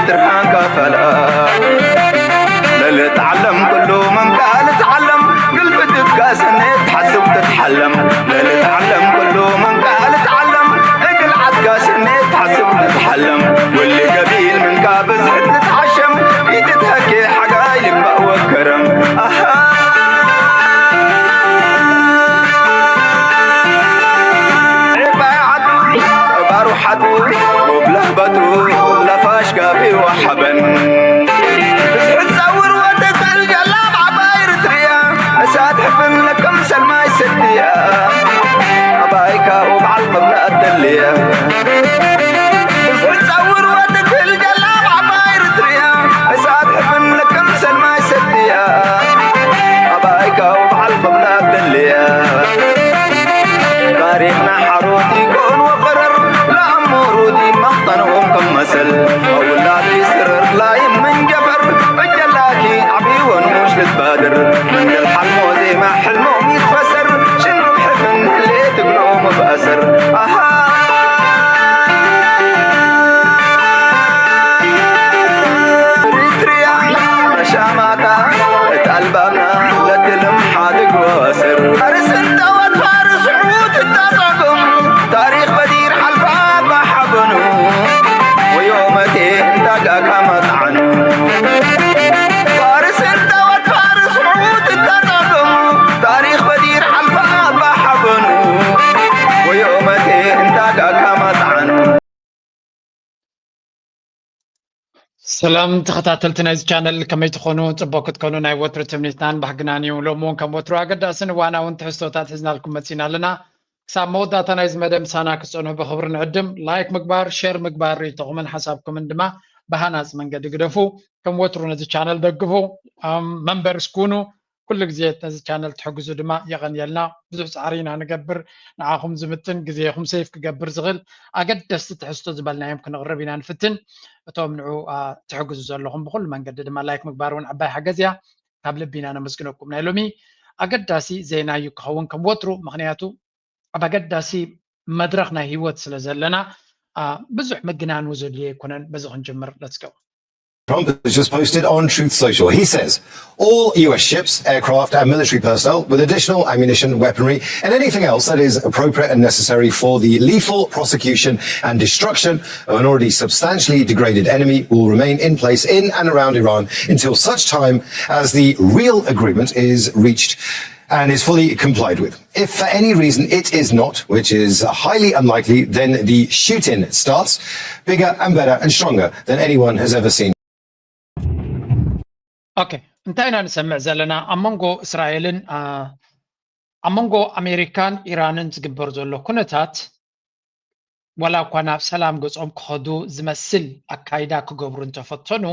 ትርሃንካ ፈለቕ ለልትዓለም ኩሉ መንቃ ልትዓለም ግልፍትካ ሰኔ ትሓስብ ትትሓለም ለልትዓለም ኩሉ መንቃ ልትዓለም እግል ዓድካ ሰኔ ትሓስብ ትትሓለም ውሊ ገቢል ምንካ ብዝሕት ልትዓሸም ይትትሀኬ ሓጋይ ልባእ ወከረም ኣሃ ባሩ ሓቱ ወብላህበቱ ለፋሽ ጋቢ ወሓበን ብዝሕት ጸውር ወተተል ጀላብ ዓባይ ርትርያ እሳት ሕፍን ለከም ሰልማይ ሰድያ ኣባይካ ወብዓል ቅብላ ኣደልያ ብዝሕት ጸውር ወተተል ጀላብ ዓባይ ርትርያ እሳት ሕፍን ለከም ሰልማይ ሰድያ ኣባይካ ወብዓል ቅብላ ኣደልያ ታሪኽና ሓሮት ይኮን ወፈረር ለኣሞሩት ይመኽጠንዎም ከም መሰል ኣውላድ ይስርር ላይ መንጀፈር እጀላኪ ዓብይወን ሙሽ ልትባድር መንገል ሓልሞ ዜማ ሕልሞም ይትፈሰር ሽንሩብ ሕፍን ህሌ ትግሎ መብኣሰር ኣሃ ሪትሪያ መሻማታ እታ ኣልባምና ለትልም ሓድግ ወስር ፋርስ እንተወት ፋርስ ሑት እታጸጉም ታሪኽ በዲር ሓልፋ ባሓበኑ ወዮ መቴ እንታጋካ መጥዓኑ ፋርስ እንተወት ፋርስ ሑት እታጸጉም ታሪኽ በዲር ሓልፋ ባሓበኑ ወዮ መቴ እንታጋካ መጥዓኑ ሰላም ተኸታተልቲ ናይዚ ቻነል ከመይ ትኾኑ? ፅቡቅ ክትኮኑ ናይ ወትሩ ትምኒትናን ባህግናን እዩ። ሎሚ እውን ከም ወትሩ ኣገዳስን እዋናውን ትሕዝቶታት ሒዝናልኩም መፂና ኣለና። ክሳብ መወዳእታ ናይዚ መደብ ምሳና ክትፀንሑ ብኽብሪ ንዕድም። ላይክ ምግባር፣ ሼር ምግባር፣ ርእይቶኹምን ሓሳብኩምን ድማ ብሃናፂ መንገዲ ግደፉ። ከም ወትሩ ነዚ ቻነል ደግፉ፣ መምበርስ ኩኑ። ኩሉ ግዜ ነዚ ቻነል ትሕግዙ ድማ የቐንየልና። ብዙሕ ፃዕሪ ኢና ንገብር ንዓኹም ዝምጥን ግዜኹም ሴፍ ክገብር ዝኽእል ኣገደስቲ ትሕዝቶ ዝበልናዮም ክንቕርብ ኢና ንፍትን። እቶም ንዑ ትሕግዙ ዘለኹም ብኩሉ መንገዲ ድማ ላይክ ምግባር እውን ዓባይ ሓገዝ እያ። ካብ ልቢ ኢና ነመስግነኩም። ናይ ሎሚ ኣገዳሲ ዜና እዩ ክኸውን ከም ወትሩ፣ ምኽንያቱ ኣብ ኣገዳሲ መድረኽ ናይ ህይወት ስለ ዘለና ብዙሕ ምግናኑ ዘድልዮ ኣይኮነን። በዚ ክንጅምር let's go. Trump has just posted on Truth Social. He says all U S ships, aircraft, and military personnel with additional ammunition, weaponry, and anything else that is appropriate and necessary for the lethal prosecution and destruction of an already substantially degraded enemy will remain in place in and around Iran until such time as the real agreement is reached and is fully complied with. If for any reason it is not, which is highly unlikely, then the shoot in starts bigger and better and stronger than anyone has ever seen. ኦኬ እንታይ ኢና ንሰምዕ ዘለና ኣብ መንጎ እስራኤልን ኣብ መንጎ ኣሜሪካን ኢራንን ዝግበር ዘሎ ኩነታት ዋላ እኳ ናብ ሰላም ገጾም ክኸዱ ዝመስል ኣካይዳ ክገብሩ እንተፈተኑ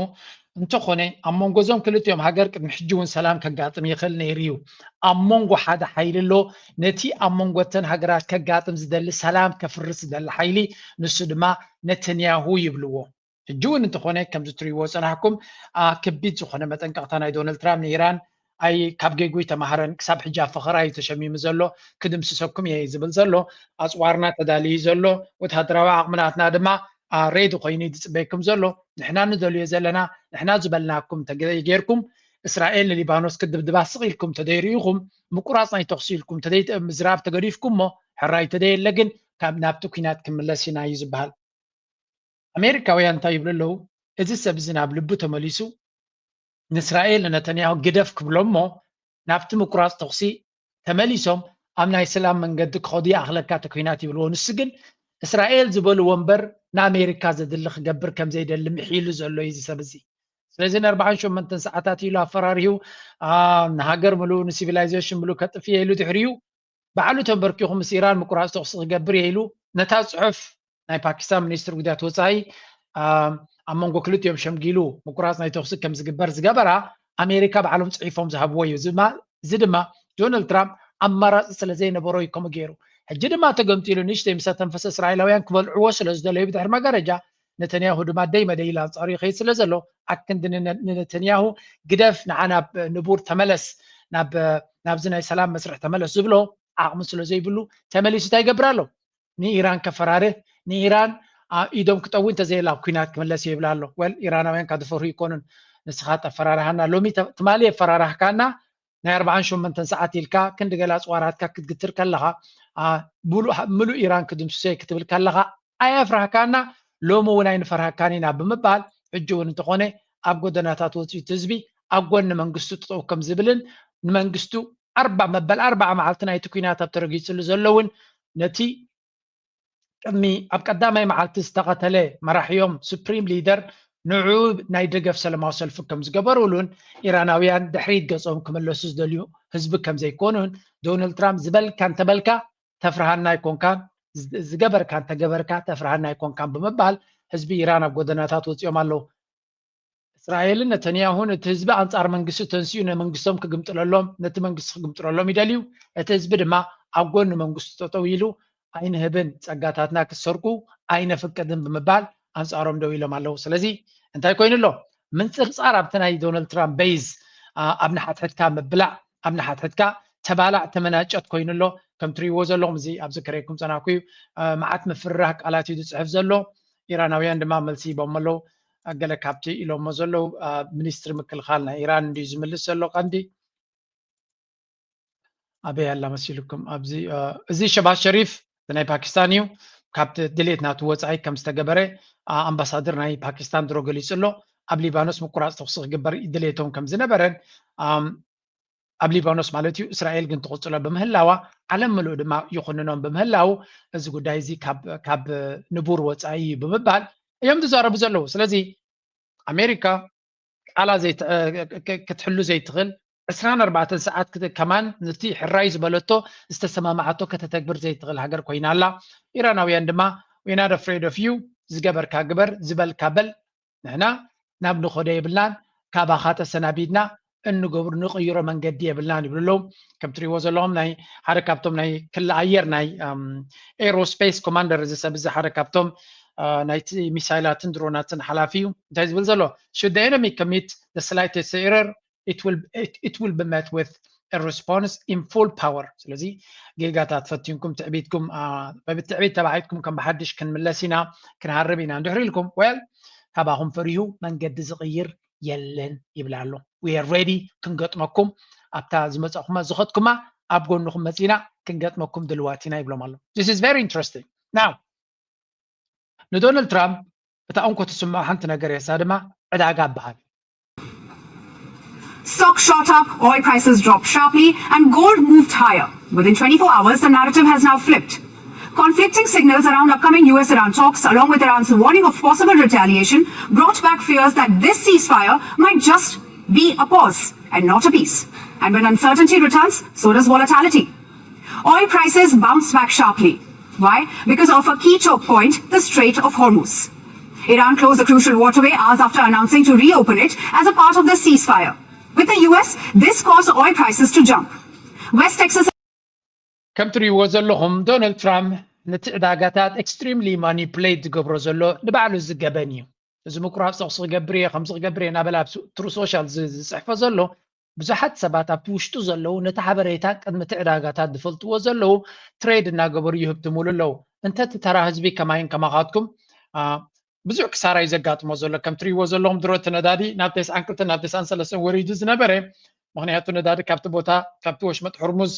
እንተኾነ ኣብ መንጎ እዞም ክልቲኦም ሃገር ቅድሚ ሕጂ እውን ሰላም ከጋጥም ይኽእል ነይሩ እዩ ኣብ መንጎ ሓደ ሓይሊ ኣሎ ነቲ ኣብ መንጎ እተን ሃገራት ከጋጥም ዝደሊ ሰላም ከፍርስ ዝደሊ ሓይሊ ንሱ ድማ ነተንያሁ ይብልዎ ሕጂ እውን እንተኾነ ከምዚ ትሪእዎ ዝፀናሕኩም ከቢድ ዝኾነ መጠንቀቕታ ናይ ዶናልድ ትራምፕ ንኢራን ኣይ ካብ ጌጉ ይተማሃረን ክሳብ ሕጂ ኣብ ፈኸራ እዩ ተሸሚሙ ዘሎ ክድምስሰኩም እየ ዝብል ዘሎ ኣፅዋርና ተዳልዩ ዘሎ ወታደራዊ ዓቕምናትና ድማ ሬዲ ኮይኑ እዩ ዝፅበየኩም ዘሎ ንሕና ንደልዮ ዘለና ንሕና ዝበልናኩም ተገይጌርኩም እስራኤል ንሊባኖስ ክድብድባ ስቕ ኢልኩም ተደይርኢኹም ምቁራፅ ናይ ተኽሲ ኢልኩም ተደይምዝራብ ተገዲፍኩም እሞ ሕራይ ተደየለ ግን ናብቲ ኩናት ክምለስ ኢና እዩ ዝበሃል ኣሜሪካውያን እንታይ ይብሉ ኣለዉ? እዚ ሰብ እዚ ናብ ልቡ ተመሊሱ ንእስራኤል ንነተንያሁ ግደፍ ክብሎ እሞ ናብቲ ምቁራፅ ተኹሲ ተመሊሶም ኣብ ናይ ሰላም መንገዲ ክኸዱ ይኣኽለካ እቲ ኲናት ይብልዎ። ንሱ ግን እስራኤል ዝበልዎ እምበር ንኣሜሪካ ዘድሊ ክገብር ከም ዘይደሊ ምሒሉ ዘሎ እዩ እዚ ሰብ እዚ። ስለዚ ንኣርብዓን ሸሞንተን ሰዓታት ኢሉ ኣፈራሪሁ ንሃገር ምሉኡ ንሲቪላይዜሽን ምሉእ ከጥፍእ ኢሉ ድሕሪኡ ባዕሉ ተንበርኪኹ ምስ ኢራን ምቁራፅ ተኹሲ ክገብር እየ ኢሉ ነታ ፅሑፍ ናይ ፓኪስታን ሚኒስትር ጉዳያት ወፃኢ ኣብ መንጎ ክልቲኦም ሸምጊሉ ምቁራፅ ናይ ተኹሲ ከም ዝግበር ዝገበራ ኣሜሪካ ባዕሎም ፅሒፎም ዝሃብዎ እዩ። እዚ ድማ ዶናልድ ትራምፕ ኣማራፂ ስለ ዘይነበሮ እዩ ከምኡ ገይሩ። ሕጂ ድማ ተገምጢሉ ንእሽተይ ምስ ኣተንፈሰ እስራኤላውያን ክበልዕዎ ስለ ዝደለዩ ብድሕሪ መጋረጃ ነተንያሁ ድማ ደይ መደይ ኢሉ ኣንፃሩ ይኸይድ ስለ ዘሎ ኣክንዲ ንነተንያሁ ግደፍ ንዓ ናብ ንቡር ተመለስ ናብዚ ናይ ሰላም መስርሕ ተመለስ ዝብሎ ዓቕሚ ስለ ዘይብሉ ተመሊሱ እንታይ ይገብር ኣሎ ንኢራን ከፈራርህ ንኢራን ኢዶም ክጠዊ እንተዘየላ ኣብ ኩናት ክምለስ ይብል ኣሎ። ወል ኢራናውያን ካብ ዝፈርሁ ይኮኑን። ንስኻ ተፈራርሃና ሎሚ ትማሊ የፈራራህካና ናይ ኣርባዓን ሸሞንተን ሰዓት ኢልካ ክንዲ ገላ ኣፅዋራትካ ክትግትር ከለኻ ምሉእ ኢራን ክድምስሶ ክትብል ከለኻ ኣየፍራህካና። ሎሚ እውን ኣይንፈርሃካን ኢና ብምባል ሕጂ እውን እንተኾነ ኣብ ጎደናታት ወፂኡ እቲ ህዝቢ ኣብ ጎኒ መንግስቱ ጠጠው ከም ዝብልን ንመንግስቱ ኣርባ መበል ኣርባዓ መዓልቲ ናይቲ ኩናት ኣብ ተረጊፅሉ ዘለውን ነቲ ቅድሚ ኣብ ቀዳማይ መዓልቲ ዝተቐተለ መራሕዮም ሱፕሪም ሊደር ንዑ ናይ ደገፍ ሰለማዊ ሰልፊ ከም ዝገበሩሉን ኢራናውያን ድሕሪት ገጾም ክምለሱ ዝደልዩ ህዝቢ ከም ዘይኮኑን ዶናልድ ትራምፕ ዝበልካ እንተበልካ ተፍርሃና ኣይኮንካን፣ ዝገበርካ እንተገበርካ ተፍርሃና ኣይኮንካን ብምባል ህዝቢ ኢራን ኣብ ጎደናታት ወፂኦም ኣለዉ። እስራኤልን ነተንያሁን እቲ ህዝቢ ኣንጻር መንግስቲ ተንሲኡ ንመንግስቶም ክግምጥለሎም ነቲ መንግስቲ ክግምጥለሎም ይደልዩ። እቲ ህዝቢ ድማ ኣብ ጎኒ መንግስቱ ጠጠው ኢሉ ኣይንህብን፣ ጸጋታትና ክትሰርቁ ኣይነፍቅድን ብምባል ኣንጻሮም ደው ኢሎም ኣለዉ። ስለዚ እንታይ ኮይኑ ኣሎ? ምንጽርጻር ኣብቲ ናይ ዶናልድ ትራምፕ ቤዝ ኣብ ንሓትሕድካ ምብላዕ ኣብ ንሓትሕድካ ተባላዕ ተመናጨት ኮይኑ ኣሎ። ከም ትሪእዎ ዘለኹም እዚ ኣብዚ ከረይኩም ጸናኩ እዩ። መዓት ምፍርራህ ቃላት እዩ ዝጽሕፍ ዘሎ። ኢራናውያን ድማ መልሲ ሂቦም ኣለዉ። ገለ ካብቲ ኢሎሞ ዘለዉ ሚኒስትሪ ምክልኻል ናይ ኢራን እንድዩ ዝምልስ ዘሎ ቀንዲ ኣበይ ኣላ መሲልኩም ኣብዚ እዚ ሸባዝ ሸሪፍ ናይ ፓኪስታን እዩ። ካብቲ ድሌት ናቱ ወፃኢ ከም ዝተገበረ ኣምባሳደር ናይ ፓኪስታን ድሮ ገሊፁ ኣሎ። ኣብ ሊባኖስ ምቁራፅ ተኩሲ ክግበር ድሌቶም ከም ዝነበረን ኣብ ሊባኖስ ማለት እዩ እስራኤል ግን ትቕፅሎ ብምህላዋ ዓለም ምሉእ ድማ ይኹንኖም ብምህላው እዚ ጉዳይ እዚ ካብ ንቡር ወፃኢ እዩ ብምባል እዮም ዝዛረቡ ዘለዉ። ስለዚ ኣሜሪካ ቃላ ክትሕሉ ዘይትኽእል ዕስራን ኣርባዕተን ሰዓት ከማን ነቲ ሕራይ ዝበለቶ ዝተሰማማዓቶ ከተተግብር ዘይትኽእል ሃገር ኮይና ኣላ። ኢራናውያን ድማ we not afraid of you ዝገበርካ ግበር ዝበልካ በል ንሕና ናብ ንኸዶ የብልናን ካባኻ ተሰናቢድና እንገብሩ ንቕይሮ መንገዲ የብልናን ይብሉ ኣለዉ። ከም ትሪእዎ ዘለኹም ናይ ሓደ ካብቶም ናይ ክሊ ኣየር ናይ ኤሮስፔስ ኮማንደር እዚ ሰብ እዚ ሓደ ካብቶም ናይቲ ሚሳይላትን ድሮናትን ሓላፊ እዩ። እንታይ ዝብል ዘሎ should the enemy commit the slightest error it will it, it will be met with a response in full power። ስለዚ ጌጋታት ፈቲንኩም ትዕቢትኩም ብትዕቢት ተባዒትኩም ከም ብሓድሽ ክንምለስ ኢና ክንሃርብ ኢና እንድሕር ኢልኩም well ካባኹም ፈሪሁ መንገዲ ዝቕይር የለን ይብል ኣሎ። We are ready ክንገጥመኩም ኣብታ ዝመጻኹማ ዝኸድኩማ ኣብ ጎንኹም መጺና ክንገጥመኩም ድልዋት ኢና ይብሎም ኣሎ። This is very interesting። Now ንዶናልድ ትራምፕ እታ እንኮ ትስምዖ ሓንቲ ነገር እያ፣ እሳ ድማ ዕዳጋ በሃል። Stock shot up, oil prices dropped sharply, and gold moved higher. Within twenty-four hours, the narrative has now flipped. Conflicting signals around upcoming U S Iran talks, along with Iran's warning of possible retaliation, brought back fears that this ceasefire might just be a pause and not a peace. And when uncertainty returns, so does volatility. Oil prices bounced back sharply. Why? Because of a key choke point, the Strait of Hormuz. Iran closed the crucial waterway hours after announcing to reopen it as a part of the ceasefire. With the U S, this caused oil prices to jump. West Texas. ከም ትሪእዎ ዘለኹም ዶናልድ ትራምፕ ነቲ ዕዳጋታት extremely manipulate ዝገብሮ ዘሎ ንባዕሉ ዝገበን እዩ። እዚ ምቁራፅ ተኩሲ ክገብር እየ ከምዚ ክገብር እየ እናበለ ኣብ ትሩ ሶሻል ዝፅሕፎ ዘሎ ብዙሓት ሰባት ኣብቲ ውሽጡ ዘለዉ ነቲ ሓበሬታ ቅድሚ እቲ ዕዳጋታት ዝፈልጥዎ ዘለዉ ትሬድ እናገበሩ ይህብትሙሉ ኣለዉ። እንተ እቲ ተራ ህዝቢ ከማይን ከማኻትኩም ብዙሕ ክሳራ እዩ ዘጋጥሞ ዘሎ። ከም ትሪእዎ ዘለኹም ድሮ እቲ ነዳዲ ናብ ተስዓን ክልተን ናብ ተስዓን ሰለስተን ወሪዱ ዝነበረ ምኽንያቱ ነዳዲ ካብቲ ቦታ ካብቲ ወሽመጥ ሕርሙዝ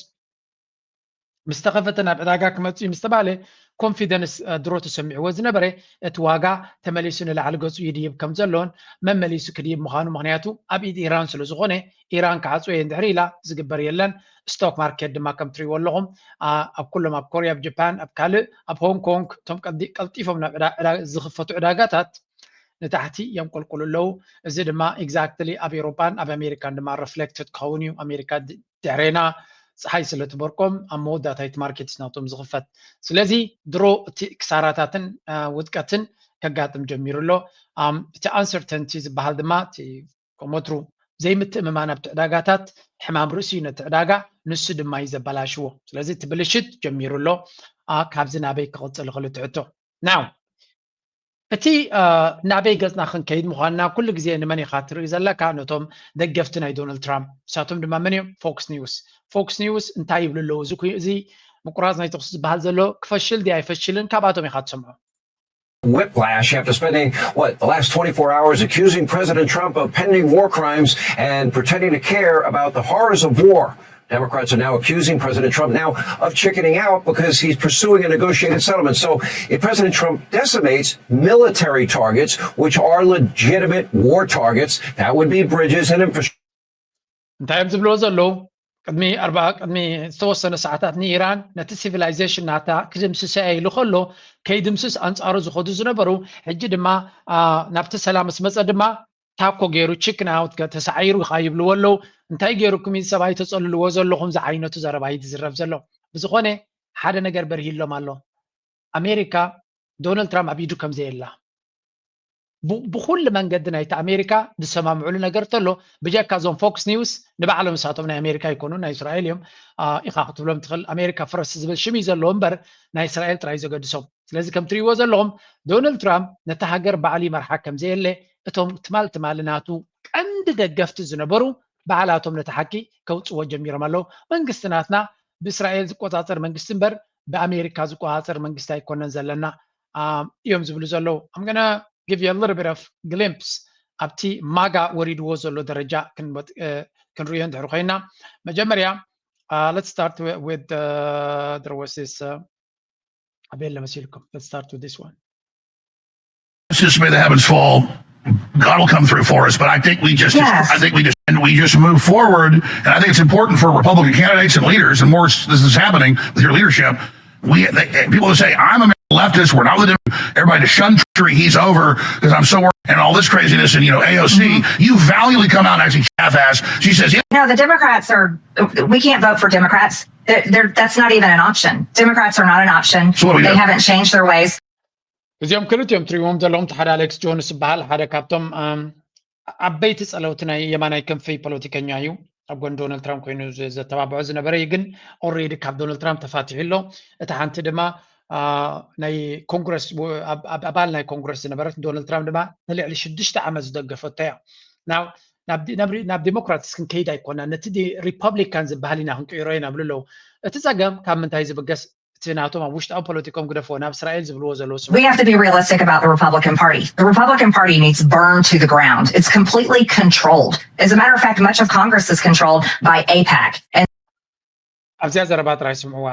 ምስ ተኸፈተ ናብ ዕዳጋ ክመፅእ እዩ ምስ ተባሃለ ኮንፊደንስ ድሮ ተሰሚዕዎ ዝነበረ እቲ ዋጋ ተመሊሱ ንላዕሊ ገፁ ይድይብ ከም ዘሎን መመሊሱ ክድይብ ምዃኑ ምኽንያቱ ኣብ ኢድ ኢራን ስለ ዝኾነ ኢራን ክዓፅዎ እየ እንድሕር ኢላ ዝግበር የለን። ስቶክ ማርኬት ድማ ከም ትሪእዎ ኣለኹም ኣብ ኩሎም ኣብ ኮርያ ኣብ ጃፓን ኣብ ካልእ ኣብ ሆንግ ኮንግ እቶም ቀልጢፎም ናብ ዝኽፈቱ ዕዳጋታት ንታሕቲ የንቆልቁሉ ኣለዉ። እዚ ድማ exactly ኣብ ኤውሮጳን ኣብ ኣሜሪካን ድማ reflected ክኸውን እዩ። ኣሜሪካ ድሕሬና ፀሓይ ስለ ትበርቆም ኣብ መወዳእታ እቲ ማርኬት ናቶም ዝኽፈት። ስለዚ ድሮ እቲ ክሳራታትን ውድቀትን ከጋጥም ጀሚሩ ኣሎ። እቲ uncertainty ዝበሃል ድማ እቲ ከም ወትሩ ዘይምትእምማን ኣብቲ ዕዳጋታት ሕማም ርእሲ እዩ ነቲ ዕዳጋ፣ ንሱ ድማ እዩ ዘበላሽዎ። ስለዚ እቲ ብልሽት ጀሚሩ ኣሎ። ካብዚ ናበይ ክቕፅል ይኽእል እቲ ሕቶ? ናው እቲ ናበይ ገፅና ክንከይድ ምዃንና ኩሉ ግዜ ንመን ኢኻ ትርኢ ዘለካ? ነቶም ደገፍቲ ናይ ዶናልድ ትራምፕ። ንሳቶም ድማ መን እዮም? ፎክስ ኒውስ። ፎክስ ኒውስ እንታይ ይብሉ ኣለዉ? እዚ ምቁራፅ ናይ ተኩሲ ዝበሃል ዘሎ ክፈሽል ድዩ ኣይፈሽልን ካብኣቶም ኢኻ ትሰምዖ። whiplash after spending, what, the last twenty-four hours accusing President Trump of pending war crimes and pretending to care about the horrors of war. Democrats are now accusing President Trump now of chickening out because he's pursuing a negotiated settlement. So if President Trump decimates military targets, which are legitimate war targets, that would be bridges and infrastructure. እንታይ እዮም ዝብልዎ ዘለዉ? ቅድሚ ኣርባ ቅድሚ ዝተወሰነ ሰዓታት ንኢራን ነቲ ሲቪላይዜሽን ናታ ክድምስሰ ኢሉ ከሎ ከይድምስስ ኣንጻሩ ዝኸዱ ዝነበሩ፣ ሕጂ ድማ ናብቲ ሰላም ምስ መጸ ድማ ታኮ ገይሩ ችክን ኣውት ተሳዒሩ ኢኻ ይብልዎ ኣለዉ። እንታይ ገይሩኩም እዩ ሰብኣይ ተጸልልዎ ዘለኹም ዝዓይነቱ ዘረባ እዩ ዝዝረብ ዘሎ። ብዝኾነ ሓደ ነገር በርሂሎም ኣሎ። ኣሜሪካ ዶናልድ ትራምፕ ኣብ ኢዱ ከም ዘየላ ብኩሉ መንገዲ ናይቲ ኣሜሪካ ዝሰማምዕሉ ነገር ተሎ ብጀካ እዞም ፎክስ ኒውስ ንባዕሎም ንሳቶም ናይ ኣሜሪካ ይኮኑ ናይ እስራኤል እዮም። ኢኻ ክትብሎም ትኽእል ኣሜሪካ ፍረስ ዝብል ሽም እዩ ዘለዎ እምበር ናይ እስራኤል ጥራይ ዘገድሶም። ስለዚ ከም ትሪእዎ ዘለኹም ዶናልድ ትራምፕ ነቲ ሃገር ባዕሉ ይመርሓ ከም ዘየለ እቶም ትማል ትማሊ ናቱ ቀንዲ ደገፍቲ ዝነበሩ ባዕላቶም ነቲ ሓቂ ከውፅዎ ጀሚሮም ኣለዉ። መንግስቲ ናትና ብእስራኤል ዝቆፃፀር መንግስቲ እምበር ብኣሜሪካ ዝቆፃፀር መንግስቲ ኣይኮነን ዘለና እዮም ዝብሉ ዘለዉ። I'm gonna give you a little bit of glimpse ኣብቲ ማጋ ወሪድዎ ዘሎ ደረጃ ክንሪኦ እንድሕር ኮይና መጀመርያ let's start with there was this ኣበይ መሲልኩም let's start with this one Just may the heavens fall. God will come through for us, but I think we just, yes. I think we just, and we just move forward. And I think it's important for Republican candidates and leaders, and more this is happening with your leadership. We they, people say I'm a leftist. We're not with him. Everybody to shun tree. He's over because I'm so worried and all this craziness and you know A O C. Mm-hmm. You valiantly come out and actually half-ass. She says, yeah. No, the Democrats are. We can't vote for Democrats. They're, they're, that's not even an option. Democrats are not an option. So they haven't changed their ways. እዚኦም ክልቲኦም ትሪእዎም ዘለኹም ሓደ ኣሌክስ ጆንስ ዝበሃል ሓደ ካብቶም ዓበይቲ ጸለውቲ ናይ የማናይ ክንፊ ፖለቲከኛ እዩ። ኣብ ጎን ዶናልድ ትራምፕ ኮይኑ ዘተባብዖ ዝነበረ እዩ። ግን ኦሬዲ ካብ ዶናልድ ትራምፕ ተፋቲሑ ኣሎ። እታ ሓንቲ ድማ ናይ ኮንግረስ ኣባል ናይ ኮንግረስ ዝነበረት ዶናልድ ትራምፕ ድማ ንልዕሊ ሽዱሽተ ዓመት ዝደገፈቶ እያ። ናብ ዲሞክራትስ ክንከይድ ኣይኮና ነቲ ሪፐብሊካን ዝበሃል ኢና ክንቅይሮ ኢና ብሉ ኣለዉ። እቲ ጸገም ካብ ምንታይ ዝብገስ እቲ ናቶም ኣብ ውሽጣዊ ፖለቲኮም ግደፎ ናብ እስራኤል ዝብልዎ ዘለዉ We have to be realistic about the Republican Party. The Republican Party needs burned to the ground. It's completely controlled. As a matter of fact, much of Congress is controlled by AIPAC. And ኣብዚኣ ዘረባ ጥራይ ስምዕዋ።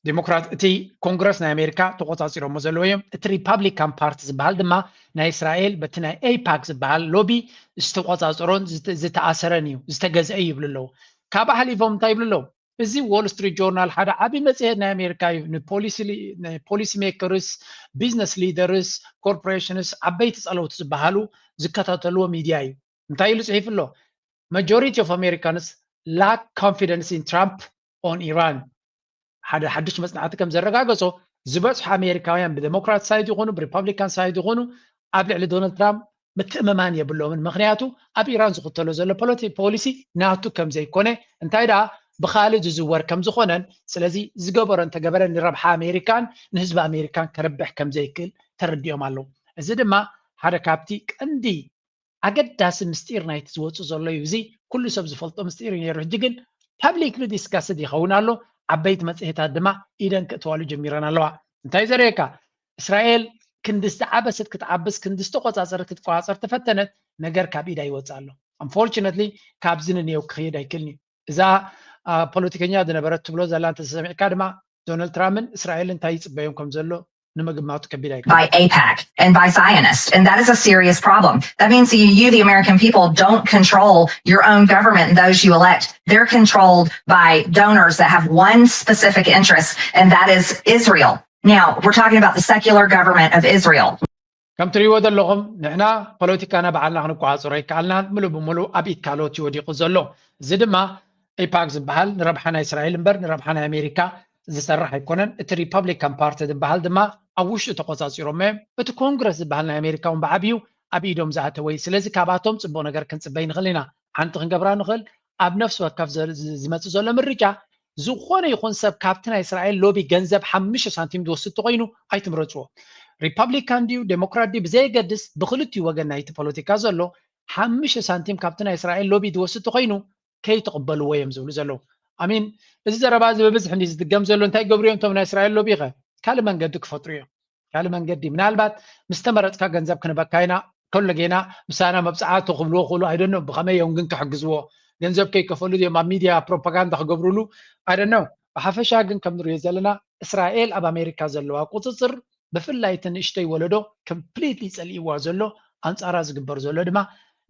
ዲሞክራት እቲ ኮንግረስ ናይ ኣሜሪካ ተቆጻጺሮሞ ዘለዉ እዮም። እቲ ሪፓብሊካን ፓርቲ ዝበሃል ድማ ናይ እስራኤል በቲ ናይ ኤይፓክ ዝበሃል ሎቢ ዝተቆጻጸሮን ዝተኣሰረን እዩ ዝተገዝአ ይብሉ ኣለዉ። ካብ ኣሕሊፎም እንታይ ይብሉ ኣለዉ? እዚ ዎል ስትሪት ጆርናል ሓደ ዓብዪ መጽሔት ናይ ኣሜሪካ እዩ። ንፖሊሲ ሜከርስ፣ ቢዝነስ ሊደርስ፣ ኮርፖሬሽንስ፣ ዓበይቲ ጸለውቲ ዝበሃሉ ዝከታተልዎ ሚድያ እዩ። እንታይ ኢሉ ጽሒፉ ኣሎ? Majority of Americans lack confidence in Trump on Iran። ሓደ ሓድሽ መጽናዕቲ ከም ዘረጋገጾ ዝበጽሑ ኣሜሪካውያን ብዴሞክራት ሳይድ ይኹኑ ብሪፐብሊካን ሳይድ ይኹኑ ኣብ ልዕሊ ዶናልድ ትራምፕ ምትእምማን የብሎምን። ምኽንያቱ ኣብ ኢራን ዝኽተሎ ዘሎ ፖሊሲ ናቱ ከም ዘይኮነ እንታይ ደኣ ብኻልእ ዝዝወር ከም ዝኾነን ስለዚ ዝገበሮ እንተገበረ ንረብሓ ኣሜሪካን ንህዝቢ ኣሜሪካን ከርብሕ ከም ዘይክእል ተረዲኦም ኣለዉ። እዚ ድማ ሓደ ካብቲ ቀንዲ ኣገዳሲ ምስጢር ናይቲ ዝወፁ ዘሎ እዩ። እዚ ኩሉ ሰብ ዝፈልጦ ምስጢር እዩ ነይሩ። ሕጂ ግን ፐብሊክሊ ዲስካስድ ይኸውን ኣሎ። ዓበይቲ መፅሄታት ድማ ኢደን ክእትዋሉ ጀሚረን ኣለዋ። እንታይ ዘርእየካ? እስራኤል ክንዲ ዝተዓበሰት ክትዓብስ ክንዲ ዝተቆፃፀረት ክትቆፃፀር ተፈተነት። ነገር ካብ ኢዳ ይወፅእ ኣሎ። Unfortunately ካብዚ ንንየው ክኽየድ ኣይክእልን እዩ። እዛ ፖለቲከኛ ዝነበረት ትብሎ ዘላ እንተሰሚዕካ ድማ ዶናልድ ትራምፕን እስራኤልን እንታይ ይፅበዮም ከም ዘሎ ንምግማቱ ከቢድ ኣይኮነን። By AIPAC and by Zionists. And that is a serious problem. That means that you, the American people, don't control your own government and those you elect. They're controlled by donors that have one specific interest, and that is Israel. Now, we're talking about the secular government of Israel. ከም ትሪእዎ ዘለኹም ንሕና ፖለቲካና ባዕልና ክንቋፃፀሮ ኣይከኣልናን። ምሉእ ብምሉእ ኣብ ኢድ ካልኦት እዩ ወዲቑ ዘሎ። እዚ ድማ ኤይፓክ ዝበሃል ንረብሓ ናይ እስራኤል እምበር ንረብሓ ናይ ኣሜሪካ ዝሰርሕ ኣይኮነን። እቲ ሪፐብሊካን ፓርቲ ዝበሃል ድማ ኣብ ውሽጡ ተቆፃፂሮሞ እዮም። እቲ ኮንግረስ ዝበሃል ናይ ኣሜሪካ እውን ብዓብዩ ኣብ ኢዶም ዝኣተወ እዩ። ስለዚ ካብኣቶም ፅቡቕ ነገር ክንፅበይ ንኽእል ኢና። ሓንቲ ክንገብራ ንኽእል ኣብ ነፍሲ ወከፍ ዝመፅእ ዘሎ ምርጫ ዝኾነ ይኹን ሰብ ካብቲ ናይ እስራኤል ሎቢ ገንዘብ ሓሙሽተ ሳንቲም ዝወስድ ተኾይኑ ኣይትምረፅዎ። ሪፐብሊካን ድዩ ዴሞክራት ድዩ ብዘየገድስ ብክልቲኡ ወገን ናይቲ ፖለቲካ ዘሎ ሓሙሽተ ሳንቲም ካብቲ ናይ እስራኤል ሎቢ ዝወስድ ተኾይኑ ከይትቕበልዎ እዮም ዝብሉ ዘለዉ። ኣሚን እዚ ዘረባ እዚ ብብዝሒ እንዲ ዝድገም ዘሎ እንታይ ገብሩ እዮም እቶም ናይ እስራኤል ሎቢ ኸ ካልእ መንገዲ ክፈጥሩ እዮም። ካልእ መንገዲ ምናልባት ምስ ተመረፅካ ገንዘብ ክንበካ ኢና ከሎ ጌና ምሳና መብፅዓቱ ክብልዎ ክእሉ ኣይደኖ ብኸመይ እዮም ግን ክሕግዝዎ ገንዘብ ከይከፈሉ እዮም ኣብ ሚድያ ፕሮፓጋንዳ ክገብሩሉ ኣይደኖ። ብሓፈሻ ግን ከም ንሪኦ ዘለና እስራኤል ኣብ ኣሜሪካ ዘለዋ ቁፅፅር ብፍላይ እቲ ንእሽተይ ወለዶ ኮምፕሊትሊ ፀሊእዋ ዘሎ ኣንፃራ ዝግበር ዘሎ ድማ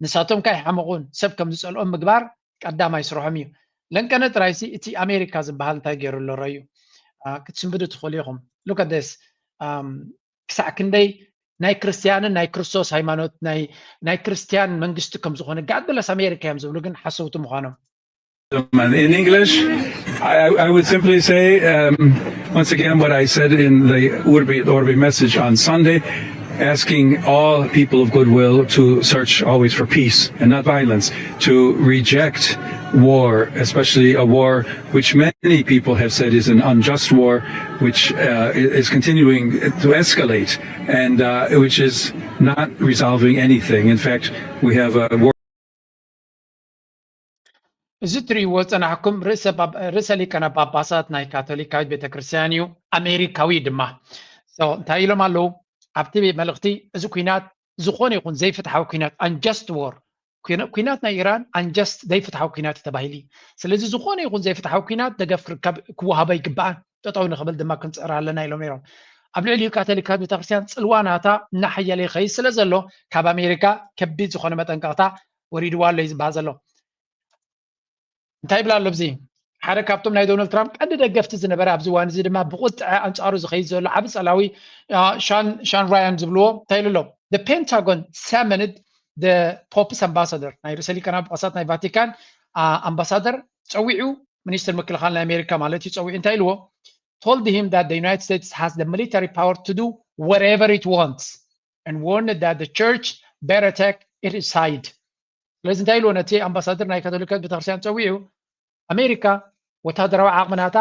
ንሳቶም ካይሓመቑን ሰብ ከም ዝፀልኦም ምግባር ቀዳማይ ስርሖም እዩ። ለንቀነ ጥራይሲ እቲ ኣሜሪካ ዝበሃል እንታይ ገይሩ ኣሎ ረዩ ክትስንብዱ ትኽእሉ ኢኹም። ሉክ ስ ክሳዕ ክንደይ ናይ ክርስትያንን ናይ ክርስቶስ ሃይማኖት ናይ ክርስትያን መንግስቲ ከም ዝኾነ ጋድለስ ኣሜሪካ እዮም ዝብሉ ግን ሓሰውቲ ምዃኖም In English, I, I would simply say um, once again what I said in the Urbi et Orbi message on Sunday, asking all people of goodwill to search always for peace and not violence, to reject war, especially a war which many people have said is an unjust war, which uh, is continuing to escalate and uh, which is not resolving anything. In fact, we have a war. እዚ ትርእይዎ ዝጸናሕኩም ርእሰ ሊቃነ ጳጳሳት ናይ ካቶሊካዊት ቤተክርስትያን እዩ፣ ኣሜሪካዊ ድማ። እንታይ ኢሎም ኣለዉ ኣብቲ መልእኽቲ? እዚ ኲናት ዝኾነ ይኹን ዘይፍትሓዊ ኲናት፣ unjust war፣ ኲናት ናይ ኢራን unjust ዘይፍትሓዊ ኲናት እዩ ተባሂሉ እዩ። ስለዚ ዝኾነ ይኹን ዘይፍትሓዊ ኲናት ደገፍ ክርከብ ክወሃቦ ይግባእ፣ ጠጠው ንኽብል ድማ ክንጽዕር ኣለና ኢሎም ነይሮም። ኣብ ልዕሊኡ ካቶሊካዊት ቤተክርስትያን ጽልዋ ናታ እናሓየለ ይኸይድ ስለ ዘሎ ካብ ኣሜሪካ ከቢድ ዝኾነ መጠንቀቕታ ወሪድዋ ኣሎ እዩ ዝበሃል ዘሎ። እንታይ ይብል ኣሎ ኣብዚ? ሓደ ካብቶም ናይ ዶናልድ ትራምፕ ቀንዲ ደገፍቲ ዝነበረ ኣብዚ እዋን እዚ ድማ ብቁጥዐ ኣንጻሩ ዝኸይድ ዘሎ ዓቢ ጸላዊ ሻን ራያን ዝብልዎ እንታይ ኢሉ ኣሎ? The Pentagon summoned the Pope's ambassador, ናይ ርእሰ ሊቃነ ጳጳሳት ናይ ቫቲካን ኣምባሳደር ጸዊዑ፣ ሚኒስትር ምክልኻል ናይ ኣሜሪካ ማለት እዩ ጸዊዑ። እንታይ ኢልዎ? Told him that the United States has the military power to do whatever it wants and warned that the church better take its side. ስለዚ እንታይ ኢልዎ ነቲ ኣምባሳደር ናይ ካቶሊካዊት ቤተክርስትያን ጸዊዑ? ኣሜሪካ ወታደራዊ ዓቕሚ ናታ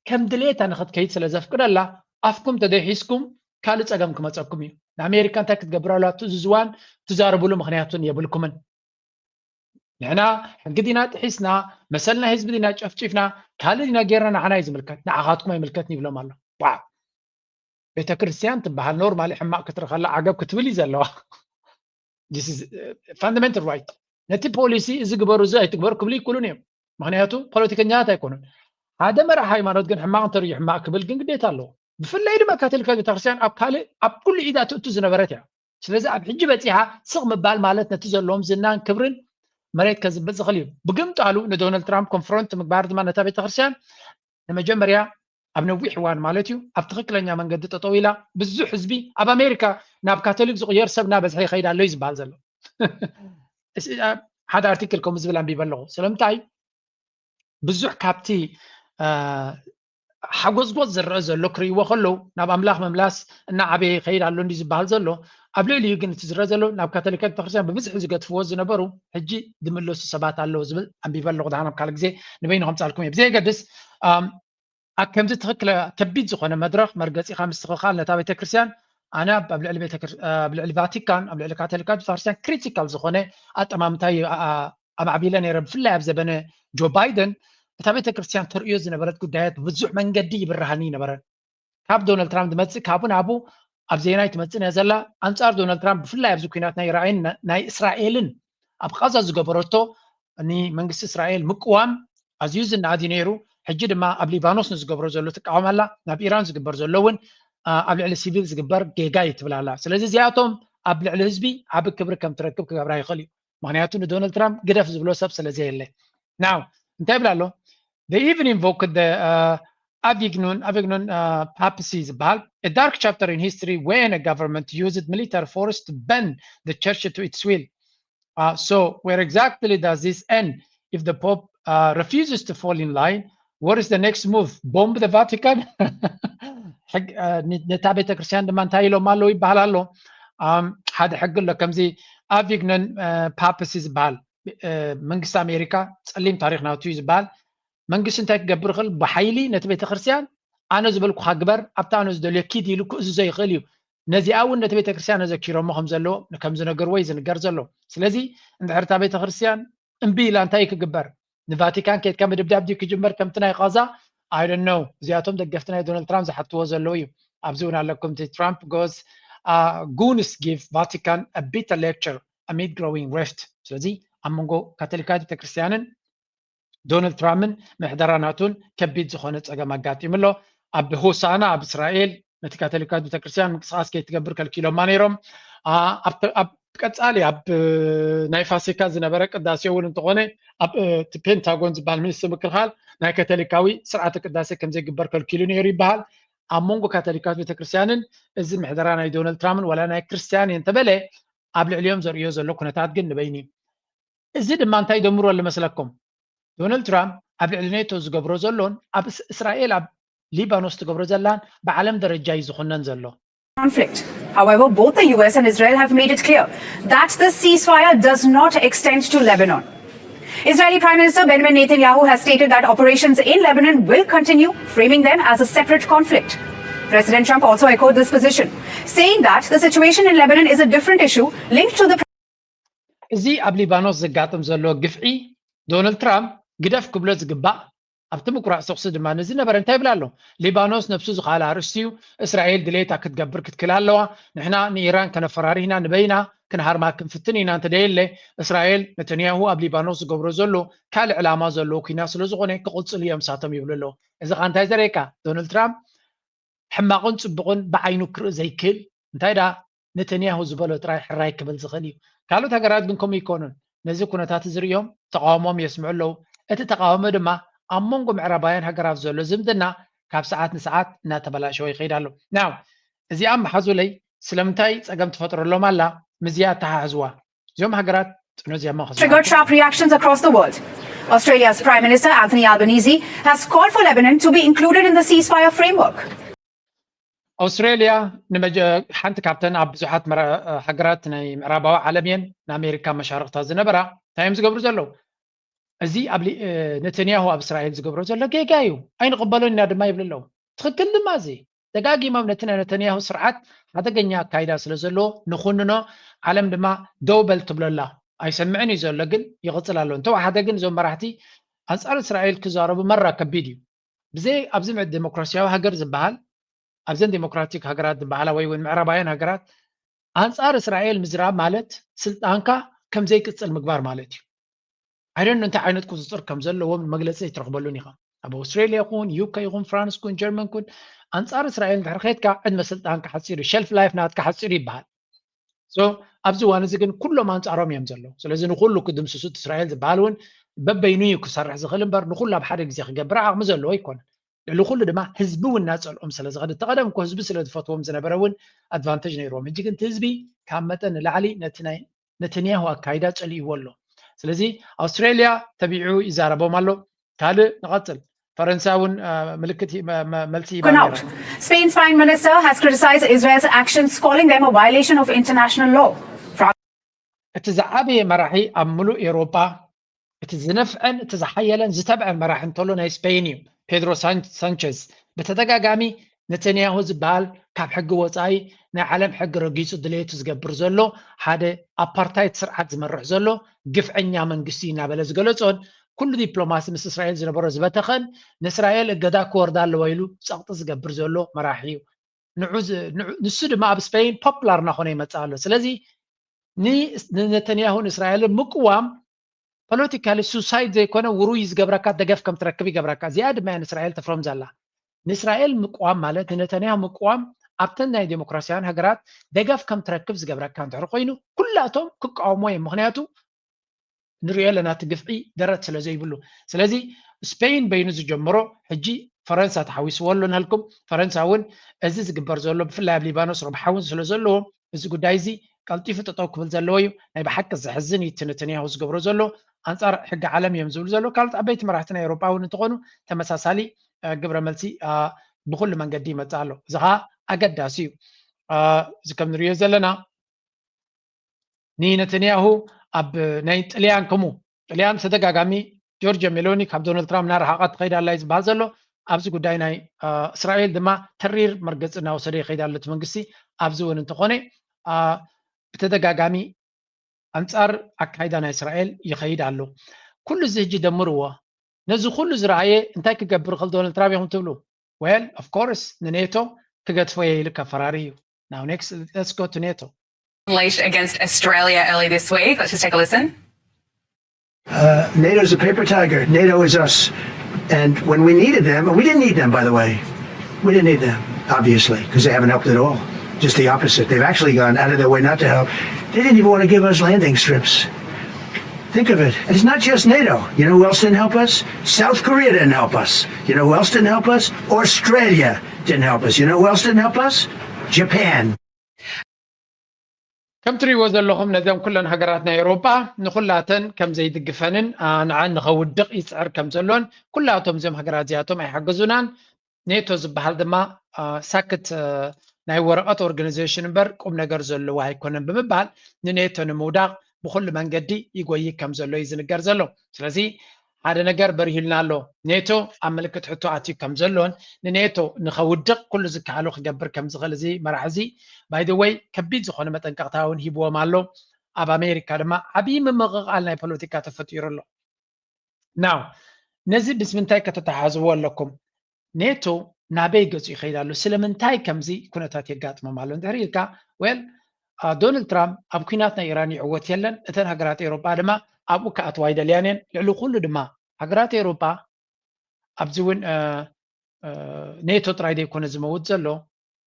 ከም ድሌታ ንኽትከይድ ስለ ዘፍቅደላ ኣፍኩም ተደይሒዝኩም ካልእ ጸገም ክመጸኩም እዩ። ንኣሜሪካ እንታይ ክትገብር ኣለዋ? እቲ ዝዝዋን ትዛረብሉ ምኽንያት እውን የብልኩምን። ንሕና ሕጊ ዲና ጥሒስና፣ መሰል ናይ ህዝቢ ዲና ጨፍጪፍና፣ ካልእ ዲና ጌርና ንዓና እዩ ዝምልከት፣ ንዓኻትኩም ኣይምልከትን ይብሎም ኣሎ። ዋው! ቤተክርስትያን ትበሃል ኖርማሊ ሕማቕ ክትርኢ ከላ ዓገብ ክትብል እዩ ዘለዋ። This is fundamental right። ነቲ ፖሊሲ እዚ ግበሩ እዚ ኣይትግበሩ ክብሉ ይክእሉን እዮም። ምክንያቱ ፖለቲከኛታት ኣይኮኑን። ሓደ መራሒ ሃይማኖት ግን ሕማቕ እንተርእዩ ሕማቕ ክብል ግን ግዴታ ኣለዎ። ብፍላይ ድማ ካቶሊካዊት ቤተክርስትያን ኣብ ካልእ ኣብ ኩሉ ኢዳ ትእቱ ዝነበረት እያ። ስለዚ ኣብ ሕጂ በፂሓ ስቕ ምባል ማለት ነቲ ዘለዎም ዝናን ክብርን መሬት ከዝብጥ ዝኽእል እዩ። ብግምጣሉ ንዶናልድ ትራምፕ ኮንፍሮንት ምግባር ድማ ነታ ቤተክርስትያን ንመጀመርያ ኣብ ነዊሕ እዋን ማለት እዩ ኣብ ትኽክለኛ መንገዲ ጠጠው ኢላ ብዙሕ ህዝቢ ኣብ ኣሜሪካ ናብ ካቶሊክ ዝቕየር ሰብ እናበዝሐ ይኸይድ ኣሎ እዩ ዝበሃል ዘሎ። ሓደ ኣርቲክል ከምኡ ዝብል ኣንቢበ ኣለኹ። ስለምንታይ ብዙሕ ካብቲ ሓጎዝጎዝ ዝረአ ዘሎ ክርእይዎ ከለዉ ናብ ኣምላኽ ምምላስ እናዓበየ ይኸይድ ኣሎ እንዲ ዝበሃል ዘሎ ኣብ ልዕሊኡ ግን እቲ ዝረአ ዘሎ ናብ ካቶሊካዊት ቤተክርስትያን ብብዝሒ ዝገድፍዎ ዝነበሩ ሕጂ ዝምለሱ ሰባት ኣለዉ ዝብል ኣንቢበ ኣለኹ። ደሓን ኣብ ካልእ ግዜ ንበይኑ ከምጻልኩም እየ። ብዘየገድስ ኣብ ከምዚ ትኽክለ ከቢድ ዝኾነ መድረኽ መርገጺኻ ምስትኽኻል ነታ ቤተክርስትያን ኣነ ኣብ ልዕሊ ቫቲካን ኣብ ልዕሊ ካቶሊካዊት ቤተክርስትያን ክሪቲካል ዝኾነ ኣጠማምታ ኣማዕቢለ ነይረ። ብፍላይ ኣብ ዘበነ ጆ ባይደን እታ ቤተክርስትያን ተርእዮ ዝነበረት ጉዳያት ብዙሕ መንገዲ ይብርሃኒ ይነበረ። ካብ ዶናልድ ትራምፕ ዝመፅእ ካብኡ ናብኡ ኣብ ዜና ኣይትመፅን እያ ዘላ። ኣንፃር ዶናልድ ትራምፕ ብፍላይ ኣብዚ ኩናት ናይ ራእይን ናይ እስራኤልን ኣብ ቃዛ ዝገበረቶ ንመንግስቲ እስራኤል ምቅዋም ኣዝዩ ዝነኣድ እዩ ነይሩ። ሕጂ ድማ ኣብ ሊባኖስ ንዝገብሮ ዘሎ ትቃወም ኣላ። ናብ ኢራን ዝግበር ዘሎ እውን ኣብ ልዕሊ ሲቪል ዝግበር ጌጋ እዩ ትብል ኣላ። ስለዚ እዚኣቶም ኣብ ልዕሊ ህዝቢ ዓቢ ክብሪ ከም ትረክብ ክገብራ ይኽእል እዩ። ምክንያቱ ንዶናልድ ትራምፕ ግደፍ ዝብሎ ሰብ ስለ ዘየለ። ናው እንታይ ይብል ኣሎ? They even invoked the uh, Avignon, Avignon uh, papacy ዝበሃል a dark chapter in history when a government used military force to bend the church to its will. Uh, so where exactly does this end? If the Pope uh, refuses to fall in line, what is the next move? Bomb the Vatican? ነታ ቤተክርስትያን ድማ እንታይ ኢሎም ኣለዉ ይበሃል ኣሎ። ሓደ ሕጊ ኣሎ ከምዚ ኣቪግነን ፓፕሲ ዝበሃል መንግስቲ ኣሜሪካ ጸሊም ታሪክ ናቱ እዩ ዝበሃል። መንግስቲ እንታይ ክገብር ይኽእል? ብሓይሊ ነቲ ቤተክርስትያን ኣነ ዝበልኩካ ግበር፣ ኣብቲ ኣነ ዝደልዮ ኪድ ኢሉ ክእዝዞ ይኽእል እዩ። ነዚኣ እውን ነቲ ቤተክርስትያን ኣዘኪሮሞ ከም ዘለዎ ከም ዝነገርዎ እዩ ዝንገር ዘሎ። ስለዚ እንድሕር እታ ቤተክርስትያን እምቢ ኢላ እንታይ ክግበር? ንቫቲካን ከይድካ ምድብዳብ ድዩ ክጅመር ከምቲ ናይ ቃዛ? I don't know። እዚኣቶም ደገፍቲ ናይ ዶናልድ ትራምፕ ዝሓትዎ ዘለዉ እዩ። ኣብዚ እውን ኣለኩም። እቲ ትራምፕ goes, uh, goons give Vatican a bitter lecture amid growing rift። ስለዚ ኣብ መንጎ ካቶሊካዊት ቤተክርስትያንን ዶናልድ ትራምፕን ምሕደራ ናቱን ከቢድ ዝኾነ ጸገም ኣጋጢሙ ኣሎ። ኣብ ሆሳና ኣብ እስራኤል ነቲ ካቶሊካዊት ቤተክርስትያን ምንቅስቃስ ከይትገብር ከልኪሎማ ነይሮም። ኣብ ቀጻሊ ኣብ ናይ ፋሲካ ዝነበረ ቅዳሴ እውን እንተኾነ ኣብ እቲ ፔንታጎን ዝበሃል ሚኒስትሪ ምክልኻል ናይ ካቶሊካዊ ስርዓተ ቅዳሴ ከምዘይግበር ከልኪሉ ነይሩ ይበሃል። ኣብ መንጎ ካቶሊካዊት ቤተክርስትያንን እዚ ምሕደራ ናይ ዶናልድ ትራምፕን ዋላ ናይ ክርስትያን እየ እንተበለ ኣብ ልዕሊኦም ዘርእዮ ዘሎ ኩነታት ግን ንበይኑ እዩ። እዚ ድማ እንታይ ይደምሮ ኣሎ መስለኩም? ዶናልድ ትራምፕ ኣብ ልዕሊ ኔቶ ዝገብሮ ዘሎን ኣብ እስ- እስራኤል ኣብ ሊባኖስ ትገብሮ ዘላን ብዓለም ደረጃ እዩ ዝኹነን ዘሎ። conflict. However, both the U S and Israel have made it clear that this ceasefire does not extend to Lebanon. Israeli Prime Minister Benjamin Netanyahu has stated that operations in Lebanon will continue, framing them as a separate conflict. President Trump also echoed this position, saying that the situation in Lebanon is a different issue linked to the እዚ ኣብ ሊባኖስ ዘጋጥም ዘሎ ግፍዒ ዶናልድ ትራምፕ ግደፍ ክብሎ ዝግባእ ኣብቲ ምቁራፅ ተኩሲ ድማ ንዝነበረ እንታይ ይብል ኣሎ? ሊባኖስ ነብሱ ዝኸኣለ ኣርእስቲ እዩ። እስራኤል ድሌታ ክትገብር ክትክእል ኣለዋ። ንሕና ንኢራን ከነፈራርህ ኢና፣ ንበይና ክንሃርማ ክንፍትን ኢና። እንተደየለ እስራኤል ነተንያሁ ኣብ ሊባኖስ ዝገብሮ ዘሎ ካልእ ዕላማ ዘለዎ ኩናት ስለዝኾነ ክቕፅሉ እዮም ንሳቶም ይብሉ ኣለዉ። እዚ ኸ እንታይ ዘርእየካ? ዶናልድ ትራምፕ ሕማቕን ፅቡቕን ብዓይኑ ክርኢ ዘይክእል እንታይ ደኣ ነተንያሁ ዝበሎ ጥራይ ሕራይ ክብል ዝኽእል እዩ። ካልኦት ሃገራት ግን ከምኡ ይኮኑን። ነዚ ኩነታት እዚ ርእዮም ተቃውሞም የስምዑ ኣለዉ። እቲ ተቃውሞ ድማ ኣብ መንጎ ምዕራባውያን ሃገራት ዘሎ ዝምድና ካብ ሰዓት ንሰዓት እናተበላሸወ ይኸይድ ኣሎ። ናው እዚኣ መሓዙለይ ስለምንታይ ጸገም ትፈጥረሎም ኣላ? ምዚኣ ኣተሓሕዝዋ። እዚኦም ሃገራት ጥኖ እዚኣ መኸ triggered sharp reactions across the world. Australia's Prime Minister Anthony Albanese has called for Lebanon to be included in the ceasefire framework. ኣውስትራልያ ንመጀ- ሓንቲ ካብተን ኣብ ብዙሓት መራ- ሃገራት ናይ ምዕራባዊ ዓለም እየን ንኣሜሪካ መሻርክታ ዝነበራ እንታይ እዮም ዝገብሩ ዘለዉ? እዚ ኣብ ሊ- እ፣ ነተንያሁ ኣብ እስራኤል ዝገብሮ ዘሎ ጌጋ እዩ፣ ኣይንቕበሎን ኢና ድማ ይብሉ ኣለዉ። ትኽክል ድማ እዚ ደጋጊሞም ነቲ ናይ ነተንያሁ ስርዓት ሓደገኛ ኣካይዳ ስለ ዘለዎ ንኹንኖ፣ ዓለም ድማ ደው በል ትብሎ ኣላ። ኣይሰምዕን እዩ ዘሎ ግን ይቕፅል ኣሎ። እንተወሓደ ግን እዞም መራሕቲ ኣንፃር እስራኤል ክዛረቡ መራ ከቢድ እዩ። ብዘይ ኣብዚ ምዕድ ዴሞክራሲያዊ ሃገር ዝበሃል ኣብዘን ዴሞክራቲክ ሃገራት ዝበሃላ ወይ እውን ምዕራባውያን ሃገራት ኣንፃር እስራኤል ምዝራብ ማለት ስልጣንካ ከም ዘይቅፅል ምግባር ማለት እዩ። ኣይደን እንታይ ዓይነት ቁፅፅር ከም ዘለዎም መግለፂ ኣይትረኽበሉን ኢኻ። ኣብ ኣውስትሬልያ ይኹን ዩከ ይኹን ፍራንስ ኩን ጀርመን ኩን ኣንፃር እስራኤል እንድሕር ከድካ ዕድመ ስልጣንካ ሓፂሩ ሸልፍ ላይፍ ናትካ ሓፂሩ ይበሃል። So ኣብዚ እዋን እዚ ግን ኩሎም ኣንፃሮም እዮም ዘለዉ። ስለዚ ንኩሉ ክድምስሱ እቲ እስራኤል ዝበሃል እውን በበይኑ እዩ ክሰርሕ ዝኽእል እምበር ንኩሉ ኣብ ሓደ ግዜ ክገብር ዓቕሚ ዘለዎ ኣይኮነን። ልዕሊ ኩሉ ድማ ህዝቢ እውን እናፀልኦም ስለ ዝኸድ እቲ ቀደም እኮ ህዝቢ ስለ ዝፈትዎም ዝነበረ እውን ኣድቫንቴጅ ነይርዎም። ሕጂ ግን እቲ ህዝቢ ካብ መጠን ንላዕሊ ነቲ ናይ ነተንያሁ ኣካይዳ ፀሊእዎ ኣሎ። ስለዚ ኣውስትሬልያ ተቢዑ ይዛረቦም ኣሎ። ካልእ ንቐፅል። ፈረንሳ እውን አ፣ ምልክት ሂ- መ- መ- መልሲ ሂባ Broken ነይራ። out. Spain's Prime Minister has criticized Israel's actions, calling them a violation of international law. እቲ ዝዓበየ መራሒ ኣብ ምሉእ ኤውሮጳ እቲ ዝነፍዐን እቲ ዝሓየለን ዝተብዐን መራሒ እንተሎ ናይ ስፔን እዩ። ፔድሮ ሳን- ሳንቸዝ ብተደጋጋሚ ነተንያሁ ዝበሃል ካብ ሕጊ ወፃኢ ናይ ዓለም ሕጊ ረጊፁ ድሌቱ ዝገብር ዘሎ ሓደ ኣፓርታይድ ስርዓት ዝመርሕ ዘሎ ግፍዐኛ መንግስቲ እናበለ ዝገለፆን ኩሉ ዲፕሎማሲ ምስ እስራኤል ዝነበሮ ዝበተኸን ንእስራኤል እገዳ ክወርዳ ኣለዎ ኢሉ ፀቕጢ ዝገብር ዘሎ መራሒ እዩ። ንዑ ዝ- ንዑ- ንሱ ድማ ኣብ ስፔን ፖፕላር እናኾነ ይመፅእ ኣሎ። ስለዚ ን- ንነተንያሁን እስራኤልን ምቅዋም ፖለቲካሊ ሱሳይድ ዘይኮነ ውሩይ ዝገብረካ ደገፍ ከም ትረክብ ይገብረካ። እዚኣ ድማ እያ ንእስራኤል ተፍሮም ዘላ። ንእስራኤል ምቅዋም ማለት ንነተንያሁ ምቅዋም ኣብተን ናይ ዴሞክራሲያን ሃገራት ደገፍ ከም ትረክብ ዝገብረካ እንድሕር ኮይኑ ኩላቶም ክቃወሞ እዮም። ምክንያቱ ንሪኦ ኣለና እቲ ግፍዒ ደረት ስለ ዘይብሉ። ስለዚ ስፔን በይኑ ዝጀመሮ ሕጂ ፈረንሳ ተሓዊስዎ ኣሎ ናልኩም። ፈረንሳ እውን እዚ ዝግበር ዘሎ ብፍላይ ኣብ ሊባኖስ ረብሓ እውን ስለ ዘለዎ እዚ ጉዳይ እዚ ቀልጢፉ ጠጠው ክብል ዘለዎ እዩ። ናይ ብሓቂ ዘሕዝን እዩ እቲ ነተንያሁ ዝገብሮ ዘሎ ኣንፃር ሕጊ ዓለም እዮም ዝብሉ ዘለዉ። ካልኦት ዓበይቲ መራሕቲ ናይ ኤውሮጳ እውን እንትኾኑ ተመሳሳሊ አ፣ ግብረ መልሲ አ፣ ብኩሉ መንገዲ ይመፅእ ኣሎ። እዚ ከዓ ኣገዳሲ እዩ። አ፣ እዚ ከም ንሪኦ ዘለና ንነተንያሁ ኣብ ናይ ጥልያን ከምኡ ጥልያን ተደጋጋሚ ጆርጆ ሜሎኒ ካብ ዶናልድ ትራምፕ እናረሓቐት ትኸይድ ኣላ እዩ ዝበሃል ዘሎ። ኣብዚ ጉዳይ ናይ አ፣ እስራኤል ድማ ተሪር መርገፂ እናወሰደ ይኸይድ ኣሎ እቲ መንግስቲ። ኣብዚ እውን እንተኾነ አ፣ ብተደጋጋሚ ኣንፃር ኣካይዳ ናይ እስራኤል ይኸይድ ኣሎ። ኩሉ እዚ ሕጂ ደምርዎ። ነዚ ኩሉ ዝረኣየ እንታይ ክገብር ይኽእል ዶናልድ ትራምፕ ኢኹም ትብሉ? ዌል ኦፍ ኮርስ ንኔቶ ክገድፎ እየ ኢሉ ከፈራሪ እዩ። Now next, let's go to NATO. Unleashed against Australia early this week. Let's just take a listen. Uh, NATO's a paper tiger. NATO is us. And when we needed them, and we didn't need them, by the way, we didn't need them, obviously, because they haven't helped at all. Just the opposite. They've actually gone out of their way not to help. They didn't even want to give us landing strips. Think of it. It's not just NATO. You know who else didn't help us? South Korea didn't help us. You know who else didn't help us? Australia didn't help us. You know who else didn't help us? Japan. ከም ትሪእዎ ዘለኹም ነዘን ኩለን ሃገራት ናይ ኤውሮጳ ንኹላተን ከም ዘይድግፈንን ንዓን ንኸውድቕ ይፅዕር ከም ዘሎን ኩላቶም እዚኦም ሃገራት እዚኣቶም ኣይሓገዙናን። ኔቶ ዝበሃል ድማ ሳክት ናይ ወረቐት ኦርጋናይዜሽን እምበር ቁም ነገር ዘለዎ ኣይኮነን ብምባል ንኔቶ ንምውዳቕ ብኹሉ መንገዲ ይጎይ ከም ዘሎ እዩ ዝንገር ዘሎ። ስለዚ ሓደ ነገር በሪሁልና ኣሎ። ኔቶ ኣብ ምልክት ሕቶ ኣትዩ ከም ዘሎን ንኔቶ ንኸውድቕ ኩሉ ዝከኣሎ ክገብር ከም ዝኽእል እዚ መራሒ እዚ ባይደወይ ከቢድ ዝኾነ መጠንቀቕታ እውን ሂብዎም ኣሎ። ኣብ ኣሜሪካ ድማ ዓብዪ ምምቕቓል ናይ ፖለቲካ ተፈጢሩ ኣሎ። ናው ነዚ ምስ ምንታይ ከተተሓዝዎ ኣለኩም? ኔቶ ናበይ ገጹ ይኸይድ ኣሎ? ስለምንታይ ከምዚ ኩነታት የጋጥሞም ኣሎ እንድሕር ኢልካ፣ ዌል ዶናልድ ትራምፕ ኣብ ኩናት ናይ ኢራን ይዕወት የለን፣ እተን ሃገራት ኤውሮጳ ድማ ኣብኡ ክኣትዋ ኣይደልያን እየን። ልዕሊ ኩሉ ድማ ሃገራት ኤውሮጳ ኣብዚ እውን ኔቶ ጥራይ ዘይኮነ ዝመውት ዘሎ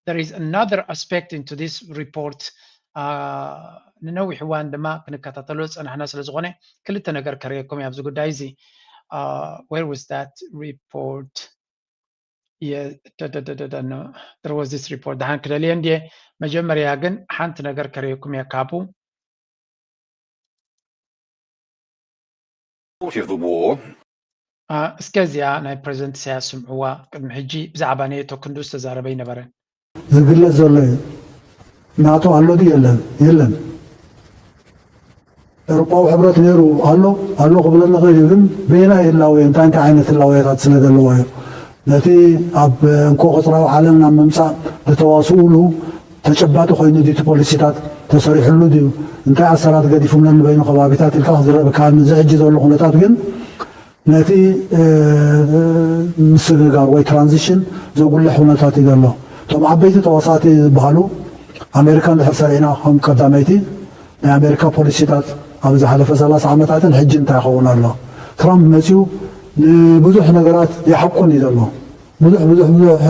there is another aspect into this report። ንነዊሕ እዋን ድማ ክንከታተሎ ዝፀናሕና ስለ ዝኾነ ክልተ ነገር ከርእየኩም ኣብዚ ጉዳይ እዚ። Where was that report? There was this report. ደሓን ክደልየ እንድየ። መጀመርያ ግን ሓንቲ ነገር ከርእየኩም እየ ካብኡ። እስከ እዚኣ ናይ ፕሬዚደንት ኢሳያስ ስምዕዋ። ቅድሚ ሕጂ ብዛዕባ ኔቶ ክንዱ ዝተዛረበ ኣይነበረን። ዝግለጽ ዘሎ እዩ። ናቶ ኣሎ ድዩ የለን? የለን። ኤውሮጳዊ ሕብረት ነይሩ ኣሎ ኣሎ ክብለና ይኽእል እዩ፣ ግን በየናይ ህላወ እንታይ እንታይ ዓይነት ህላወታት ስለ ዘለዎ እዩ? ነቲ ኣብ እንኮ ቅጽራዊ ዓለም ናብ ምምጻእ ዝተዋስኡሉ ተጨባጢ ኮይኑ ድዩ እቲ ፖሊሲታት ተሰሪሕሉ ድዩ? እንታይ ኣሰራት ገዲፉ ነንበይኑ ከባቢታት ኢልካ ክዝረብ ይከኣል። እዚ ሕጂ ዘሎ ኩነታት ግን ነቲ ምስግጋር ወይ ትራንዚሽን ዘጉልሕ ኩነታት እዩ ዘሎ። እቶም ዓበይቲ ተዋሳእቲ ዝበሃሉ ኣሜሪካ እንድሕር ሰሪዕና ከም ቀዳመይቲ ናይ ኣሜሪካ ፖሊሲታት ኣብ ዝሓለፈ ሰላሳ ዓመታትን ሕጂ እንታይ ይኸውን ኣሎ? ትራምፕ መፂኡ ንብዙሕ ነገራት ይሓቁን እዩ ዘሎ። ብዙሕ ብዙሕ ብዙሕ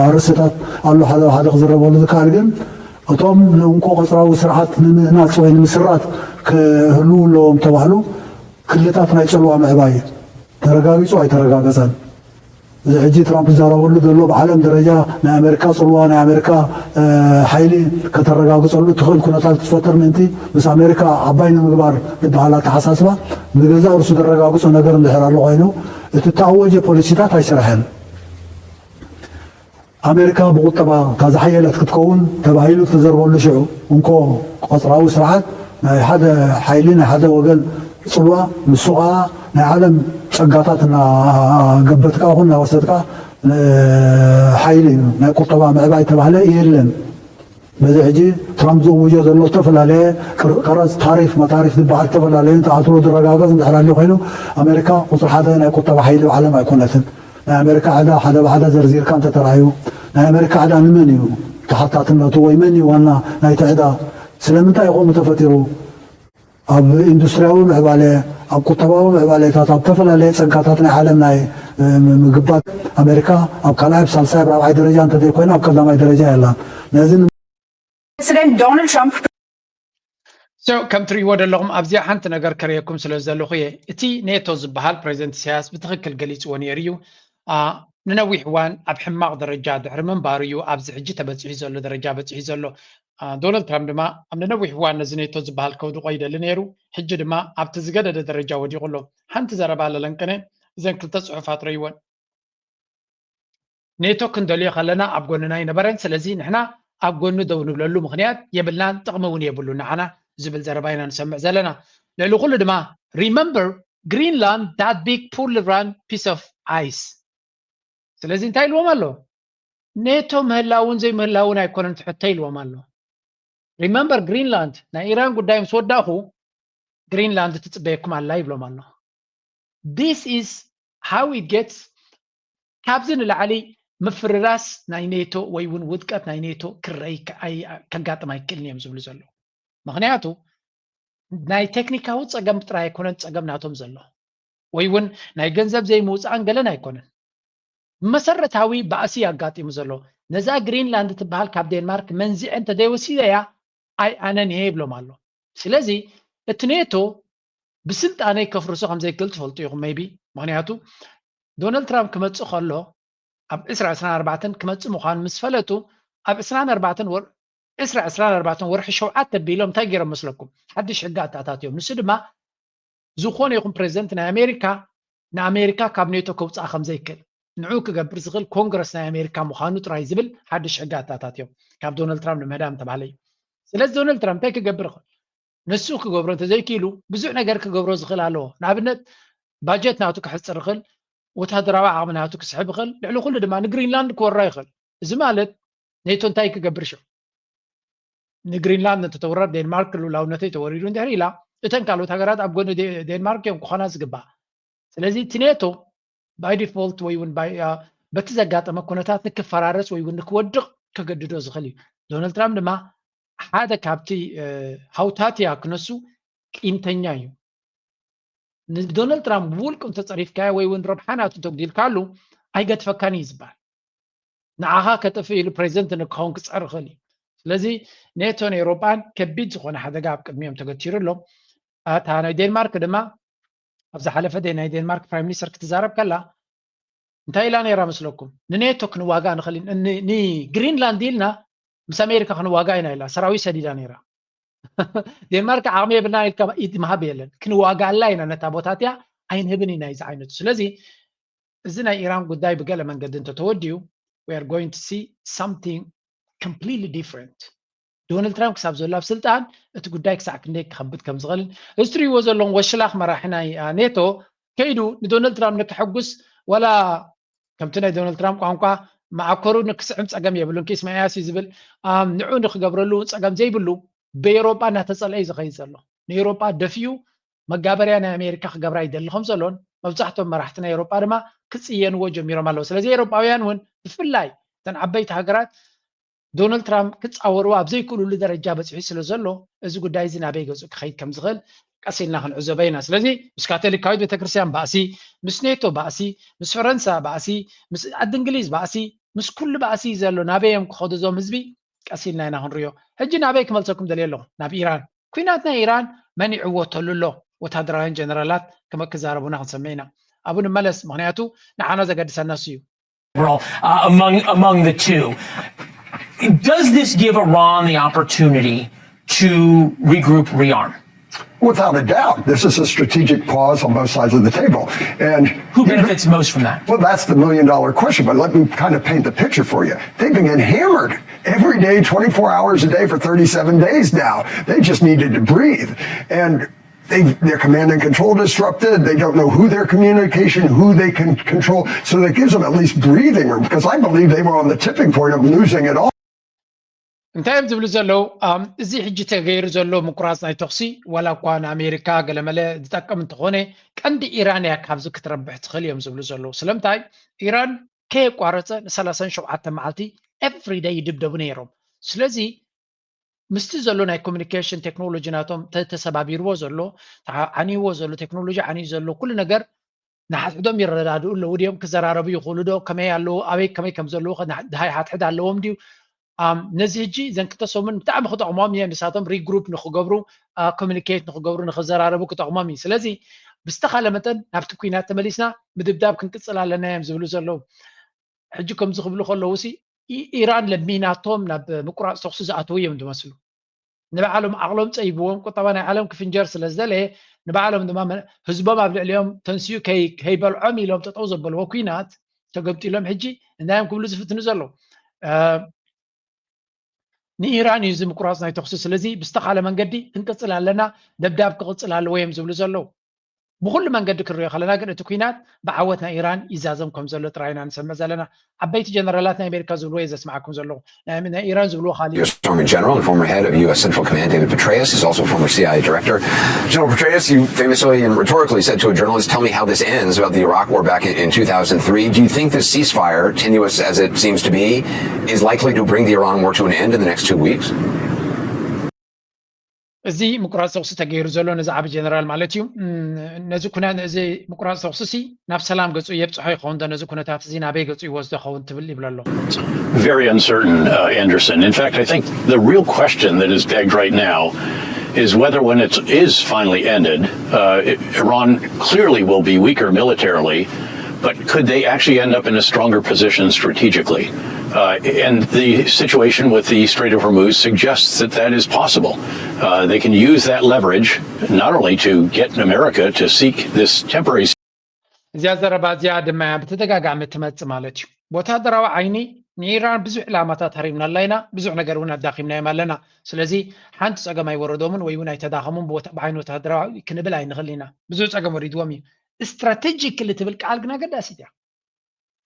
ኣርእስትታት ኣሎ ሓደ ሓደ ክዝረበሉ ዝከኣል፣ ግን እቶም ንእንኮ ቀፅራዊ ስርዓት ንምህናፅ ወይ ንምስራት ክህልዉ ኣለዎም ተባህሉ ክልታት ናይ ፅልዋ ምዕባይ ተረጋጊፁ ኣይተረጋገፀን። እዚ ሕጂ ትራምፕ ዝዛረበሉ ዘሎ ብዓለም ደረጃ ናይ ኣሜሪካ ፅልዋ ናይ ኣሜሪካ ሓይሊ ከተረጋግፀሉ ትኽእል ኩነታት ክትፈጥር ምእንቲ ምስ ኣሜሪካ ዓባይ ንምግባር ዝበሃል ኣተሓሳስባ ንገዛእ ርእሱ ዘረጋግፆ ነገር እንድሕር ኣሎ ኮይኑ እቲ እተኣወጀ ፖሊሲታት ኣይስራሐን። ኣሜሪካ ብቁጠባ እታ ዝሓየለት ክትከውን ተባሂሉ ዝተዘርበሉ ሽዑ እንኮ ቆፅራዊ ስርዓት ናይ ሓደ ሓይሊ ናይ ሓደ ወገን ፅልዋ ንሱ ከዓ ናይ ዓለም ፀጋታት እናገበትካ ይኹን እናወሰድካ ሓይሊ እዩ ናይ ቁጠባ ምዕባይ ተባህለ የለን። በዚ ሕጂ ትራምፕ ዝእውጆ ዘሎ ዝተፈላለየ ቀረፅ ታሪፍ መታሪፍ ዝበሃል ዝተፈላለየ ተኣትሮ ዝረጋገፅ እንድሕር ኣሎ ኮይኑ ኣሜሪካ ቁፅሪ ሓደ ናይ ቁጠባ ሓይሊ ዓለም ኣይኮነትን። ናይ ኣሜሪካ ዕዳ ሓደ ብሓደ ዘርዚርካ እንተተራእዩ ናይ ኣሜሪካ ዕዳ ንመን እዩ ተሓታትነቱ ወይ መን እዩ ዋና ናይቲ ዕዳ? ስለምንታይ እዩ ከምኡ ተፈጢሩ? ኣብ ኢንዱስትሪያዊ ምዕባለ፣ ኣብ ቁጠባዊ ምዕባለታት፣ ኣብ ዝተፈላለየ ፀጋታት ናይ ዓለም ናይ ምግባት ኣሜሪካ ኣብ ካልኣይ፣ ኣብ ሳልሳይ፣ ኣብ ራብዓይ ደረጃ እንተዘይኮይኑ ኣብ ቀዳማይ ደረጃ የላን። ነዚ President Donald Trump So ከም ትርእይዎ ዘለኹም ኣብዚኣ ሓንቲ ነገር ከርእየኩም ስለ ዘለኹ እየ። እቲ ኔቶ ዝበሃል ፕሬዚደንት ኢሳያስ ብትኽክል ገሊፅዎ ነይሩ እዩ። ንነዊሕ እዋን ኣብ ሕማቕ ደረጃ ድሕሪ ምንባሩ እዩ ኣብዚ ሕጂ ተበፂሑ ዘሎ ደረጃ በፂሑ ዘሎ። ዶናልድ ትራምፕ ድማ ኣብ ንነዊሕ እዋን ነዚ ኔቶ ዝበሃል ከውድቖ ይደሊ ነይሩ። ሕጂ ድማ ኣብቲ ዝገደደ ደረጃ ወዲቑ ኣሎ። ሓንቲ ዘረባ ኣለለንቅነ እዘን ክልተ ፅሑፋት ረይወን። ኔቶ ክንደልዮ ከለና ኣብ ጎንና ኣይነበረን። ስለዚ ንሕና ኣብ ጎኑ ደው ንብለሉ ምኽንያት የብልናን፣ ጥቕሚ እውን የብሉ ንዓና ዝብል ዘረባ ኢና ንሰምዕ ዘለና። ልዕሊ ኩሉ ድማ remember Greenland, that big poorly run piece of ice። ስለዚ እንታይ ኢልዎም ኣሎ? ኔቶ ምህላውን ዘይምህላውን ኣይኮነን ትሕቶ ኢልዎም ኣሎ። Remember Greenland፣ ናይ ኢራን ጉዳይ ምስ ወዳእኹ ግሪንላንድ ትፅበየኩም ኣላ ይብሎም ኣሎ። This is how it gets። ካብዚ ንላዕሊ ምፍርራስ ናይ ኔቶ ወይ እውን ውድቀት ናይ ኔቶ ክረይ ከጋጥም ኣይክእልን እዮም ዝብሉ ዘለዉ። ምክንያቱ ናይ ቴክኒካዊ ፀገም ጥራይ ኣይኮነን ፀገም ናቶም ዘሎ፣ ወይ እውን ናይ ገንዘብ ዘይምውፃእን ገለን ኣይኮነን። መሰረታዊ ባእሲ ኣጋጢሙ ዘሎ። ነዛ ግሪንላንድ ትበሃል ካብ ዴንማርክ መንዚዐ እንተዘይወሲደያ ኣይ ኣነን እየ ይብሎም ኣሎ። ስለዚ እቲ ኔቶ ብስልጣነይ ከፍርሶ ከም ዘይክእል ትፈልጡ ኢኹም maybe። ምክንያቱ ዶናልድ ትራምፕ ክመፅእ ከሎ ኣብ ዕስራ ዕስራን ኣርባዕተን ክመፅእ ምዃኑ ምስ ፈለጡ ኣብ ዕስራን ኣርባዕተን ወር ዕስራ ዕስራን ኣርባዕተን ወርሒ ሸውዓተ ቢሎም እንታይ ገይሮም መስለኩም? ሓድሽ ሕጊ ኣተኣታትዮም። ንሱ ድማ ዝኾነ ይኹን ፕሬዚደንት ናይ ኣሜሪካ ንኣሜሪካ ካብ ኔቶ ከውፅኣ ከም ዘይክእል ንዑ ክገብር ዝኽእል ኮንግረስ ናይ ኣሜሪካ ምዃኑ ጥራይ ዝብል ሓድሽ ሕጊ ኣተኣታትዮም። ካብ ዶናልድ ትራምፕ ንምህዳም ተባህለ እዩ። ስለዚ ዶናልድ ትራምፕ እንታይ ክገብር ይኽእል? ንሱ ክገብሮ እንተዘይክኢሉ ብዙሕ ነገር ክገብሮ ዝኽእል ኣለዎ። ንኣብነት ባጀት ናቱ ክሕፅር ይኽእል፣ ወታደራዊ ዓቕሚ ናቱ ክስሕብ ይኽእል፣ ልዕሊ ኩሉ ድማ ንግሪንላንድ ክወራ ይኽእል። እዚ ማለት ኔቶ እንታይ ክገብር ሽዑ? ንግሪንላንድ እንተተወረር ዴንማርክ ልኡላውነተይ ተወሪሩ እንድሕር ኢላ እተን ካልኦት ሃገራት ኣብ ጎኒ ዴንማርክ እዮም ክኾና ዝግባእ። ስለዚ እቲ ኔቶ by default ወይ እውን በቲ ዘጋጠመ ኩነታት ንክፈራረስ ወይ እውን ንክወድቕ ከገድዶ ዝኽእል እዩ። ዶናልድ ትራምፕ ድማ ሓደ ካብቲ ሃውታትያ ክነሱ ቂምተኛ እዩ። ንዶናልድ ትራምፕ ብውልቁ እንተፀሪፍካዮ ወይ እውን ረብሓ ናቱ እንተጉዲልካሉ ኣይገድፈካን እዩ ዝበሃል። ንዓኻ ከጥፍእ ኢሉ ፕሬዚደንት ንክኸውን ክፅዕር ይኽእል እዩ። ስለዚ ኔቶን ኤውሮጳን ከቢድ ዝኾነ ሓደጋ ኣብ ቅድሚኦም ተገቲሩ ኣሎ። እታ ናይ ዴንማርክ ድማ ኣብ ዝሓለፈ ናይ ዴንማርክ ፕራይም ሚኒስተር ክትዛረብ ከላ እንታይ ኢላ ነይራ መስለኩም? ንኔቶ ክንዋጋ ንኽእል ንግሪንላንድ ኢልና ምስ ኣሜሪካ ክንዋጋ ኢና ኢላ ሰራዊት ሰዲዳ ነይራ። ዴንማርክ ዓቕሚ የብልና ኢልካ ኢድ ምሃብ የለን። ክንዋጋላ ኢና ነታ ቦታ እቲኣ ኣይንህብን ኢና እዩ ዝዓይነቱ። ስለዚ እዚ ናይ ኢራን ጉዳይ ብገለ መንገዲ እንተተወዲኡ we are going to see something completely different። ዶናልድ ትራምፕ ክሳብ ዘሎ ኣብ ስልጣን እቲ ጉዳይ ክሳዕ ክንደይ ክኸብድ ከም ዝኽእልን እዚ ትሪእዎ ዘለኹም ወሽላኽ መራሒ ናይ ኔቶ ከይዱ ንዶናልድ ትራምፕ ንክሕጉስ ዋላ ከምቲ ናይ ዶናልድ ትራምፕ ቋንቋ መዓኮሩ ንክስዕም ፀገም የብሉን ኪስ መያስ እዩ ዝብል ንዑ ንክገብረሉ ፀገም ዘይብሉ ብኤውሮጳ እናተፀልአ እዩ ዝኸይድ ዘሎ። ንኤውሮጳ ደፊኡ መጋበርያ ናይ ኣሜሪካ ክገብራ ይደሊ ከም ዘሎን መብዛሕትኦም መራሕቲ ናይ ኤውሮጳ ድማ ክፅየንዎ ጀሚሮም ኣለዉ። ስለዚ ኤውሮጳውያን እውን ብፍላይ እተን ዓበይቲ ሃገራት ዶናልድ ትራምፕ ክፃወርዎ ኣብ ዘይክእሉሉ ደረጃ በፂሑ ስለ ዘሎ እዚ ጉዳይ እዚ ናበይ ገፁ ክኸይድ ከም ዝኽእል ቀስ ኢልና ክንዕዘቦ ኢና። ስለዚ ምስ ካቶሊካዊት ቤተክርስትያን ባእሲ፣ ምስ ኔቶ ባእሲ፣ ምስ ፈረንሳ ባእሲ፣ ምስ ዓዲ እንግሊዝ ባእሲ፣ ምስ ኩሉ ባእሲ ዘሎ ናበይ እዮም ክኸዱ እዞም ህዝቢ ቀስ ኢልና ኢና ክንሪኦ። ሕጂ ናበይ ክመልሰኩም ደልየ ኣለኹ? ናብ ኢራን። ኲናት ናይ ኢራን መን ይዕወተሉ ኣሎ? ወታደራውያን ጀነራላት ክዛረቡና ክንሰምዕ ኢና። ኣብኡ ንመለስ፣ ምኽንያቱ ንዓና ዘገድሰና እሱ እዩ። General, uh, among among the two. Does this give Iran the opportunity to regroup, rearm? Without a doubt, this is a strategic pause on both sides of the table. And Who benefits most from that? Well, that's the million dollar question, but let me kind of paint the picture for you. They've been getting hammered every day, twenty-four hours a day for thirty-seven days now. They just needed to breathe. And they, their command and control disrupted. They don't know who their communication, who they can control. So that gives them at least breathing room, because I believe they were on the tipping point of losing it all. እንታይ እዮም ዝብሉ ዘለዉ? እዚ ሕጂ ተገይሩ ዘሎ ምቁራፅ ናይ ተኩሲ ዋላ እኳ ንኣሜሪካ ገለመለ ዝጠቅም እንተኾነ ቀንዲ ኢራን እያ ካብዚ ክትረብሕ ትኽእል እዮም ዝብሉ ዘለዉ። ስለምንታይ ኢራን ከየቋረፀ ንሰላሳን ሸውዓተ መዓልቲ everyday ይድብደቡ ነይሮም። ስለዚ ምስቲ ዘሎ ናይ ኮሚኒኬሽን ቴክኖሎጂ ናቶም ተሰባቢርዎ ዘሎ ዓንይዎ ዘሎ ቴክኖሎጂ ዓንዩ ዘሎ ኩሉ ነገር ንሓድሕዶም ይረዳድኡ ኣለዉ ድዮም? ክዘራረቡ ይኽእሉ ዶ? ከመይ ኣለዉ? ኣበይ ከመይ ከም ዘለዉ ድሃይ ሓድሕድ ኣለዎም ድዩ? ነዚ ሕጂ ዘን ክልተ ሰሙን ብጣዕሚ ክጠቕሞም እየ። ንሳቶም regroup ንክገብሩ፣ communicate ንክገብሩ፣ ንክዘራረቡ ክጠቕሞም እዩ። ስለዚ ብዝተኻለ መጠን ናብቲ ኲናት ተመሊስና ምድብዳብ ክንቅፅል ኣለና እዮም ዝብሉ ዘለዉ። ሕጂ ከምዚ ክብሉ ከለዉ ሲ ኢራን ለሚናቶም ናብ ምቁራፅ ተኩሲ ዝኣተዉ እዮም ዝመስሉ። ንባዕሎም ዓቕሎም ፀይብዎም ቁጠባ ናይ ዓለም ክፍንጀር ስለ ዝደለየ ንባዕሎም ድማ ህዝቦም ኣብ ልዕሊኦም ተንስኡ ከይበልዖም ኢሎም ጠጠው ዘበልዎ ኲናት ተገምጢሎም ሕጂ እንታይ እዮም ክብሉ ዝፍትኑ ዘለዉ? ንኢራን እዩ እዚ ምቁራፅ ናይ ተኩሲ። ስለዚ ብዝተኻለ መንገዲ ክንቅፅል ኣለና፣ ደብዳብ ክቕፅል ኣለዎ እዮም ዝብሉ ዘለዉ። ብኩሉ መንገዲ ክንሪኦ ከለና ግን እቲ ኩናት ብዓወት ናይ ኢራን ይዛዘም ከም ዘሎ ጥራይ ኢና ንሰምዕ ዘለና። ዓበይቲ ጀነራላት ናይ ኣሜሪካ ዝብልዎ እየ ዘስምዓኩም ዘለኹ። ናይ ናይ ኢራን ዝብልዎ ካሊእ እዩ። U S Army general and former head of U S Central Command David Petraeus is also a former C I A director. General Petraeus, you famously and rhetorically said to a journalist, "Tell me how this ends," about the Iraq War back in, in two thousand three. Do you think this ceasefire, tenuous as it seems to be, is likely to bring the Iran war to an end in the next two weeks? እዚ ምቁራፅ ተኩሲ ተገይሩ ዘሎ ነዚ ዓቢ ጀነራል ማለት እዩ። ነዚ ኩነ እዚ ምቁራፅ ተኩሲ ሲ ናብ ሰላም ገፁ የብፅሖ ይኸውን ዶ ነዚ ኩነታት እዚ ናበይ ገፁ ይወስዶ ይኸውን ትብል ይብል ኣሎ። Very uncertain, uh, Anderson. In fact, I think the real question that is begged right now is whether, when it is finally ended, uh, Iran clearly will be weaker militarily. But could they actually end up in a stronger position strategically? Uh, and the situation with the Strait of Hormuz suggests that that is possible. Uh, they can use that leverage not only to get America to seek this temporary እዚኣ ዘረባ እዚኣ ድማ ብተደጋጋሚ ትመጽእ ማለት እዩ። ብወታደራዊ ዓይኒ ንኢራን ብዙሕ ዕላማታት ሃሪምናላ ኢና፣ ብዙሕ ነገር እውን ኣዳኺምናዮም ኣለና። ስለዚ ሓንቲ ጸገም ኣይወረዶምን ወይ እውን ኣይተዳኸሙን ብዓይኒ ወታደራዊ ክንብል ኣይንኽእል ኢና። ብዙሕ ጸገም ወሪድዎም እዩ። ስትራቴጂክሊ ትብል ቃል ግን ኣገዳሲት እያ።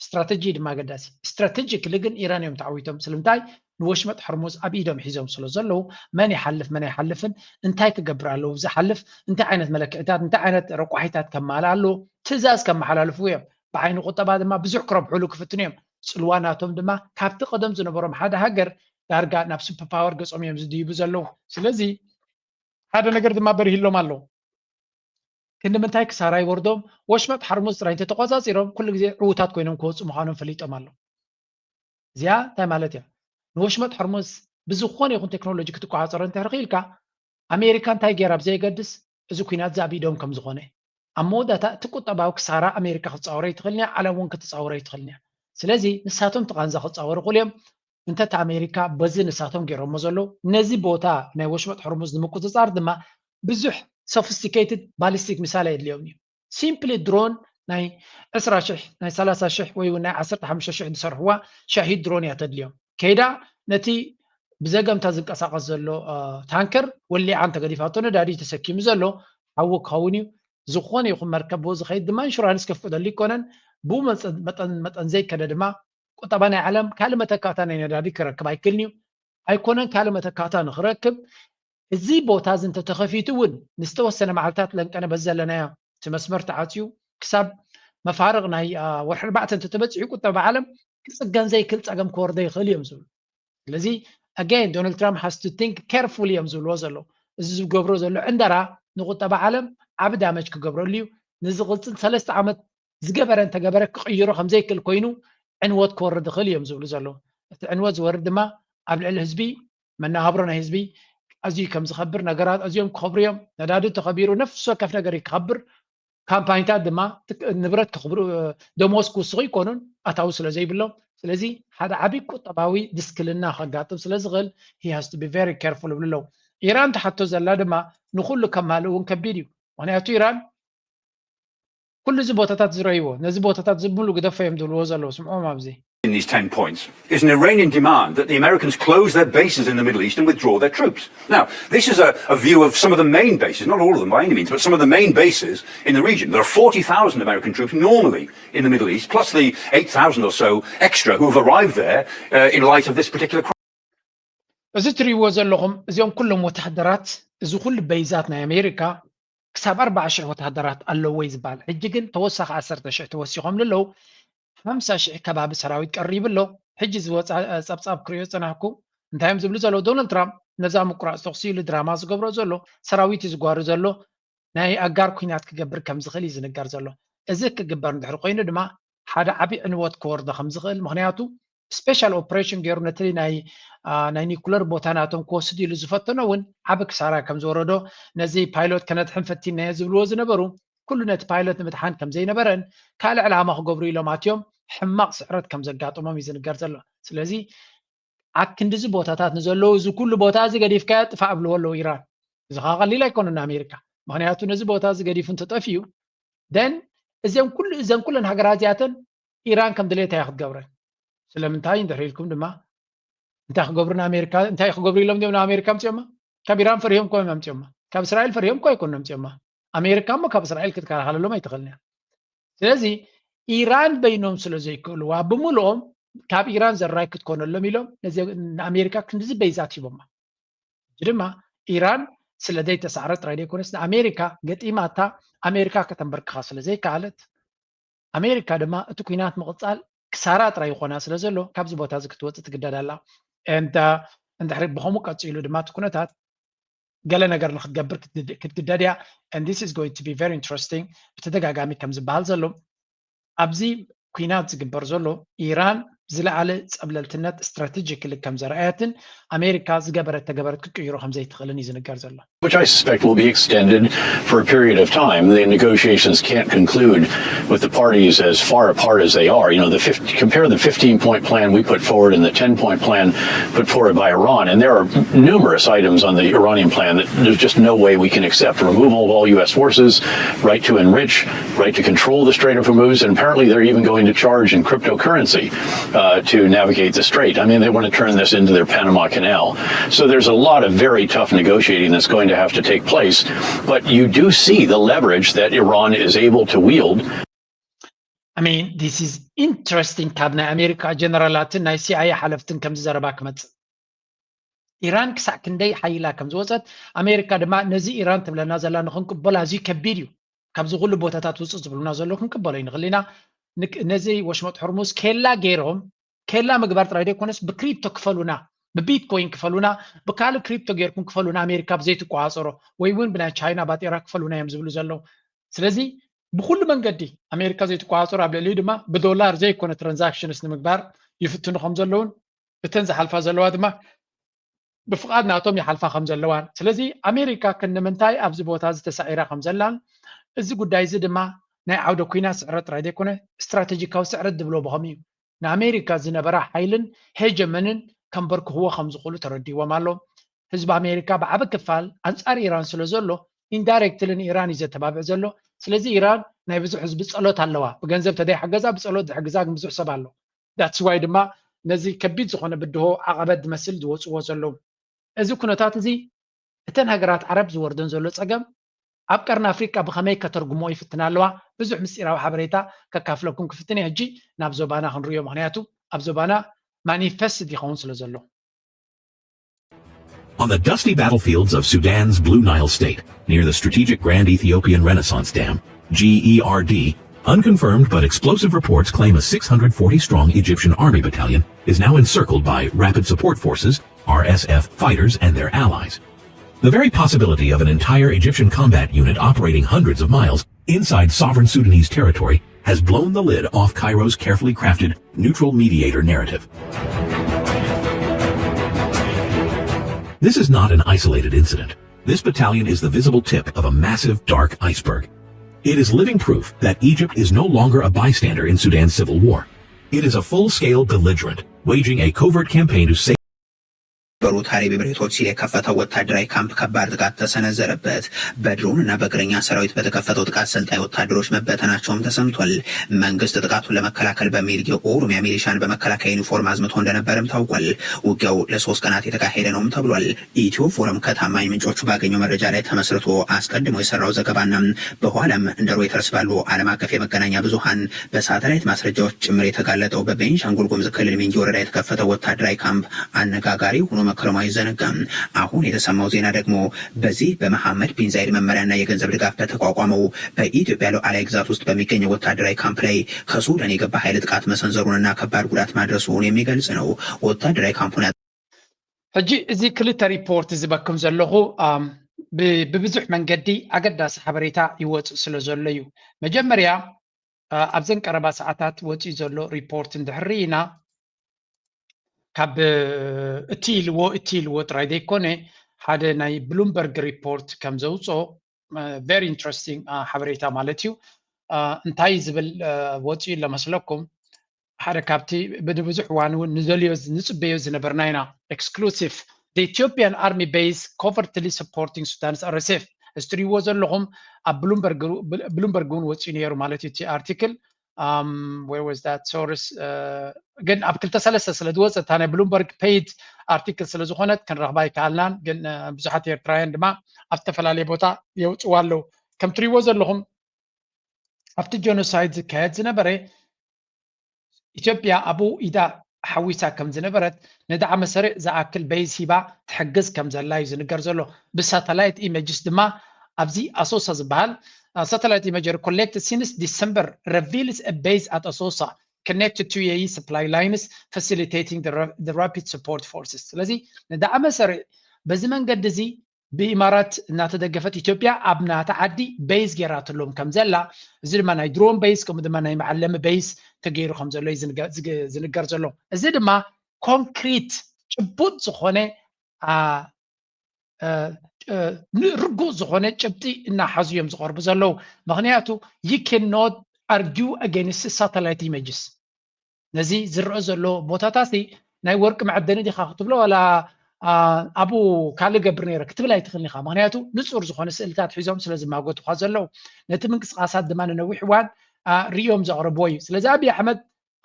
ስትራተጂ ድማ ኣገዳሲ። ስትራቴጂክሊ ግን ኢራን እዮም ተዓዊቶም። ስለምንታይ ንወሽመጥ ሕርሙዝ ኣብ ኢዶም ሒዞም ስለ ዘለዉ መን ይሓልፍ መን ኣይሓልፍን እንታይ ክገብር ኣለዉ ዝሓልፍ እንታይ ዓይነት መለክዕታት እንታይ ዓይነት ረቋሒታት ከማልእ ኣለዎ ትእዛዝ ከመሓላልፉ እዮም። ብዓይኒ ቁጠባ ድማ ብዙሕ ክረብሕሉ ክፍትኑ እዮም። ጽልዋ ናቶም ድማ ካብቲ ቀደም ዝነበሮም ሓደ ሃገር ዳርጋ ናብ ሱፐር ፓወር ገጾም እዮም ዝድይቡ ዘለዉ። ስለዚ ሓደ ነገር ድማ በሪህሎም ኣለዉ። ክንዲ ምንታይ ክሳራ ይወርዶም? ወሽመጥ ሓርሙዝ ጥራይ እንተተቆጻጺሮም ኩሉ ግዜ ዕዉታት ኮይኖም ክወጹ ምዃኖም ፈሊጦም ኣለዉ። እዚኣ እንታይ ማለት እያ? ንወሽመጥ ሕርሙዝ ብዝኾነ ይኹን ቴክኖሎጂ ክትቆጻጸሮ እንድሕር ክኢልካ ኣሜሪካ እንታይ ገይራ ብዘየገድስ እዚ ኩናት እዚ ኣብ ኢዶም ከም ዝኾነ ኣብ መወዳእታ እቲ ቁጠባዊ ክሳራ ኣሜሪካ ክትጻወሮ ኣይትኽእልን እያ፣ ዓለም እውን ክትጻወሮ ኣይትኽእልን እያ። ስለዚ ንሳቶም እቲ ቃንዛ ክጻወሩ ይኽእሉ እዮም። እንተ እቲ ኣሜሪካ በዚ ንሳቶም ገይሮሞ ዘለዉ ነዚ ቦታ ናይ ወሽመጥ ሕርሙዝ ንምቁጽጻር ድማ ብዙሕ ሶፊስቲኬትድ ባሊስቲክ ሚሳይል ኣየድልዮም እዩ። ሲምፕሊ ድሮን ናይ ዕስራ ሽሕ ናይ ሰላሳ ሽሕ ወይ እውን ናይ ዓሰርተ ሓሙሽተ ሽሕ ዝሰርሕዋ ሻሂድ ድሮን እያ ተድልዮም። ከይዳ ነቲ ብዘገምታ ዝንቀሳቐስ ዘሎ ታንከር ወሊዓ እንተገዲፋቶ ነዳዲ ተሰኪሙ ዘሎ ሓዊ ክኸውን እዩ። ዝኾነ ይኹን መርከብ ብኡ ዝኸይድ ድማ ኢንሹራንስ ከፍቅደሉ ኣይኮነን። ብኡ መጠን መጠን ዘይከደ ድማ ቁጠባ ናይ ዓለም ካልእ መተካእታ ናይ ነዳዲ ክረክብ ኣይክእልን እዩ። ኣይኮነን ካልእ መተካእታ ንክረክብ እዚ ቦታ እዚ እንተተኸፊቱ እውን ንዝተወሰነ መዓልታት ለንቀነ በዚ ዘለናዮ እቲ መስመር ተዓፅዩ ክሳብ መፋርቕ ናይ ወርሒ ኣርባዕተ እንተተበፂሑ ቁጠባ ዓለም ክፅገን ዘይክእል ፀገም ክወርዶ ይኽእል እዮም ዝብሉ። ስለዚ ኣጋይን ዶናልድ ትራምፕ has to think carefully እዮም ዝብልዎ ዘለዉ። እዚ ዝገብሮ ዘሎ ዕንደራ ንቁጠባ ዓለም ዓቢ ዳመጅ ክገብረሉ እዩ። ንዝቕፅል ሰለስተ ዓመት ዝገበረ እንተገበረ ክቕይሮ ከምዘይክእል ኮይኑ ዕንወት ክወርድ ይኽእል እዮም ዝብሉ ዘለዉ። እቲ ዕንወት ዝወርድ ድማ ኣብ ልዕሊ ህዝቢ መነባብሮ ናይ ህዝቢ ኣዝዩ ከም ዝኸብር ነገራት ኣዝዮም ክኸብሩ እዮም። ነዳዲ ተኸቢሩ ነፍሲ ወከፍ ነገር እዩ ክኸብር። ካምፓኒታት ድማ ንብረት ክኽብሩ ደሞዝ ክውስኹ ይኮኑን ኣታዊ ስለ ዘይብሎም። ስለዚ ሓደ ዓብዪ ቁጠባዊ ድስክልና ከጋጥም ስለ ዝኽእል he has to be very careful ይብሉ ኣለዉ። ኢራን ትሓቶ ዘላ ድማ ንኩሉ ከማልእ እውን ከቢድ እዩ። ምክንያቱ ኢራን ኩሉ እዚ ቦታታት ዝረእይዎ ነዚ ቦታታት ዝብሉ ግደፎ እዮም ዝብልዎ ዘለዉ ስምዖም ኣብዚ in these ten points is an Iranian demand that the Americans close their bases in the Middle East and withdraw their troops. Now, this is a, a view of some of the main bases, not all of them by any means, but some of the main bases in the region. There are forty thousand American troops normally in the Middle East, plus the eight thousand or so extra who have arrived there uh, in light of this particular crisis. እዚ ትርእይዎ ዘለኹም እዚኦም ኩሎም ወታደራት እዚ ኩሉ በይዛት ናይ ኣሜሪካ ክሳብ ኣርባዓ ሽሕ ወታደራት ኣለዎ እዩ ዝበሃል። ሕጂ ግን ተወሳኺ ዓሰርተ ሽሕ ተወሲኾም ኣለዉ። ሓምሳ ሽሕ ከባቢ ሰራዊት ቀሪቡ ኣሎ። ሕጂ ዝወፃ ፀብፃብ ክሪኦ ዝፀናሕኩ እንታይ እዮም ዝብሉ ዘለዉ? ዶናልድ ትራምፕ ነዛ ምቁራፅ ተኩሲ ኢሉ ድራማ ዝገብሮ ዘሎ ሰራዊት እዩ ዝጓሩ ዘሎ ናይ ኣጋር ኩናት ክገብር ከም ዝኽእል እዩ ዝንገር ዘሎ። እዚ ክግበር እንድሕር ኮይኑ ድማ ሓደ ዓብዪ ዕንወት ክወርዶ ከም ዝኽእል ምክንያቱ ስፔሻል ኦፕሬሽን ገይሩ ነቲ ናይ ናይ ኒኩለር ቦታ ናቶም ክወስድ ኢሉ ዝፈተኖ እውን ዓቢ ክሳራ ከም ዝወረዶ ነዚ ፓይሎት ከነድሕን ፈቲናዮ ዝብልዎ ዝነበሩ ኩሉ ነቲ ፓይሎት ንምድሓን ከም ዘይነበረን ካልእ ዕላማ ክገብሩ ኢሎም ኣትዮም ሕማቕ ስዕረት ከም ዘጋጠሞም እዩ ዝንገር ዘሎ። ስለዚ ኣብ ክንድዚ ቦታታት ንዘለዉ እዚ ኩሉ ቦታ እዚ ገዲፍካዮ ጥፋእ ኣብልዎ ኣለዉ ኢራን። እዚ ከዓ ቀሊል ኣይኮነን ንኣሜሪካ ምክንያቱ ነዚ ቦታ እዚ ገዲፉ እንተጠፍዩ ደን እዚም ኩሉ እዘን ኩለን ሃገራት እዚኣተን ኢራን ከም ድሌታ እያ ክትገብረን። ስለምንታይ እንድሕር ኢልኩም ድማ እንታይ ክገብሩ ንኣሜሪካ እንታይ ክገብሩ ኢሎም ዲም ንኣሜሪካ ኣምፅኦማ? ካብ ኢራን ፈሪሆም እኮ እዮም ኣምፅኦማ። ካብ እስራኤል ፈሪሆም እኮ ኣይኮኑ ኣምፅኦማ። ኣሜሪካ እሞ ካብ እስራኤል ክትከላኸለሎም ኣይትኽእልን እያ። ስለዚ ኢራን በይኖም ስለ ዘይክእልዋ ብምልኦም ካብ ኢራን ዘራይ ክትኮነሎም ኢሎም ነዚ ንኣሜሪካ ክንድዚ በይዛት ሂቦማ። ሕጂ ድማ ኢራን ስለ ዘይተሳዕረ ጥራይ ዘይኮነስ ንኣሜሪካ ገጢማታ ኣሜሪካ ከተንበርክኻ ስለ ዘይከኣለት ኣሜሪካ ድማ እቲ ኩናት ምቕጻል ክሳራ ጥራይ ይኾና ስለ ዘሎ ካብዚ ቦታ እዚ ክትወፅእ ትግደድ ኣላ። And እንድሕሪ ብኸምኡ ቀፂሉ ድማ እቲ ኩነታት ገለ ነገር ንክትገብር ክትግደድ እያ። And this is going to be very interesting። ብተደጋጋሚ ከም ዝበሃል ዘሎ ኣብዚ ኩናት ዝግበር ዘሎ ኢራን ዝለዓለ ጸብለልትነት ስትራቴጂክሊ ከም ዘርኣየትን ኣሜሪካ ዝገበረት ተገበረት ክትቅይሮ ከም ዘይትኽእልን እዩ ዝንገር ዘሎ። Which I suspect will be extended for a period of time. The negotiations can't conclude with the parties as far apart as they are. You know, the fifty, compare the fifteen point plan we put forward and the ten point plan put forward by Iran. And there are numerous items on the Iranian plan that there's just no way we can accept. Removal of all U S forces, right to enrich, right to control the Strait of Hormuz, and apparently they're even going to charge in cryptocurrency uh, to navigate the strait. I mean, they want to turn this into their Panama Canal. So there's a lot of very tough negotiating that's going to have to take place. But you do see the leverage that Iran is able to wield. I mean, this is interesting ካብ ናይ ኣሜሪካ ጀነራላትን ናይ ሲኣይኤ ሓለፍትን ከምዚ ዘረባ ክመፅእ ኢራን ክሳዕ ክንደይ ሓይላ ከም ዝወፀት ኣሜሪካ ድማ ነዚ ኢራን ትብለና ዘላ ንክንቅበል ኣዝዩ ከቢድ እዩ። ካብዚ ኩሉ ቦታታት ውፅእ ዝብሉና ዘሎ ክንቅበሎ ይንኽእል ኢና። ነዚ ወሽመጥ ሕርሙዝ ኬላ ገይሮም ኬላ ምግባር ጥራይ ዘይኮነስ ብክሪፕቶ ክፈሉና፣ ብቢትኮይን ክፈሉና፣ ብካልእ ክሪፕቶ ገይርኩም ክፈሉና ኣሜሪካ ብዘይትቆፃፀሮ ወይ እውን ብናይ ቻይና ባጤራ ክፈሉና እዮም ዝብሉ ዘለዉ። ስለዚ ብኩሉ መንገዲ ኣሜሪካ ዘይትቆፃፀሮ ኣብ ልዕሊኡ ድማ ብዶላር ዘይኮነ ትራንዛክሽንስ ንምግባር ይፍትኑ ከም ዘለውን እተን ዝሓልፋ ዘለዋ ድማ ብፍቓድ ናቶም ይሓልፋ ከም ዘለዋን ስለዚ ኣሜሪካ ክንምንታይ ኣብዚ ቦታ እዚ ተሳዒራ ከም ዘላን እዚ ጉዳይ እዚ ድማ ናይ ዓውደ ኩናት ስዕረት ጥራይ ዘይኮነ ስትራቴጂካዊ ስዕረት ዝብሎ ብኸም እዩ ንኣሜሪካ ዝነበራ ሓይልን ሄጀመንን ከንበርክኽዎ ከም ዝኽእሉ ተረዲዎም ኣሎ። ህዝቢ ኣሜሪካ ብዓቢ ክፋል ኣንጻር ኢራን ስለ ዘሎ ኢንዳይሬክትሊ ንኢራን እዩ ዘተባብዕ ዘሎ። ስለዚ ኢራን ናይ ብዙሕ ህዝቢ ጸሎት ኣለዋ። ብገንዘብ ተደይሓገዛ ብጸሎት ዝሕግዛ ግን ብዙሕ ሰብ ኣሎ። That's why ድማ ነዚ ከቢድ ዝኾነ ብድሆ ዓቐበት ዝመስል ዝወፅዎ ዘለዉ። እዚ ኩነታት እዚ እተን ሃገራት ዓረብ ዝወርደን ዘሎ ፀገም ኣብ ቀርኒ ኣፍሪቃ ብኸመይ ከተርጉሞ ይፍትና ኣለዋ። ብዙሕ ምስጢራዊ ሓበሬታ ከካፍለኩም ክፍትን እየ። ሕጂ ናብ ዞባና ክንሪዮ፣ ምክንያቱ ኣብ ዞባና ማኒፈስት ይኸውን ስለ ዘሎ። On the dusty battlefields of Sudan's Blue Nile State, near the strategic Grand Ethiopian Renaissance Dam, G E R D, unconfirmed but explosive reports claim a six hundred forty strong Egyptian army battalion is now encircled by Rapid Support Forces, R S F, fighters and their allies. The very possibility of an entire Egyptian combat unit operating hundreds of miles inside sovereign Sudanese territory has blown the lid off Cairo's carefully crafted neutral mediator narrative. This is not an isolated incident. This battalion is the visible tip of a massive dark iceberg. It is living proof that Egypt is no longer a bystander in Sudan's civil war. It is a full-scale belligerent, waging a covert campaign to save በሩት ሀሪብ ብሬቶች ሲል የከፈተው ወታደራዊ ካምፕ ከባድ ጥቃት ተሰነዘረበት። በድሮን እና በእግረኛ ሰራዊት በተከፈተው ጥቃት ሰልጣኝ ወታደሮች መበተናቸውም ተሰምቷል። መንግስት ጥቃቱን ለመከላከል በሚል የኦሮሚያ ሚሊሻን በመከላከያ ዩኒፎርም አዝምቶ እንደነበርም ታውቋል። ውጊያው ለሶስት ቀናት የተካሄደ ነውም ተብሏል። ኢትዮ ፎረም ከታማኝ ምንጮቹ ባገኘው መረጃ ላይ ተመስርቶ አስቀድሞ የሰራው ዘገባና በኋላም እንደ ሮይተርስ ባሉ ዓለም አቀፍ የመገናኛ ብዙሃን በሳተላይት ማስረጃዎች ጭምር የተጋለጠው በቤንሻንጉል ጉሙዝ ክልል ሚንጊ ወረዳ የተከፈተው ወታደራዊ ካምፕ አነጋጋሪ ሆኖ መክረሙ አይዘነጋም። አሁን የተሰማው ዜና ደግሞ በዚህ በመሐመድ ቢን ዛይድ መመሪያና የገንዘብ ድጋፍ በተቋቋመው በኢትዮጵያ ሉዓላዊ ግዛት ውስጥ በሚገኘው ወታደራዊ ካምፕ ላይ ከሱዳን የገባ ኃይል ጥቃት መሰንዘሩንና ከባድ ጉዳት ማድረሱን የሚገልጽ ነው። ወታደራዊ ካምፑን ሕጂ እዚ ክልተ ሪፖርት ዝበክም ዘለኹ ብብዙሕ መንገዲ ኣገዳሲ ሓበሬታ ይወፅእ ስለ ዘሎ እዩ። መጀመርያ ኣብዘን ቀረባ ሰዓታት ወፂኡ ዘሎ ሪፖርት እንድሕር ርኢና ካብ እቲ ኢልዎ እቲ ኢልዎ ጥራይ ዘይኮነ ሓደ ናይ ብሉምበርግ ሪፖርት ከም ዘውፅኦ very interesting ሓበሬታ ማለት እዩ። እንታይ ዝብል ወፂኡ ለመስለኩም ሓደ ካብቲ ብንብዙሕ እዋን እውን ንደልዮ ንፅበዮ ዝነበርና ኢና። Exclusive the Ethiopian army base covertly supporting Sudan's R S F እዚ ትሪእዎ ዘለኹም ኣብ ብሉምበርግ እውን ወፂኡ ነይሩ ማለት እዩ እቲ ኣርቲክል። Where was that source? ግን ኣብ ክልተ ሰለስተ ስለ ዝወፀ እታ ናይ ብሉምበርግ paid ኣርቲክል ስለ ዝኾነት ክንረኽባ ኣይከኣልናን። ግን ብዙሓት ኤርትራውያን ድማ ኣብ ዝተፈላለየ ቦታ የውፅዋ ኣለዉ። ከም ትሪእዎ ዘለኹም ኣብቲ genocide ዝካየድ ዝነበረ ኢትዮጵያ ኣብኡ ኢዳ ሓዊሳ ከም ዝነበረት ንዳዕመ ሰሪዕ ዝኣክል base ሂባ ትሕግዝ ከም ዘላ እዩ ዝንገር ዘሎ። ብ satellite images ድማ ኣብዚ ኣሶሳ ዝበሃል satellite imagery collected since December reveals a base at Asosa connected to UAE supply lines facilitating the rapid support forces። ስለዚ ንዳዕመ ሰሪዕ በዚ መንገዲ እዚ ብኢማራት እናተደገፈት ኢትዮጵያ ኣብ ናታ ዓዲ base ጌራትሎም ከም ዘላ፣ እዚ ድማ ናይ drone base ከምኡ ድማ ናይ መዓለሚ base ተገይሩ ከም ዘሎ እዩ ዝንገር ዘሎ። እዚ ድማ concrete ጭቡጥ ዝኾነ ርጉእ ዝኾነ ጭብጢ እናሓዙ እዮም ዝቐርቡ ዘለዉ። ምኽንያቱ you cannot argue against satellite images። ነዚ ዝረአ ዘሎ ቦታታት ናይ ወርቂ መዐደኒ ዲኻ ክትብሎ ዋላ ኣብኡ ካልእ ገብር ነይረ ክትብል ኣይትኽእልን ኢኻ። ምኽንያቱ ንጹር ዝኾነ ስእልታት ሒዞም ስለ ዝማጎቱኻ ዘለዉ፣ ነቲ ምንቅስቓሳት ድማ ንነዊሕ እዋን ርእዮም ዘቕረብዎ እዩ። ስለዚ ኣብይ ኣሕመድ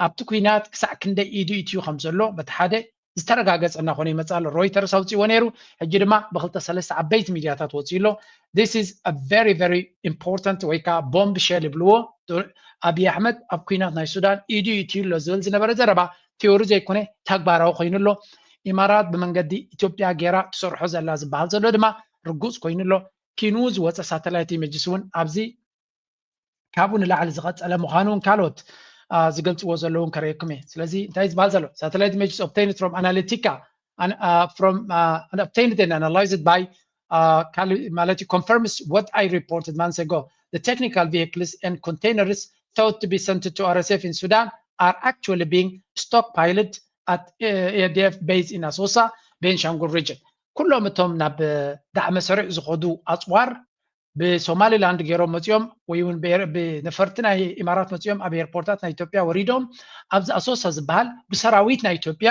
ኣብቲ ኲናት ክሳዕ ክንደይ ኢዱ ኢትዩ ከም ዘሎ በቲ ሓደ ዝተረጋገጸ እናኾነ ይመጽእ ኣሎ። ሮይተርስ ኣውጺእዎ ነይሩ፣ ሕጂ ድማ ብክልተ ሰለስተ ዓበይቲ ሚድያታት ወጺኡ ኣሎ። This is a very very important ወይ ከዓ ቦምብ ሸል ይብልዎ። ኣብይ ኣሕመድ ኣብ ኲናት ናይ ሱዳን ኢዱ ኢትዩ ኣሎ ዝብል ዝነበረ ዘረባ ቲዮሪ ዘይኮነ ተግባራዊ ኮይኑ ኣሎ። ኢማራት ብመንገዲ ኢትዮጵያ ጌራ ትሰርሖ ዘላ ዝበሃል ዘሎ ድማ ርጉጽ ኮይኑ ኣሎ። ኪኑ ዝወፀ satellite images እውን ኣብዚ ካብኡ ንላዕሊ ዝቐፀለ ምዃኑ እውን ካልኦት ዝገልፅዎ ዘለውን ከረየኩም እየ። ስለዚ እንታይ ዝበሃል ዘሎ satellite images obtained from Analytica from obtained and analyzed by ማለት እዩ confirms what I reported months ago. The technical vehicles and containers thought to be sent to RSF in Sudan are actually being stockpiled at ADF base in Asosa, Benshangul region. ኩሎም እቶም ናብ ዳዕመ ሰሪዕ ዝኸዱ ኣፅዋር ብሶማሊላንድ ገይሮም መፂኦም ወይ እውን ብነፈርቲ ናይ ኢማራት መፂኦም ኣብ ኤርፖርታት ናይ ኢትዮጵያ ወሪዶም ኣብዚ ኣሶሳ ዝበሃል ብሰራዊት ናይ ኢትዮጵያ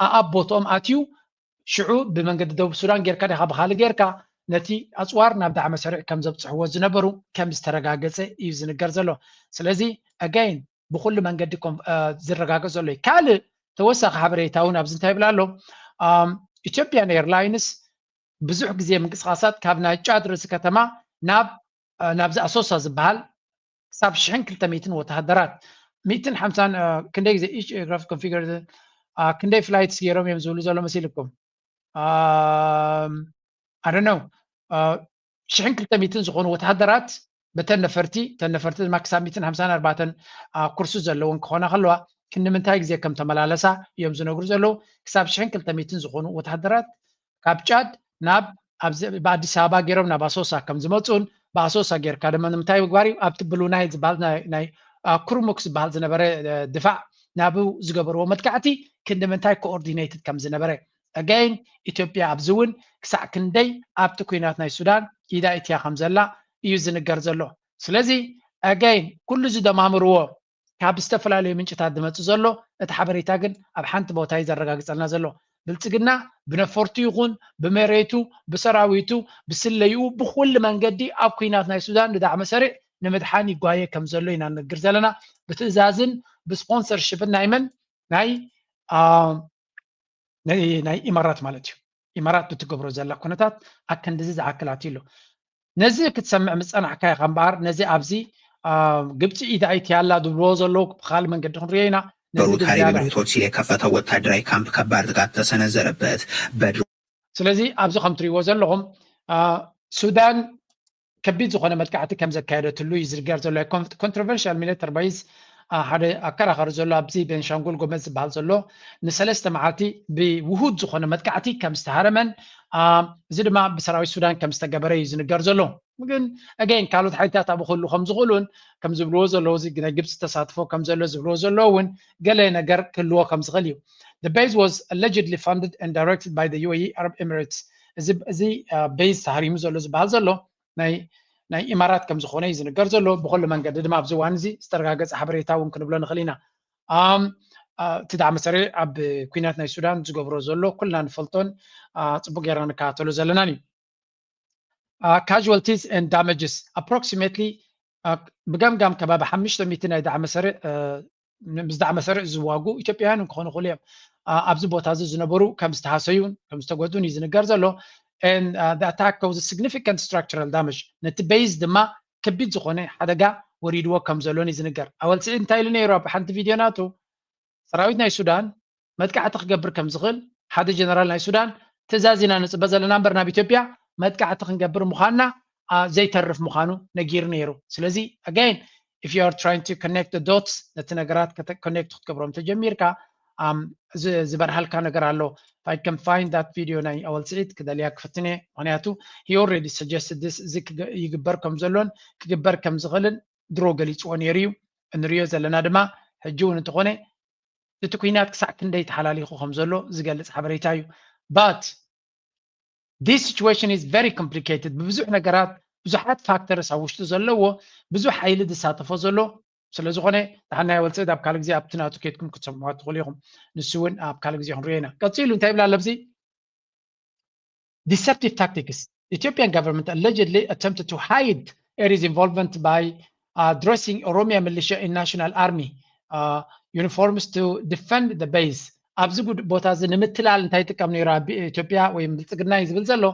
ኣኣብ ቦትኦም ኣትዩ ሽዑ ብመንገዲ ደቡብ ሱዳን ጌርካ ዲኻ ብኻልእ ጌርካ ነቲ ኣፅዋር ናብ ዳዕመ ሰሪዕ ከም ዘብፅሕዎ ዝነበሩ ከም ዝተረጋገፀ እዩ ዝንገር ዘሎ። ስለዚ again ብኩሉ መንገዲ ዝረጋገፅ ዘሎ እዩ። ካልእ ተወሳኺ ሓበሬታ እውን ኣብዚ እንታይ ይብል ኣሎ? ኢትዮጵያን ኤርላይንስ ብዙሕ ግዜ ምንቅስቃሳት ካብ ናይ ጫድ ርእሲ ከተማ ናብ ናብዚ ኣሶሳ ዝበሃል ክሳብ ሽሕን ክልተ ሚእትን ወተሃደራት ሚእትን ሓምሳን ክንደይ ግዜ each aircraft configured ክንደይ flights ገይሮም እዮም ዝብሉ ዘሎ መሲልኩም? I don't know ሽሕን ክልተ ሚእትን ዝኾኑ ወተሃደራት በተን ነፈርቲ እተን ነፈርቲ ድማ ክሳብ ሚእትን ሓምሳን ኣርባዕተን ኩርሱ ዘለውን ክኾና ከለዋ ክንዲ ምንታይ ግዜ ከም ተመላለሳ እዮም ዝነግሩ ዘለዉ። ክሳብ ሽሕን ክልተ ሚእትን ዝኾኑ ወተሃደራት ካብ ጫድ ናብ ብኣዲስ ኣበባ ገይሮም ናብ ኣሶሳ ከም ዝመፁን ብኣሶሳ ጌርካ ድማ ንምንታይ ምግባር እዩ ኣብቲ ብሉ ናይል ዝበሃል ናይ ኩርሙክ ዝበሃል ዝነበረ ድፋዕ ናብኡ ዝገበርዎ መጥቃዕቲ ክንዲ ምንታይ coordinated ከም ዝነበረ again ኢትዮጵያ ኣብዚ እውን ክሳዕ ክንደይ ኣብቲ ኲናት ናይ ሱዳን ኢዳ ኢትያ ከም ዘላ እዩ ዝንገር ዘሎ። ስለዚ again ኩሉ ዝደማምርዎ ካብ ዝተፈላለዩ ምንጭታት ዝመፅእ ዘሎ እቲ ሓበሬታ ግን ኣብ ሓንቲ ቦታ እዩ ዘረጋግፀልና ዘሎ። ብልፅግና ብነፈርቱ ይኹን ብመሬቱ ብሰራዊቱ ብስለይኡ ብኩሉ መንገዲ ኣብ ኲናት ናይ ሱዳን ንዳዕመ ሰሪዕ ንምድሓን ይጓየ ከም ዘሎ ኢና ንነግር ዘለና። ብትእዛዝን ብስፖንሰርሽፕን ናይ መን ናይ ናይ ኢማራት ማለት እዩ። ኢማራት ብትገብሮ ዘላ ኩነታት ኣከንድዚ ዝኣክል ኣትዩ ኣሎ። ነዚ ክትሰምዕ ምፀናሕካ ኢኻ እምበኣር ነዚ ኣብዚ ግብፂ ኢዳ ኣይትያላ ዝብልዎ ዘለዉ ብካልእ መንገዲ ክንሪኦ ኢና። ነዚ በሩት ግን ሀሊብ ዝያዳ ሪቶት ሲል የከፈተው ወታደራዊ ካምፕ ከባድ ጥቃት ተሰነዘረበት። በድሮ ስለዚ ኣብዚ ከም ትሪእዎ ዘለኹም ሱዳን ከቢድ ዝኾነ መጥቃዕቲ ከም ዘካየደትሉ እዩ ዝርገር ዘሎ። ኮንትሮቨርሽል ሚሊተር ባይዝ ሓደ ኣከራኸሪ ዘሎ ኣብዚ ቤንሻንጉል ጎመዝ ዝበሃል ዘሎ ንሰለስተ መዓልቲ ብውሁድ ዝኾነ መጥቃዕቲ ከም ዝተሃረመን እዚ ድማ ብሰራዊት ሱዳን ከም ዝተገበረ እዩ ዝንገር ዘሎ። ግን ኣገይን ካልኦት ሓይልታት ኣብኡ ክህሉ ከም ዝኽእሉን ከም ዝብልዎ ዘለዉ ናይ ግብፂ ተሳትፎ ከም ዘሎ ዝብልዎ ዘለዉ እውን ገለ ነገር ክህልዎ ከም ዝኽእል እዩ። The base was allegedly funded and directed by the UAE Arab Emirates። እዚ እዚ ቤዝ ተሃሪሙ ዘሎ ዝበሃል ዘሎ ናይ ናይ ኢማራት ከም ዝኾነ እዩ ዝንገር ዘሎ። ብኩሉ መንገዲ ድማ ኣብዚ እዋን እዚ ዝተረጋገፀ ሓበሬታ እውን ክንብሎ ንኽእል ኢና። እቲ ዳዕመ ሰሪዕ ኣብ ኩናት ናይ ሱዳን ዝገብሮ ዘሎ ኩልና ንፈልጦን ፅቡቅ ጌርና ንከታተሎ ዘለናን እዩ። Casualties and damages approximately ብገምጋም ከባቢ ሓሙሽተ ሚእቲ ናይ ዳዕመ ሰሪዕ ምስ ዳዕመ ሰሪዕ ዝዋጉ ኢትዮጵያውያን ክኾኑ ይኽእሉ እዮም። ኣብዚ ቦታ እዚ ዝነበሩ ከም ዝተሃሰዩን ከም ዝተጎዱን እዩ ዝንገር ዘሎ። Attack cause significant structural damage ነቲ ቤዝ ድማ ከቢድ ዝኾነ ሓደጋ ወሪድዎ ከም ዘሎን እዩ ዝንገር። ኣወል ስዒድ እንታይ ኢሉ ነይሩ ኣብ ሓንቲ ቪድዮ ናቱ? ሰራዊት ናይ ሱዳን መጥቃዕቲ ክገብር ከም ዝኽእል ሓደ ጀነራል ናይ ሱዳን ትእዛዝ ኢና ንፅበ ዘለና እምበር ናብ ኢትዮጵያ መጥቃዕቲ ክንገብር ምዃንና ዘይተርፍ ምዃኑ ነጊሩ ነይሩ። ስለዚ again if you are trying to connect the dots ነቲ ነገራት connect ክትገብሮም ተጀሚርካ ዝበርሃልካ ነገር ኣሎ። I can find that video ናይ ኣወል ስዒድ ክደልያ ክፍትነ ምክንያቱ he already suggested this እዚ ይግበር ከም ዘሎን ክግበር ከም ዝኽእልን ድሮ ገሊፅዎ ነይሩ እዩ። እንሪኦ ዘለና ድማ ሕጂ እውን እንተኾነ እቲ ኩናት ክሳዕ ክንደይ ተሓላሊኹ ከም ዘሎ ዝገልፅ ሓበሬታ እዩ። But this situation is very complicated ብብዙሕ ነገራት ብዙሓት ፋክተርስ ኣብ ውሽጡ ዘለዎ ብዙሕ ሓይሊ ዝሳተፎ ዘሎ ስለ ዝኾነ ደሓን ናይ ኣወል ስዒድ ኣብ ካልእ ግዜ ኣብቲ ናቱ ከይድኩም ክትሰምዕዋ ትኽእሉ ኢኹም። ንሱ እውን ኣብ ካልእ ግዜ ክንሪኦ ኢና። ቀፂሉ እንታይ ይብል ኣሎ ኣብዚ? Deceptive tactics. Ethiopian government allegedly attempted to hide Eritrea's involvement by uh, dressing Oromia militia in national army uh, uniforms to defend the base. ኣብዚ ቦታ እዚ ንምትላል እንታይ ይጥቀም ነይሩ? ኢትዮጵያ ወይ ብልፅግና እዩ ዝብል ዘሎ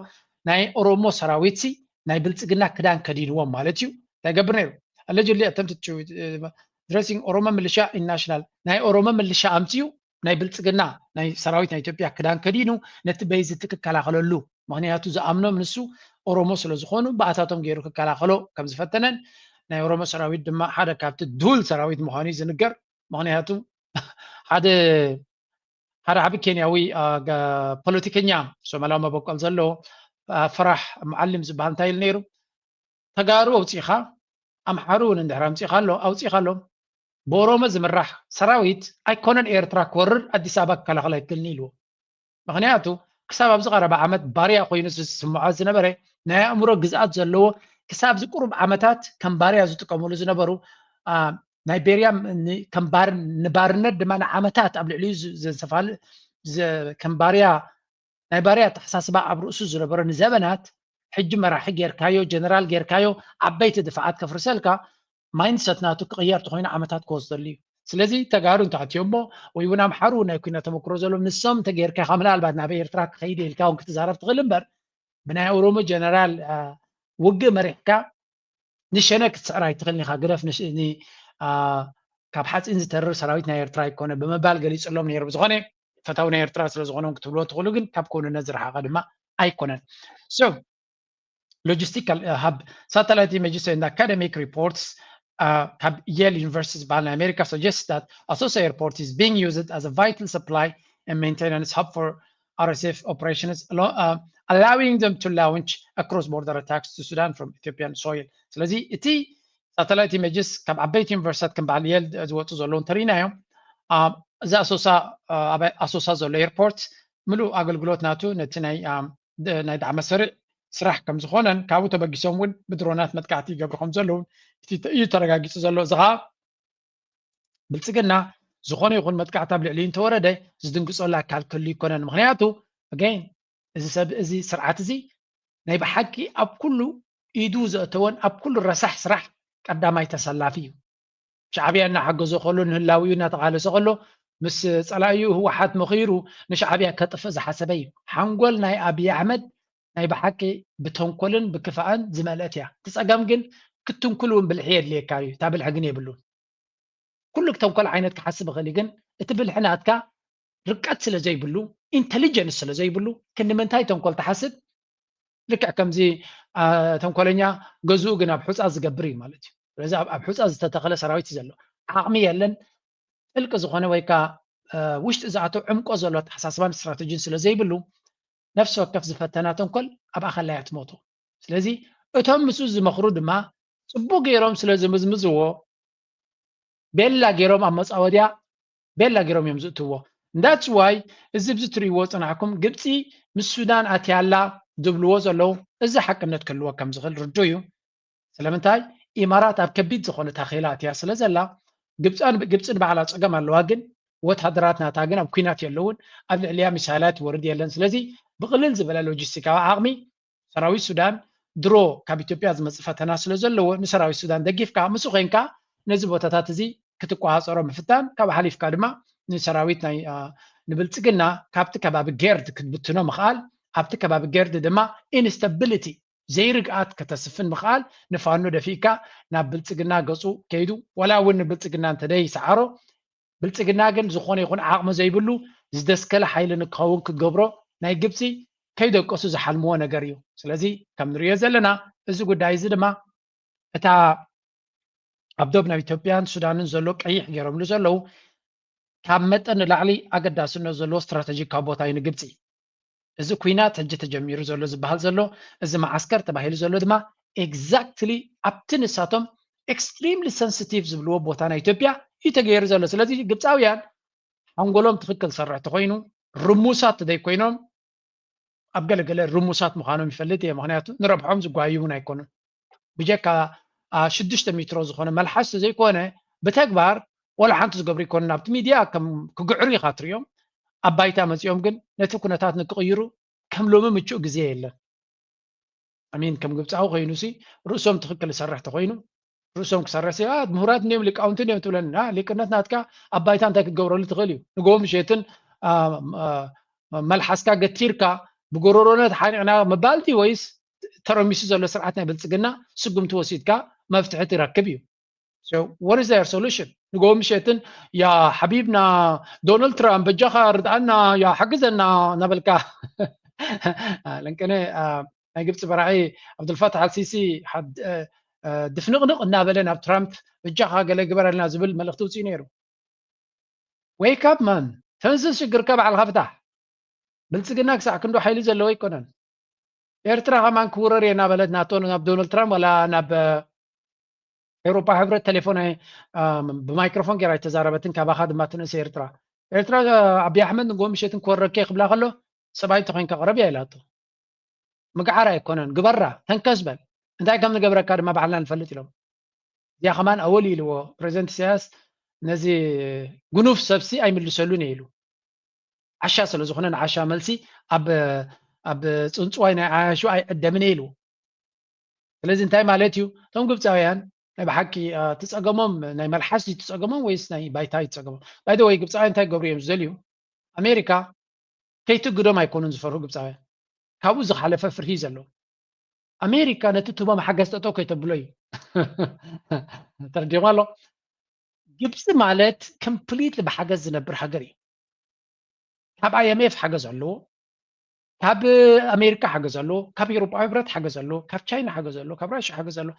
ናይ ኦሮሞ ሰራዊት ሲ ናይ ብልፅግና ክዳን ከዲንዎም ማለት እዩ። እንታይ ገብር ነይሩ? Allegedly attempted to uh, dressing Oromo militia in national ናይ ኦሮሞ ምልሻ ኣምፅኡ ናይ ብልፅግና ናይ ሰራዊት ናይ ኢትዮጵያ ክዳን ከዲኑ ነቲ በይዝ እቲ ክከላኸለሉ ምክንያቱ ዝኣምኖም ንሱ ኦሮሞ ስለ ዝኾኑ ብኣታቶም ገይሩ ክከላኸሎ ከም ዝፈተነን ናይ ኦሮሞ ሰራዊት ድማ ሓደ ካብቲ ድሁል ሰራዊት ምዃኑ እዩ ዝንገር። ምክንያቱ ሓደ ሓደ ዓቢ ኬንያዊ ፖለቲከኛ ሶማላዊ መበቆል ዘለዎ ፈራሕ መዓሊም ዝበሃል እንታይ ኢሉ ነይሩ? ተጋሩ ኣውፂኻ ኣምሓሩ እውን እንድሕር ኣምፂኻ ኣሎ ኣውፂኻ ኣሎ ብኦሮሞ ዝምራሕ ሰራዊት ኣይኮነን ኤርትራ ክወርር ኣዲስ ኣበባ ክከላኸል ኣይክእልን ኢልዎ። ምክንያቱ ክሳብ ኣብዚ ቀረባ ዓመት ባርያ ኮይኑ ዝስምዖ ዝነበረ ናይ ኣእምሮ ግዝኣት ዘለዎ ክሳብ ኣብዚ ቁሩብ ዓመታት ከም ባርያ ዝጥቀምሉ ዝነበሩ ናይ ቤርያ ንባርነት ድማ ንዓመታት ኣብ ልዕሊኡ ዘንሰፋል ከም ባርያ ናይ ባርያ ኣተሓሳስባ ኣብ ርእሱ ዝነበሮ ንዘበናት ሕጂ መራሒ ጌርካዮ ጀነራል ጌርካዮ ዓበይቲ ድፋዓት ከፍርሰልካ ማይንድሰት ናቱ ክቕየር ተኮይኑ ዓመታት ክወስደሉ እዩ። ስለዚ ተጋሩ እንተኣትዮ እሞ ወይ እውን ኣምሓሩ ናይ ኩናት ተመክሮ ዘለዎም ንሶም እንተጌርካ ኢኻ ምናልባት ናብ ኤርትራ ክኸይድ ኢልካ እውን ክትዛረብ ትኽእል እምበር ብናይ ኦሮሞ ጀነራል ውግእ መሪሕካ ንሸነ ክትስዕር ኣይትኽእልን ኢኻ ግደፍ ካብ ሓፂን ዝተርር ሰራዊት ናይ ኤርትራ ኣይኮነ ብምባል ገሊፅሎም ነይሩ። ብዝኾነ ፈታዊ ናይ ኤርትራ ስለ ዝኾነ ክትብልዎ ትኽእሉ ግን ካብ ክውንነት ዝረሓቐ ድማ ኣይኮነን። So logistical hub satellite images and academic reports ካብ Yale University ዝበሃል ናይ ኣሜሪካ suggest that Asosa airport is being used as a vital supply and maintenance hub for R S F operations, allowing them to launch a cross-border attacks to Sudan from Ethiopian soil. ስለዚ እቲ ሳተላይት ኢሜጅስ ካብ ዓበይቲ ዩኒቨርሲታት ከም በዓል የል ዝወፁ ዘለዉ እንተርኢናዮም እዚ ኣሶሳ ኣሶሳ ዘሎ ኤርፖርት ምሉእ ኣገልግሎት ናቱ ነቲ ናይ ዳዕመ ስርዕ ስራሕ ከም ዝኾነን ካብኡ ተበጊሶም እውን ብድሮናት መጥቃዕቲ ይገብሩ ከም ዘለዉ እዩ ተረጋጊፁ ዘሎ። እዚ ከዓ ብልፅግና ዝኾነ ይኹን መጥቃዕቲ ኣብ ልዕሊኡ እንተወረደ ዝድንግፀሉ ኣካል ክህሉ ይኮነን። ምክንያቱ again እዚ ሰብ እዚ ስርዓት እዚ ናይ ብሓቂ ኣብ ኩሉ ኢዱ ዘእተወን ኣብ ኩሉ ረሳሕ ስራሕ ቀዳማይ ተሰላፊ እዩ። ሻዕብያ እናሓገዞ ከሎ ንህላዊኡ እናተቓለሰ ከሎ ምስ ፀላኢኡ ህወሓት መኺሩ ንሻዕብያ ከጥፍእ ዝሓሰበ እዩ። ሓንጎል ናይ ኣብይ ኣሕመድ ናይ ብሓቂ ብተንኮልን ብክፋእን ዝመልአት እያ። እቲ ፀገም ግን ክትንኩል እውን ብልሒ የድልየካ እዩ። እታ ብልሒ ግን የብሉን። ኩሉ ተንኮል ዓይነት ክሓስብ ይኽእል እዩ፣ ግን እቲ ብልሒ ናትካ ርቀት ስለ ዘይብሉ ኢንተሊጀንስ ስለ ዘይብሉ ክንዲ ምንታይ ተንኮል ትሓስብ? ልክዕ ከምዚ ተንኮለኛ ገዝኡ ግን ኣብ ሑፃ ዝገብር እዩ ማለት እዩ። ስለዚ ኣብ ሑፃ ዝተተኸለ ሰራዊት እዩ ዘሎ። ዓቕሚ የለን። ጥልቂ ዝኾነ ወይ ከዓ ውሽጢ ዝኣተው ዕምቆ ዘሎ ኣተሓሳስባን ስትራተጂን ስለ ዘይብሉ ነፍሲ ወከፍ ዝፈተና ተንኮል ኣብ ኣኸላ እያ ትሞቶ። ስለዚ እቶም ምስኡ ዝመኽሩ ድማ ፅቡቅ ገይሮም ስለ ዝምዝምዝዎ ቤላ ገይሮም ኣብ መፃወድያ ቤላ ገይሮም እዮም ዝእትዎ። እንዳትስ ዋይ እዚ ብዚ ትርእይዎ ፅናሕኩም ግብፂ ምስ ሱዳን ኣትያላ ዝብልዎ ዘለዉ እዚ ሓቅነት ክህልዎ ከም ዝኽእል ርዱ እዩ። ስለምንታይ ኢማራት ኣብ ከቢድ ዝኾነ ታኼላ ኣትያ ስለ ዘላ ግብፂ ንባዕላ ፀገም ኣለዋ፣ ግን ወታደራት ናታ ግን ኣብ ኩናት የለውን፣ ኣብ ልዕሊያ ሚሳይላት ይወርድ የለን። ስለዚ ብቕልል ዝበለ ሎጂስቲካዊ ዓቕሚ ሰራዊት ሱዳን ድሮ ካብ ኢትዮጵያ ዝመፅእ ፈተና ስለ ዘለዎ ንሰራዊት ሱዳን ደጊፍካ ምስኡ ኮይንካ ነዚ ቦታታት እዚ ክትቆፃፀሮ ምፍታን ካብ ሓሊፍካ ድማ ንሰራዊት ናይ ንብልፅግና ካብቲ ከባቢ ጌርድ ክትብትኖ ምኽኣል ኣብቲ ከባቢ ጌርድ ድማ ኢንስታቢሊቲ ዘይርግኣት ከተስፍን ምኽኣል፣ ንፋኖ ደፊእካ ናብ ብልጽግና ገጹ ከይዱ፣ ዋላ እውን ንብልጽግና እንተደይሰዓሮ፣ ብልጽግና ግን ዝኾነ ይኹን ዓቕሚ ዘይብሉ፣ ዝደስከለ ሓይሊ ንክኸውን ክገብሮ ናይ ግብጺ ከይደቀሱ ዝሓልምዎ ነገር እዩ። ስለዚ ከም ንሪኦ ዘለና፣ እዚ ጉዳይ እዚ ድማ እታ ኣብ ዶብ ናይ ኢትዮጵያን ሱዳንን ዘሎ ቀይሕ ገይሮምሉ ዘለዉ፣ ካብ መጠን ንላዕሊ ኣገዳስነት ዘለዎ ስትራተጂካዊ ቦታ እዩ ንግብጺ። እዚ ኲናት ሕጂ ተጀሚሩ ዘሎ ዝበሃል ዘሎ፣ እዚ መዓስከር ተባሂሉ ዘሎ ድማ ኤግዛክትሊ ኣብቲ ንሳቶም ኤክስትሪምሊ ሰንሲቲቭ ዝብልዎ ቦታ ናይ ኢትዮጵያ እዩ ተገይሩ ዘሎ። ስለዚ ግብጻውያን ሓንጎሎም ትኽክል ዝሰርሕ ተኾይኑ፣ ርሙሳት ተዘይኮይኖም፣ ኣብ ገለገለ ርሙሳት ምዃኖም ይፈልጥ እየ። ምኽንያቱ ንረብሖም ዝጓዩ እውን ኣይኮኑን። ብጀካ ሽዱሽተ ሜትሮ ዝኾነ መልሓስ ዘይኮነ፣ ብተግባር ወላ ሓንቲ ዝገብሩ ይኮኑን። ኣብቲ ሚድያ ከም ክግዕሩ ኢኻ ትሪኦም። ኣብ ባይታ መፂኦም ግን ነቲ ኩነታት ንክቕይሩ ከም ሎሚ ምቹእ ግዜ የለን። ኣሚን ከም ግብፃዊ ኮይኑ ሲ ርእሶም ትኽክል ዝሰርሕ ተኮይኑ፣ ርእሶም ክሰርሕ ሲ ምሁራት እንዲዮም ሊቃውንቲ እንዲዮም ትብለኒ። ሊቅነት ናትካ ኣብ ባይታ እንታይ ክትገብረሉ ትኽእል እዩ? ንጎ ምሸትን መልሓስካ ገቲርካ ብጎረሮነት ሓኒቕና ምባልቲ ወይስ ተረሚሱ ዘሎ ስርዓት ናይ ብልፅግና ስጉምቲ ወሲድካ መፍትሒ ትረክብ እዩ? So what is their solution? ንጎ ምሸትን ያ ሓቢብና ዶናልድ ትራምፕ በጃኻ ርድኣና ያ ሓግዘና እናበልካ ለንቀነ ናይ ግብፂ በራዒ ዓብዱልፋታሕ ኣልሲሲ ድፍንቕንቕ እናበለ ናብ ትራምፕ በጃኻ ገለ ግበረልና ዝብል መልእኽቲ ውፅኡ ነይሩ። ዌይክ ኣፕ ማን፣ ተንስእ፣ ሽግርካ ባዕልኻ ፍታሕ። ብልፅግና ክሳዕ ክንዶ ሓይሊ ዘለዎ ኣይኮነን። ኤርትራ ከማን ክውረር እየ እናበለት ናቶ ናብ ዶናልድ ትራምፕ ዋላ ናብ ኤውሮፓ ሕብረት ቴሌፎን ብማይክሮፎን ገይራ ኣይተዛረበትን። ካባኻ ድማ ትንእስ ኤርትራ። ኤርትራ ኣብይ ኣሕመድ ንጎ ምሸትን ክወረከ ክብላ ከሎ ሰብኣይ ተኮይንካ ቅረብ እያ ኢላቶ። ምግዓር ኣይኮነን፣ ግበራ፣ ተንከስ በል። እንታይ ከም ንገብረካ ድማ ባዕልና ንፈልጥ ኢሎም። እዚኣ ከማን ኣወል ኢልዎ ፕሬዚደንት ኢሳያስ ነዚ ጉኑፍ ሰብሲ ኣይምልሰሉን እየ ኢሉ። ዓሻ ስለ ዝኾነ ንዓሻ መልሲ ኣብ ኣብ ፅንፅዋይ ናይ ዓያሹ ኣይዕደምን እየ ኢልዎ። ስለዚ እንታይ ማለት እዩ? እቶም ግብፃውያን ናይ ብሓቂ እቲ ፀገሞም ናይ መልሓስ እዩ እቲ ፀገሞም ወይስ ናይ ባይታ እዩ እቲ ፀገሞም? ባይ ወይ ግብፃውያን እንታይ ክገብሩ እዮም ዝደልዩ? ኣሜሪካ ከይትግዶም ኣይኮኑን ዝፈርሁ ግብፃውያን። ካብኡ ዝሓለፈ ፍርሂ እዩ ዘለዎም። ኣሜሪካ ነቲ ትህቦም ሓገዝ ጠጠው ከይተብሎ እዩ። ተረዲኹም ኣሎ። ግብፂ ማለት ኮምፕሊትሊ ብሓገዝ ዝነብር ሃገር እዩ። ካብ ኣይኤምኤፍ ሓገዝ ኣለዎ፣ ካብ ኣሜሪካ ሓገዝ ኣለዎ፣ ካብ ኤውሮጳዊ ሕብረት ሓገዝ ኣለዎ፣ ካብ ቻይና ሓገዝ ኣለዎ፣ ካብ ራሽያ ሓገዝ ኣለዎ፣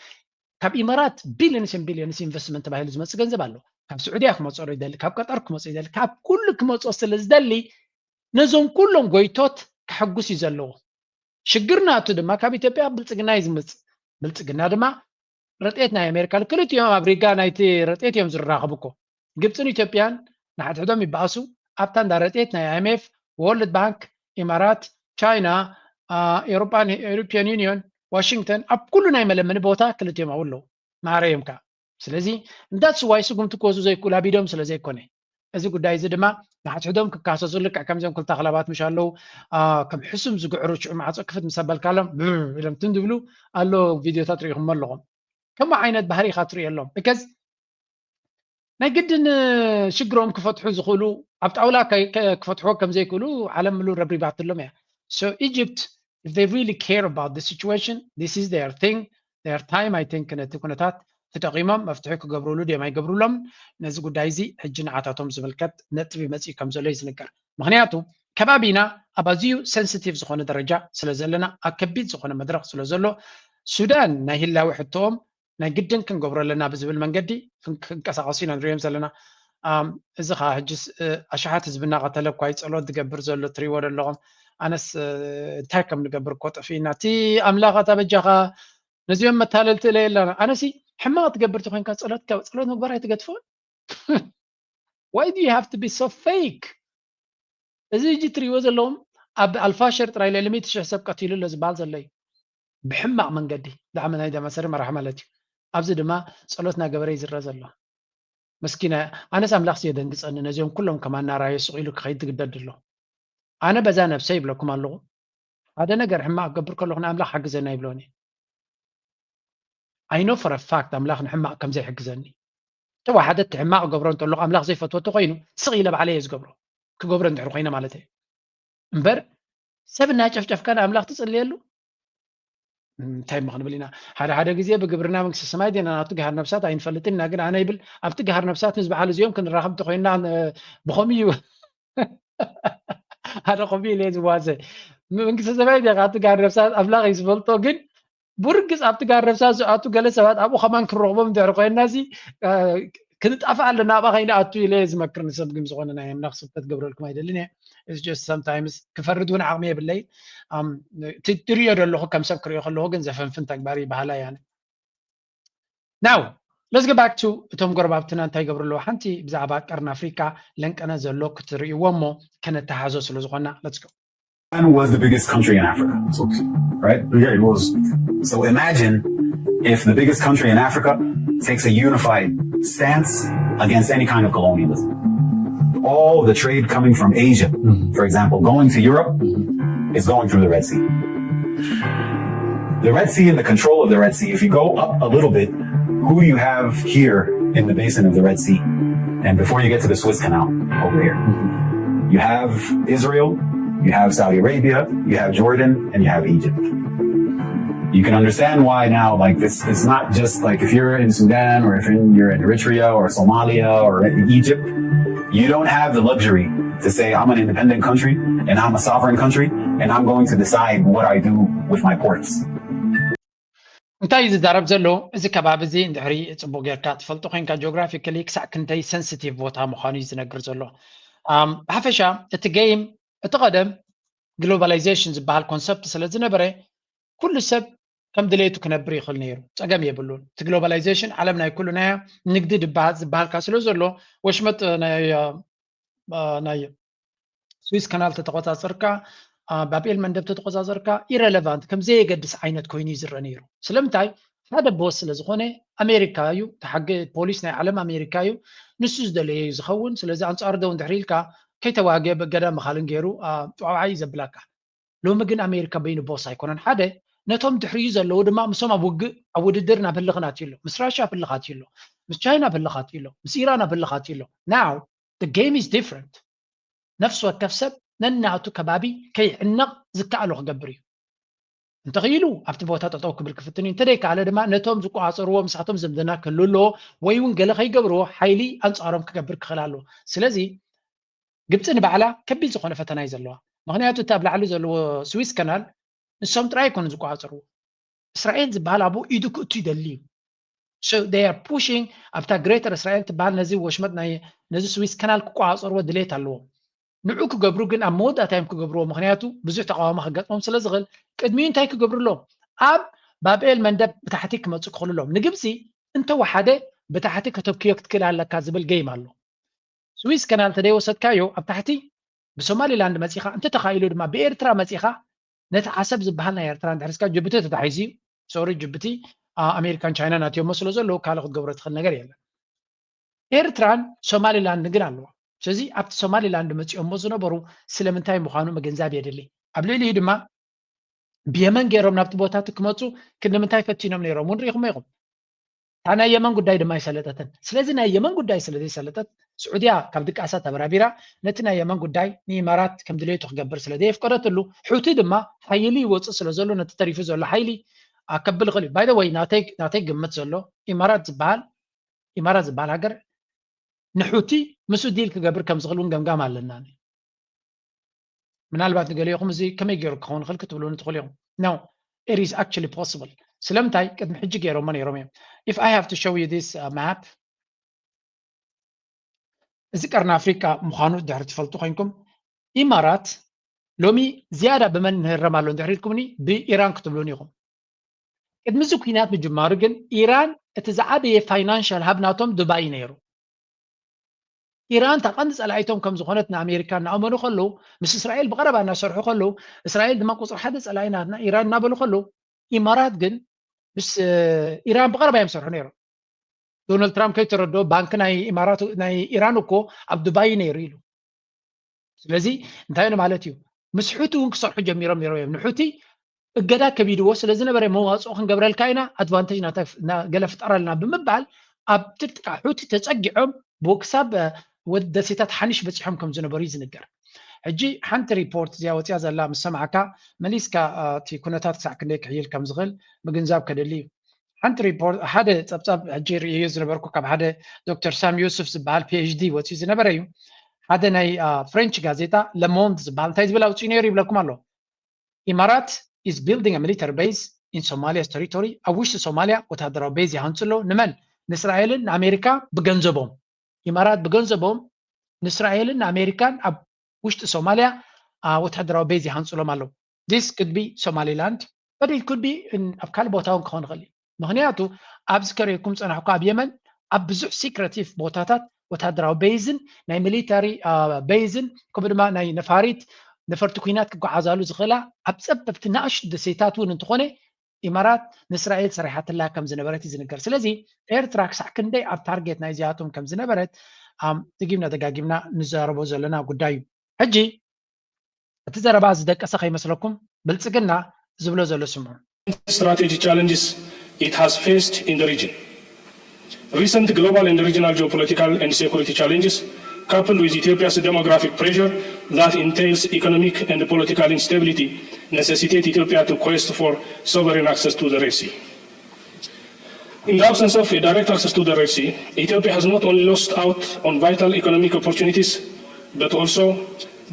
ካብ ኢማራት ቢልዮንስ ን ቢልዮንስ ኢንቨስትመንት ተባሂሉ ዝመፅእ ገንዘብ ኣሎ። ካብ ስዑድያ ክመፅኦ ይደሊ፣ ካብ ቀጠር ክመፅኦ ይደሊ፣ ካብ ኩሉ ክመፅኦ ስለ ዝደሊ ነዞም ኩሎም ጎይቶት ከሐጉስ እዩ ዘለዎ። ሽግር ናቱ ድማ ካብ ኢትዮጵያ ብልፅግና እዩ ዝምፅእ። ብልፅግና ድማ ረድኤት ናይ ኣሜሪካ፣ ክልቲኦም ኣብ ሪጋ ናይቲ ረድኤት እዮም ዝራኸቡ እኮ። ግብፅን ኢትዮጵያን ንሓድሕዶም ይበኣሱ፣ ኣብታ እንዳ ረድኤት ናይ ኣይኤምኤፍ፣ ወርልድ ባንክ፣ ኢማራት፣ ቻይና፣ ኤውሮፓን ኤውሮፒያን ዩኒዮን፣ ዋሽንግተን፣ ኣብ ኩሉ ናይ መለመኒ ቦታ ክልቲኦም ኣብኡ ኣለዉ። ማዕረ እዮም ከዓ። ስለዚ እንዳስዋይ ስጉምቲ ክወስዱ ዘይክእሉ ኣቢዶም ስለ ዘይኮነ፣ እዚ ጉዳይ እዚ ድማ ንሓድሕዶም ክካሰሱ፣ ልክዕ ከምዚኦም ክልተ ኣኽላባት ምሽ ኣለዉ፣ ከም ሕሱም ዝግዕሩ ሽዑ ማዕፆ ክፍት ምስ ኣበልካሎም ብር ኢሎም ትም ዝብሉ ኣሎ። ቪድዮታት ርኢኹም ኣለኹም። ከምኡ ዓይነት ባህሪ ኢኻ ትርእየሎም። ብከዝ ናይ ግድን ሽግሮም ክፈትሑ ዝኽእሉ ኣብ ጣውላ ክፈትሕዎ ከም ዘይክእሉ ዓለም ምሉእ ረብሪባትሎም እያ። So Egypt, if they really care about the situation, this is their thing, their time, I think። ነቲ ኩነታት ተጠቒሞም መፍትሒ ክገብሩሉ ድዮም ኣይገብሩሎም፣ ነዚ ጉዳይ እዚ ሕጂ ንዓታቶም ዝምልከት ነጥቢ መፅኡ ከም ዘሎ እዩ ዝንገር። ምኽንያቱ ከባቢና ኣብ ኣዝዩ ሴንሲቲቭ ዝኾነ ደረጃ ስለ ዘለና፣ ኣብ ከቢድ ዝኾነ መድረኽ ስለ ዘሎ፣ ሱዳን ናይ ህላዊ ሕቶኦም ናይ ግድን ክንገብሮ ኣለና ብዝብል መንገዲ ክንቀሳቐሱ ኢና ንሪኦም ዘለና። እዚ ከዓ ሕጅስ ኣሽሓት ህዝቢ እናቐተለ እኳ እዩ ፀሎት ዝገብር ዘሎ ትሪእዎ ኣለኹም። ኣነስ እንታይ ከም ንገብር እኮ ጠፊእና። እቲ ኣምላኽ ኣታ በጃኻ ነዚኦም መታለልቲ እለ የላና። ኣነሲ ሕማቕ ትገብር ተኮይንካ ፀሎት ካብ ፀሎት ምግባር ኣይትገድፎን። Why do you have to be so fake? እዚ ሕጂ ትሪእዎ ዘለኹም ኣብ ኣልፋሸር ጥራይ ልዕሊ ሚእቲ ሽሕ ሰብ ቀቲሉ ኣሎ ዝበሃል ዘሎ እዩ። ብሕማቕ መንገዲ ዳዕመ ናይ ደማሰሪ መራሕ ማለት እዩ። ኣብዚ ድማ ጸሎት እናገበረ እዩ ዝረአ ዘሎ። መስኪና ኣነስ ኣምላኽ የደንግጸኒ ነዚኦም ኩሎም ከማን ናራዮ ስቕ ኢሉ ክኸይድ ዝግደድ ዘሎ። ኣነ በዛ ነብሰይ ይብለኩም ኣለኹ ሓደ ነገር ሕማቕ ክገብር ከለኹ ንኣምላኽ ሓግዘና ይብሎኒ። I know for a fact ኣምላኽ ንሕማቕ ከም ዘይሕግዘኒ። ተወሓደ እቲ ሕማቕ ገብሮ እንተለኹ ኣምላኽ ዘይፈትዎ እንተኾይኑ ስቕ ኢለ ባዕለይ እየ ዝገብሮ። ክገብሮ እንድሕር ኮይነ ማለት እየ። እምበር ሰብ እናጨፍጨፍካ ንኣምላኽ ትጽልየሉ? እንታይ እሞ ክንብል ኢና? ሓደ ሓደ ግዜ ብግብርና መንግስቲ ሰማይ ዲና ናቱ ገሃር ነፍሳት ኣይንፈልጥን ኢና። ግን ኣነ ይብል ኣብቲ ገሃር ነፍሳት ምስ በዓል እዚኦም ክንራኸብ እንተኮይንና ብኸምኡ እዩ ሓደ ከምኡ ኢለ ዝዋዘ መንግስቲ ሰማይ ዲኻ ኣብቲ ገሃር ነፍሳት ኣምላኽ እዩ ዝፈልጦ። ግን ብርግፅ ኣብቲ ገሃር ነፍሳት ዝኣቱ ገለ ሰባት ኣብኡ ከማን ክንረኽቦም እንድሕር ኮይንና እዚ ክንጣፍእ ኣለና ኣብኣ ከይንኣቱ ኢለ ዝመክር ንሰብ ግን ዝኾነ ናይ ኣምላኽ ስብከት ገብረልኩም ኣይደልን እየ። It's just sometimes ክፈርድ እውን ዓቕሚ የብለይ። ትሪኦ ዘለኹ ከም ሰብ ክሪኦ ከለኹ ግን ዘፈንፍን ተግባር ይበሃላ እያ። Now let's go back to እቶም ጎረባብትና እንታይ ይገብሩ ኣለዉ። ሓንቲ ብዛዕባ ቀርኒ ኣፍሪካ ለንቀነ ዘሎ ክትርእይዎ እሞ ከነተሓዞ ስለ ዝኾና let's go. Japan was the biggest country in Africa, right? Yeah, it was. So imagine if the biggest country in Africa takes a unified stance against any kind of colonialism. All the trade coming from Asia, mm-hmm. for example, going to Europe, mm-hmm. is going through the Red Sea. The Red Sea and the control of the Red Sea, if you go up a little bit, who do you have here in the basin of the Red Sea? And before you get to the Suez Canal, over here, mm-hmm. you have Israel, you have Saudi Arabia, you have Jordan, and you have Egypt. You can understand why now, like this, it's not just like if you're in Sudan or if in, you're in Eritrea or Somalia or Egypt, you don't have the luxury to say, I'm an independent country and I'm a sovereign country and I'm going to decide what I do with my ports. እንታይ እዩ ዝዛረብ ዘሎ? እዚ ከባቢ እዚ እንድሕሪ ፅቡቅ ጌርካ ትፈልጦ ኮይንካ ጂኦግራፊካሊ ክሳዕ ክንደይ ሰንሲቲቭ ቦታ ምዃኑ እዩ ዝነግር ዘሎ። ብሓፈሻ እቲ ጌም እቲ ቀደም ግሎባላይዜሽን ዝበሃል ኮንሰፕት ስለ ዝነበረ ኩሉ ሰብ ከም ድሌቱ ክነብር ይኽእል ነይሩ፣ ፀገም የብሉን። እቲ ግሎባላይዜሽን ዓለም ናይ ኩሉ ናያ፣ ንግዲ ዝበሃል ዝበሃልካ ስለ ዘሎ ወሽመጥ ናይ ናይ ስዊስ ካናል ተተቆፃፀርካ፣ ባብኤል መንደብ ተተቆፃፀርካ ኢረለቫንት ከም ዘየገድስ ዓይነት ኮይኑ እዩ ዝረአ ነይሩ። ስለምንታይ? ሓደ ቦስ ስለ ዝኾነ ኣሜሪካ እዩ፣ ተሓገ ፖሊስ ናይ ዓለም ኣሜሪካ እዩ፣ ንሱ ዝደለየ እዩ ዝኸውን። ስለዚ ኣንፃሩ ደው እንድሕር ኢልካ ከይተዋገ በገዳ መኻልን ገይሩ ጨዋዓ እዩ ዘብላካ። ሎሚ ግን ኣሜሪካ በይኑ ቦስ ኣይኮነን። ሓደ ነቶም ድሕሪኡ ዘለዉ ድማ ምሶም ኣብ ውግእ ኣብ ውድድር ናብ ህልኽን ኣትዩ ኣሎ። ምስ ራሽያ ኣብ ህልኽ ኣትዩ ኣሎ፣ ምስ ቻይና ኣብ ህልኽ ኣትዩ ኣሎ፣ ምስ ኢራን ኣብ ህልኽ ኣትዩ ኣሎ። Now the game is different። ነፍሲ ወከፍ ሰብ ነናቱ ከባቢ ከይዕነቕ ዝከኣሎ ክገብር እዩ። እንተኽኢሉ ኣብቲ ቦታ ጠጠው ክብል ክፍትን እዩ። እንተደይከኣለ ድማ ነቶም ዝቆፃፀርዎ ምሳቶም ዝምድና ክህሉ ኣለዎ፣ ወይ እውን ገለ ከይገብርዎ ሓይሊ ኣንፃሮም ክገብር ክኽእል ኣለዎ። ስለዚ ግብፂ ንባዕላ ከቢድ ዝኾነ ፈተና እዩ ዘለዋ። ምክንያቱ እቲ ኣብ ላዕሊ ዘለዎ ስዊስ ከናል ንሶም ጥራይ ኣይኮኑን ዝቆፃፀርዎ። እስራኤል ዝበሃል ኣብኡ ኢዱ ክእቱ ይደሊ እዩ። So they are pushing ኣብታ ግሬተር እስራኤል ትበሃል ነዚ ወሽመጥ ናይ ነዚ ስዊስ ከናል ክቆፃፀርዎ ድሌት ኣለዎም። ንዑ ክገብሩ ግን ኣብ መወዳእታ እዮም ክገብርዎ፣ ምክንያቱ ብዙሕ ተቃውሞ ክገጥሞም ስለ ዝኽእል። ቅድሚኡ እንታይ ክገብሩ ኣለዎም? ኣብ ባብኤል መንደብ ብታሕቲ ክመፁ ክኽእሉ ኣለዎም። ንግብፂ እንተወሓደ ብታሕቲ ከተብክዮ ክትክእል ኣለካ ዝብል ጌም ኣሎ። ስዊስ ከናል ተደይወሰድካዮ ኣብ ታሕቲ ብሶማሊላንድ መፂኻ እንተተኻኢሉ ድማ ብኤርትራ መፂኻ ነቲ ዓሰብ ዝበሃል ናይ ኤርትራ እንድሕር እስካ ጅቡቲ ተታሒዙ እዩ። ሶሪ ጅቡቲ ኣሜሪካን ቻይናን ኣትዮሞ ስለ ዘለዉ ካልእ ክትገብሮ ትኽእል ነገር የለን። ኤርትራን ሶማሊላንድ ግን ኣለዋ። ስለዚ ኣብቲ ሶማሊላንድ መፂኦሞ ዝነበሩ ስለምንታይ ምዃኑ ምግንዛብ የድሊ። ኣብ ልዕሊኡ ድማ ብየመን ገይሮም ናብቲ ቦታ እቲ ክመፁ ክንዲ ምንታይ ፈቲኖም ነይሮም እውን ርኢኹሞ ኢኹም። እታ ናይ የመን ጉዳይ ድማ ኣይሰለጠትን። ስለዚ ናይ የመን ጉዳይ ስለ ዘይሰለጠት ስዑድያ ካብ ድቃሳ ተበራቢራ ነቲ ናይ የመን ጉዳይ ንኢማራት ከም ድሌቱ ክገብር ስለ ዘየፍቀደትሉ፣ ሑቲ ድማ ሓይሊ ይወፅእ ስለ ዘሎ ነቲ ተሪፉ ዘሎ ሓይሊ ኣከብል ይኽእል እዩ። By the way ናተይ ናተይ ግምት ዘሎ ኢማራት ዝበሃል ኢማራት ዝበሃል ሃገር ንሑቲ ምስኡ ዲል ክገብር ከም ዝኽእል እውን ገምጋም ኣለና። ምናልባት ንገሊኹም እዚ ከመይ ገይሩ ክኸውን ይኽእል ክትብሉኒ ትኽእሉ ኢኹም። No, it is actually possible. ስለምንታይ ቅድሚ ሕጂ ገይሮሞ ነይሮም እዮም። If I have to show you this map እዚ ቀርኒ ኣፍሪቃ ምዃኑ ድሕሪ ትፈልጡ ኮይንኩም ኢማራት ሎሚ ዝያዳ ብመን ንህረም ኣሎ እንድሕር ኢልኩምኒ ብኢራን ክትብሉኒ ኢኹም። ቅድሚ እዚ ኩናት ምጅማሩ ግን ኢራን እቲ ዝዓበየ ፋይናንሻል ሃብ ናቶም ዱባይ ነይሩ። ኢራን እታ ቀንዲ ፀላኢቶም ከም ዝኾነት ንኣሜሪካ እናኣመኑ ከለዉ ምስ እስራኤል ብቐረባ እናሰርሑ ከለዉ እስራኤል ድማ ቁፅሪ ሓደ ፀላኢ ናትና ኢራን እናበሉ ከለዉ ኢማራት ግን ምስ ኢራን ብቐረባ እዮም ዝሰርሑ ነይሮም። ዶናልድ ትራምፕ ከይተረድኦ ባንኪ ናይ ኢማራት ናይ ኢራን እኮ ኣብ ዱባይ ነይሩ ኢሉ። ስለዚ እንታይ ንማለት እዩ? ምስ ሑቲ እውን ክሰርሑ ጀሚሮም ነይሮም እዮም። ንሑቲ እገዳ ከቢድዎ ስለ ዝነበረ መዋፅኦ ክንገብረልካ ኢና፣ ኣድቫንቴጅ ናታ ገለ ፍጠረልና ብምባል ኣብ ትጥቃ ሑቲ ተፀጊዖም ብክሳብ ወደ ደሴታት ሓኒሽ በፂሖም ከም ዝነበሩ እዩ ዝንገር። ሕጂ ሓንቲ ሪፖርት እዚኣ ወፂኣ ዘላ ምስ ሰማዕካ፣ መሊስካ እቲ ኩነታት ክሳዕ ክንደይ ክሕይል ከም ዝኽእል ምግንዛብ ከደሊ እዩ። ሓንቲ ሪፖርት፣ ሓደ ፀብፃብ ሕጂ ርእዮ ዝነበርኩ ካብ ሓደ ዶክተር ሳም ዮሱፍ ዝበሃል ፒኤችዲ ወፂኡ ዝነበረ እዩ። ሓደ ናይ ፍሬንች ጋዜጣ ለሞንድ ዝበሃል እንታይ ዝብል ኣውፅኡ ነይሩ ይብለኩም ኣሎ። ኢማራት is building a military base in Somalia's territory። ኣብ ውሽጢ ሶማሊያ ወታደራዊ ቤዝ ይሃንፁ ኣለዉ። ንመን? ንእስራኤልን ንኣሜሪካ ብገንዘቦም። ኢማራት ብገንዘቦም ንእስራኤልን ንኣሜሪካን ኣብ ውሽጢ ሶማሊያ ወታደራዊ ቤዝ ይሃንፁሎም ኣለዉ። This could be Somaliland, but it could be ኣብ ካልእ ቦታ እውን ክኸውን ይኽእል እዩ። ምክንያቱ ኣብዚ ከርእየኩም ፀናሕኩ ኣብ የመን ኣብ ብዙሕ ሲክረቲቭ ቦታታት ወታደራዊ ቤዝን ናይ ሚሊታሪ ቤዝን ከምኡ ድማ ናይ ነፋሪት ነፈርቲ ኩናት ክጓዓዛሉ ዝኽእላ ኣብ ፀበብቲ ንኣሽቱ ደሴታት እውን እንተኾነ ኢማራት ንእስራኤል ሰሪሓትላ ከም ዝነበረት እዩ ዝንገር። ስለዚ ኤርትራ ክሳዕ ክንደይ ኣብ ታርጌት ናይዚኣቶም ከም ዝነበረት ደጊምና ደጋጊምና ንዛረቦ ዘለና ጉዳይ እዩ። ሕጂ እቲ ዘረባ ዝደቀሰ ከይመስለኩም ብልፅግና ዝብሎ ዘሎ ስምዑ። Strategic challenges it has faced in the region. Recent global and regional geopolitical and security challenges, coupled with Ethiopia's demographic pressure that entails economic and political instability, necessitate Ethiopia to quest for sovereign access to the Red Sea. In the absence of a direct access to the Red Sea, Ethiopia has not only lost out on vital economic opportunities, but also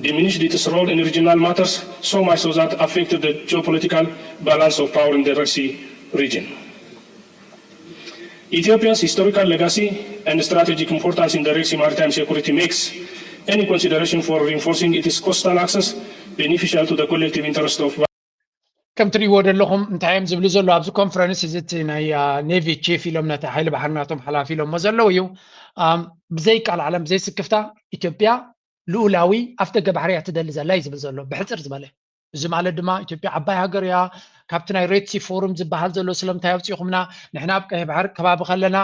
diminished its role in regional matters, so much so that affected the geopolitical balance of power in the Red Sea region. Ethiopia's historical legacy and strategic importance in the Red Sea maritime security makes any consideration for reinforcing its coastal access beneficial to the collective interest of ከም ትሪእዎ ዘለኹም እንታይ እዮም ዝብሉ ዘለዉ ኣብዚ ኮንፈረንስ እዚ እቲ ናይ ኔቪ ቺፍ ኢሎም ነቲ ሓይሊ ባሕሪ ናቶም ሓላፊ ኢሎሞ ዘለዉ እዩ። ብዘይ ቃል ዓለም ብዘይ ስክፍታ ኢትዮጵያ ልኡላዊ ኣፍ ደገ ባሕሪ እያ ትደሊ ዘላ እዩ ዝብል ዘሎ ብሕፅር ዝበለ። እዚ ማለት ድማ ኢትዮጵያ ዓባይ ሃገር እያ። ካብቲ ናይ ሬድሲ ፎሩም ዝበሃል ዘሎ ስለምንታይ ኣውፂኹምና? ንሕና ኣብ ቀይሕ ባሕሪ ከባቢ ከለና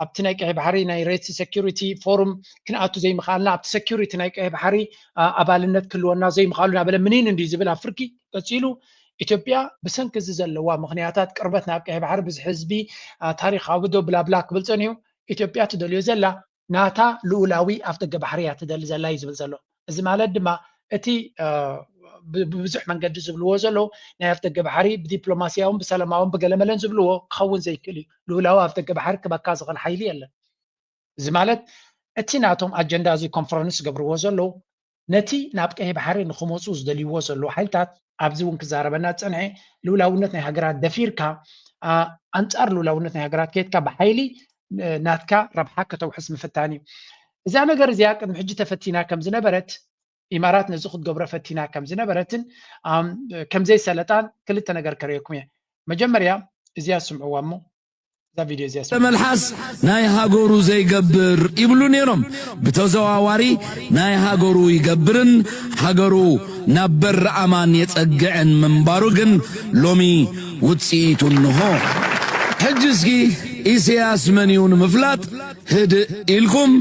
ኣብቲ ናይ ቀይሕ ባሕሪ ናይ ሬድሲ ሴኩሪቲ ፎሩም ክንኣቱ ዘይምኽኣልና ኣብቲ ሴኩሪቲ ናይ ቀይሕ ባሕሪ ኣባልነት ክህልወና ዘይምኽኣሉ እናበለ ምኒን እንዲ ዝብል ኣብ ፍርቂ ቀፂሉ ኢትዮጵያ ብሰንኪ እዚ ዘለዋ ምኽንያታት ቅርበት ናብ ቀይሕ ባሕሪ ብዝሒ ህዝቢ ታሪኻዊ ዶ ብላብላ ክብል ፀኒሑ ኢትዮጵያ ትደልዮ ዘላ ናታ ልኡላዊ ኣፍ ደገ ባሕሪ እያ ትደሊ ዘላ እዩ ዝብል ዘሎ። እዚ ማለት ድማ እቲ ብብዙሕ መንገዲ ዝብልዎ ዘለዉ ናይ ኣፍ ደገ ባሕሪ ብዲፕሎማስያውን ብሰላማውን ብገለመለን ዝብልዎ ክኸውን ዘይክእል እዩ። ልኡላዊ ኣፍ ደገ ባሕሪ ክበካ ዝኽእል ሓይሊ የለን። እዚ ማለት እቲ ናቶም ኣጀንዳ እዚ ኮንፈረንስ ዝገብርዎ ዘለዉ ነቲ ናብ ቀይሕ ባሕሪ ንክመፁ ዝደልይዎ ዘለዉ ሓይልታት ኣብዚ እውን ክዛረበና ዝፀንሐ ልኡላውነት ናይ ሃገራት ደፊርካ ኣንፃር ልኡላውነት ናይ ሃገራት ከየድካ ብሓይሊ ናትካ ረብሓ ከተውሕስ ምፍታን እዩ። እዛ ነገር እዚኣ ቅድሚ ሕጂ ተፈቲና ከም ዝነበረት ኢማራት ነዚ ክትገብሮ ፈቲና ከም ዝነበረትን ከም ዘይሰለጣን ክልተ ነገር ከርእየኩም እየ። መጀመርያ እዚኣ ስምዕዋ እሞ እዛ ቪድዮ እዚኣ ስምዕዋ። መልሓስ ናይ ሃገሩ ዘይገብር ይብሉ ነይሮም። ብተዘዋዋሪ ናይ ሃገሩ ይገብርን ሃገሩ ናብ በር ኣማን የጸግዕን ምንባሩ ግን ሎሚ ውጽኢቱ እንሆ። ሕጂ እስኪ ኢሳያስ መን እዩ ንምፍላጥ ህድእ ኢልኩም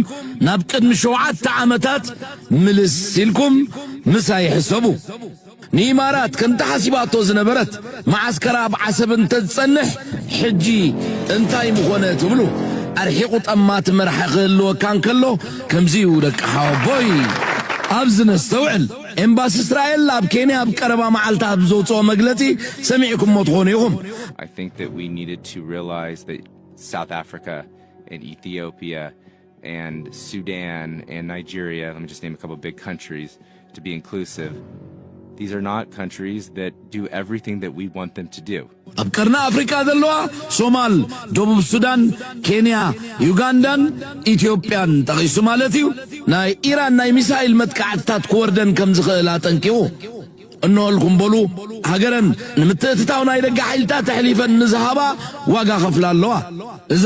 ናብ ቅድሚ ሸውዓተ ዓመታት ምልስ ኢልኩም ምሳይ ሕሰቡ። ንኢማራት ከምቲ ሓሲባቶ ዝነበረት መዓስከራ ኣብ ዓሰብ እንተዝጸንሕ ሕጂ እንታይ ምኾነ ትብሉ? ኣርሒቑ ጠማቲ መራሒ ክህልወካ እንከሎ ከምዚ እዩ ደቂ ሓወቦይ። ኣብዚ ነስተውዕል። ኤምባሲ እስራኤል ኣብ ኬንያ ኣብ ቀረባ መዓልታት ኣብ ዘውፅኦ መግለፂ ሰሚዕኩሞ ትኾኑ ኢኹም። I think that we needed to realize that South Africa and Ethiopia and Sudan and Nigeria, let me just name a couple of big countries to be inclusive. These are not countries that do everything that we want them to do. ኣብ ቀርኒ ኣፍሪቃ ዘለዋ ሶማል፣ ደቡብ ሱዳን፣ ኬንያ፣ ዩጋንዳን ኢትዮጵያን ጠቒሱ ማለት እዩ። ናይ ኢራን ናይ ሚሳይል መጥቃዕትታት ክወርደን ከም ዝኽእል ኣጠንቂቑ። እንሆልኩም በሉ፣ ሃገረን ንምትእትታው ናይ ደገ ሓይልታት ኣሕሊፈን ንዝሃባ ዋጋ ከፍላ ኣለዋ። እዛ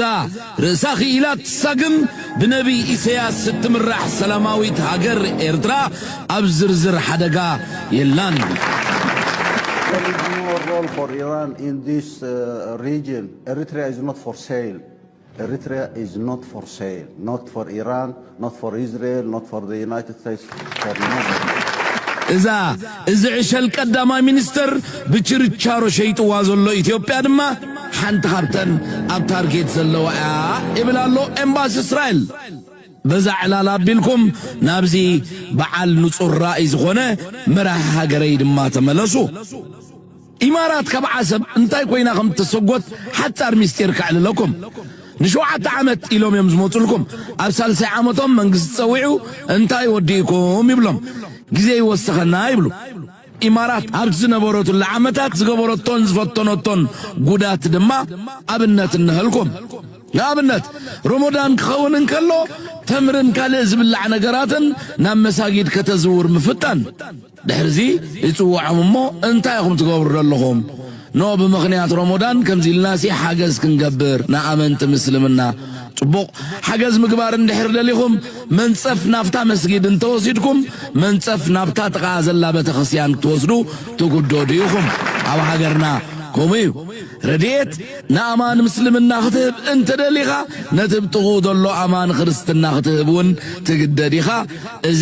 ርእሳ ክኢላ ትሳግም ብነቢይ ኢሳያስ እትምራሕ ሰላማዊት ሃገር ኤርትራ ኣብ ዝርዝር ሓደጋ የላን። There is no role for Iran in this uh, region. Eritrea is not for sale. Eritrea is not for sale, not for Iran, not for Israel, not for the United States, for nobody. እዛ እዚ ዕሸል ቀዳማይ ሚኒስተር ብችርቻሮ ሸይጥዋ ዘሎ ኢትዮጵያ ድማ ሓንቲ ካብተን ኣብ ታርጌት ዘለዋ እያ ይብል ኣሎ ኤምባሲ እስራኤል። በዛ ዕላል ኣቢልኩም ናብዚ በዓል ንጹር ራእይ ዝኾነ መራሒ ሃገረይ ድማ ተመለሱ። ኢማራት ካብ ዓሰብ እንታይ ኮይና ከም እተሰጎት ሓጻር ምስጢር ከዕልለኩም። ንሸውዓተ ዓመት ኢሎም እዮም ዝመጹልኩም። ኣብ ሳልሳይ ዓመቶም መንግስቲ ጸዊዑ እንታይ ወዲእኩም ይብሎም። ግዜ ይወሰኸና ይብሉ። ኢማራት ኣብ ዝነበረትሉ ዓመታት ዝገበረቶን ዝፈተነቶን ጉዳት ድማ ኣብነት እንሀልኩም። ንኣብነት፣ ሮሞዳን ክኸውን እንከሎ ተምርን ካልእ ዝብላዕ ነገራትን ናብ መሳጊድ ከተዝውር ምፍታን። ድሕርዚ ይጽውዖም እሞ እንታይ ኢኹም ትገብሩ ዘለኹም? ኖ ብምኽንያት ሮሞዳን ከምዚ ኢልናሲ ሓገዝ ክንገብር ንኣመንቲ ምስልምና። ጽቡቕ፣ ሓገዝ ምግባር እንድሕር ደሊኹም መንጸፍ ናብታ መስጊድ እንተወሲድኩም መንጸፍ ናብታ ጥቓ ዘላ ቤተክርስትያን ክትወስዱ ትጉደዱ ኢኹም። ኣብ ሃገርና ከምኡ እዩ። ረድኤት ንኣማን ምስልምና ክትህብ እንተደሊኻ ነቲ ብጥቕኡ ዘሎ ኣማን ክርስትና ክትህብ እውን ትግደድ ኢኻ። እዚ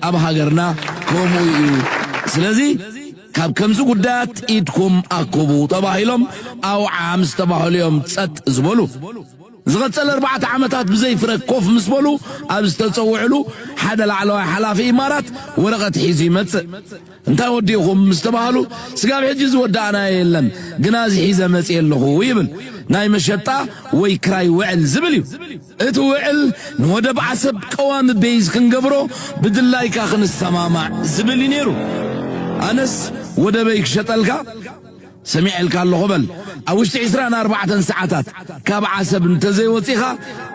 ኣብ ሃገርና ከምኡ እዩ። ስለዚ ካብ ከምዚ ጉዳያት ኢድኩም ኣክቡ ተባሂሎም ኣውዓ ምስ ተባህሉ እዮም ጸጥ ዝበሉ። ዝቐጸለ ኣርባዕተ ዓመታት ብዘይ ፍረ ኮፍ ምስ በሉ ኣብ ዝተጸውዕሉ ሓደ ላዕለዋይ ሓላፊ ኢማራት ወረቐት ሒዙ ይመጽእ። እንታይ ወዲእኹም ምስ ተባህሉ ስጋብ ሕጂ ዝወዳእናዮ የለን፣ ግና እዚ ሒዘ መጽእ ኣለኹ ይብል። ናይ መሸጣ ወይ ክራይ ውዕል ዝብል እዩ። እቲ ውዕል ንወደብ ዓሰብ ቀዋሚ ቤይዝ ክንገብሮ ብድላይካ ክንሰማማዕ ዝብል እዩ ነይሩ። ኣነስ ወደበይ ክሸጠልካ ሰሚዐልካ ኣለኹ በል። ኣብ ውሽጢ ዕስራን ኣርባዕተን ሰዓታት ካብ ዓሰብ እንተዘይወጺኻ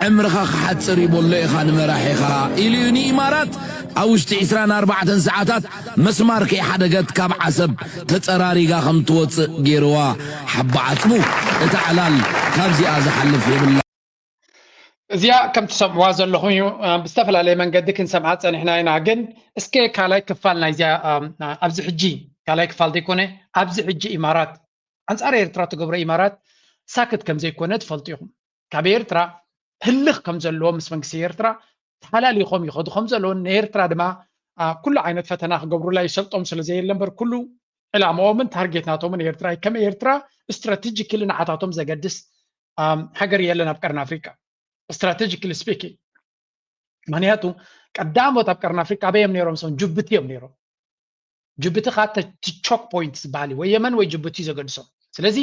ዕምርኻ ክሓጽር እዩ በሎ ኢኻ ንመራሒኻ ኢሉ እዩ ንኢማራት ኣብ ውሽጢ ዕስራን ኣርባዕተን ሰዓታት መስማር ከይሓደገት ካብ ዓሰብ ተጸራሪጋ ከም ትወጽእ ገይርዋ። ሓባ ዓጽሙ እታ ዕላል ካብዚኣ ዝሓልፍ የብላ። እዚኣ ከም ትሰምዕዋ ዘለኹም እዩ። ብዝተፈላለየ መንገዲ ክንሰምዓ ጸኒሕና ኢና። ግን እስከ ካልኣይ ክፋል ናይዚኣ ኣብዚ ሕጂ ካልኣይ ክፋል ዘይኮነ ኣብዚ ሕጂ ኢማራት ኣንጻር ኤርትራ ትገብሮ ኢማራት ሳክት ከም ዘይኮነ ትፈልጡ ኢኹም። ካብ ኤርትራ ህልኽ ከም ዘለዎ ምስ መንግስቲ ኤርትራ ተሓላሊኾም ይኸዱ ከም ዘለውን ንኤርትራ ድማ ኩሉ ዓይነት ፈተና ክገብሩላ ይሰልጦም ስለ ዘየለ እምበር ኩሉ ዕላማኦምን ታርጌት ናቶምን ኤርትራ ከም ኤርትራ ስትራቴጂክሊ ንዓታቶም ዘገድስ ሃገር የለን ኣብ ቀርኒ ኣፍሪቃ። ስትራቴጂክሊ ስፒኪንግ ምክንያቱ ቀዳሞት ኣብ ቀርኒ ኣፍሪቃ ኣበይ እዮም ነይሮም? ሰም ጅቡቲ እዮም ነይሮም። ጅቡቲ ከዓ ተ- ቲ ቾክ ፖይንት ዝበሃል እዩ። ወይ የመን ወይ ጅቡቲ ዘገድሶም። ስለዚ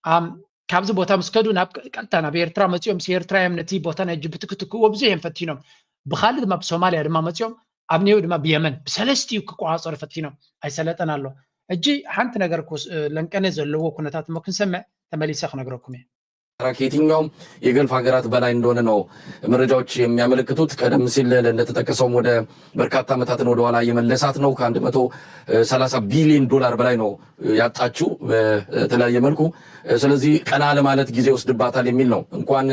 ኣም፣ ካብዚ ቦታ ምስ ከዱ ናብ ቅ- ቀጥታ ናብ ኤርትራ መፂኦም ምስ ኤርትራ እዮም ነቲ ቦታ ናይ ጅቡቲ ክትክእዎ ብዙሕ እዮም ፈቲኖም። ብካልእ ድማ ብሶማልያ ድማ መፂኦም ኣብ ኔው ድማ ብየመን ብሰለስቲኡ ክቆፃፀሩ ፈቲኖም ኣይሰለጠን ኣሎ። ሕጂ ሓንቲ ነገር ክስ- ለንቀነ ዘለዎ ኩነታት እሞ ክንሰምዕ ተመሊሰ ክነግረኩም እየ። ከየትኛውም የገልፍ ሀገራት በላይ እንደሆነ ነው መረጃዎች የሚያመለክቱት። ቀደም ሲል እንደተጠቀሰውም ወደ በርካታ ዓመታትን ወደኋላ የመለሳት ነው። ከአንድ መቶ ሰላሳ ቢሊዮን ዶላር በላይ ነው ያጣችው በተለያየ መልኩ። ስለዚህ ቀና ለማለት ጊዜ ይወስድባታል የሚል ነው። እንኳን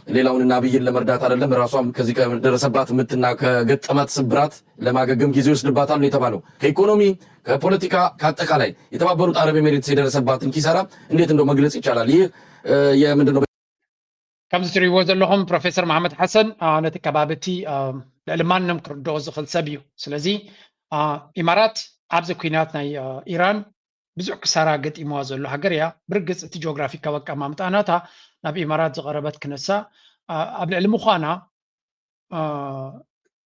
ሌላውንና አብይን ለመርዳት አይደለም ራሷም ከዚህ ከደረሰባት ምትና ከገጠማት ስብራት ለማገገም ጊዜ ይወስድባታል ነው የተባለው። ከኢኮኖሚ ከፖለቲካ ከአጠቃላይ የተባበሩት አረብ ኤሚሬትስ የደረሰባትን ኪሳራ እንዴት እንደው መግለጽ ይቻላል? ይህ የምንድነው? ከምዚ ትሪእዎ ዘለኹም ፕሮፌሰር መሓመድ ሓሰን ነቲ ከባቢ እቲ ልዕሊ ማንም ክርድኦ ዝኽእል ሰብ እዩ። ስለዚ ኢማራት ኣብዚ ኩናት ናይ ኢራን ብዙሕ ክሳራ ገጢምዋ ዘሎ ሃገር እያ። ብርግፅ እቲ ጂኦግራፊካዊ ኣቀማምጣ ናታ ናብ ኢማራት ዝቐረበት ክነሳ ኣብ ልዕሊ ምዃና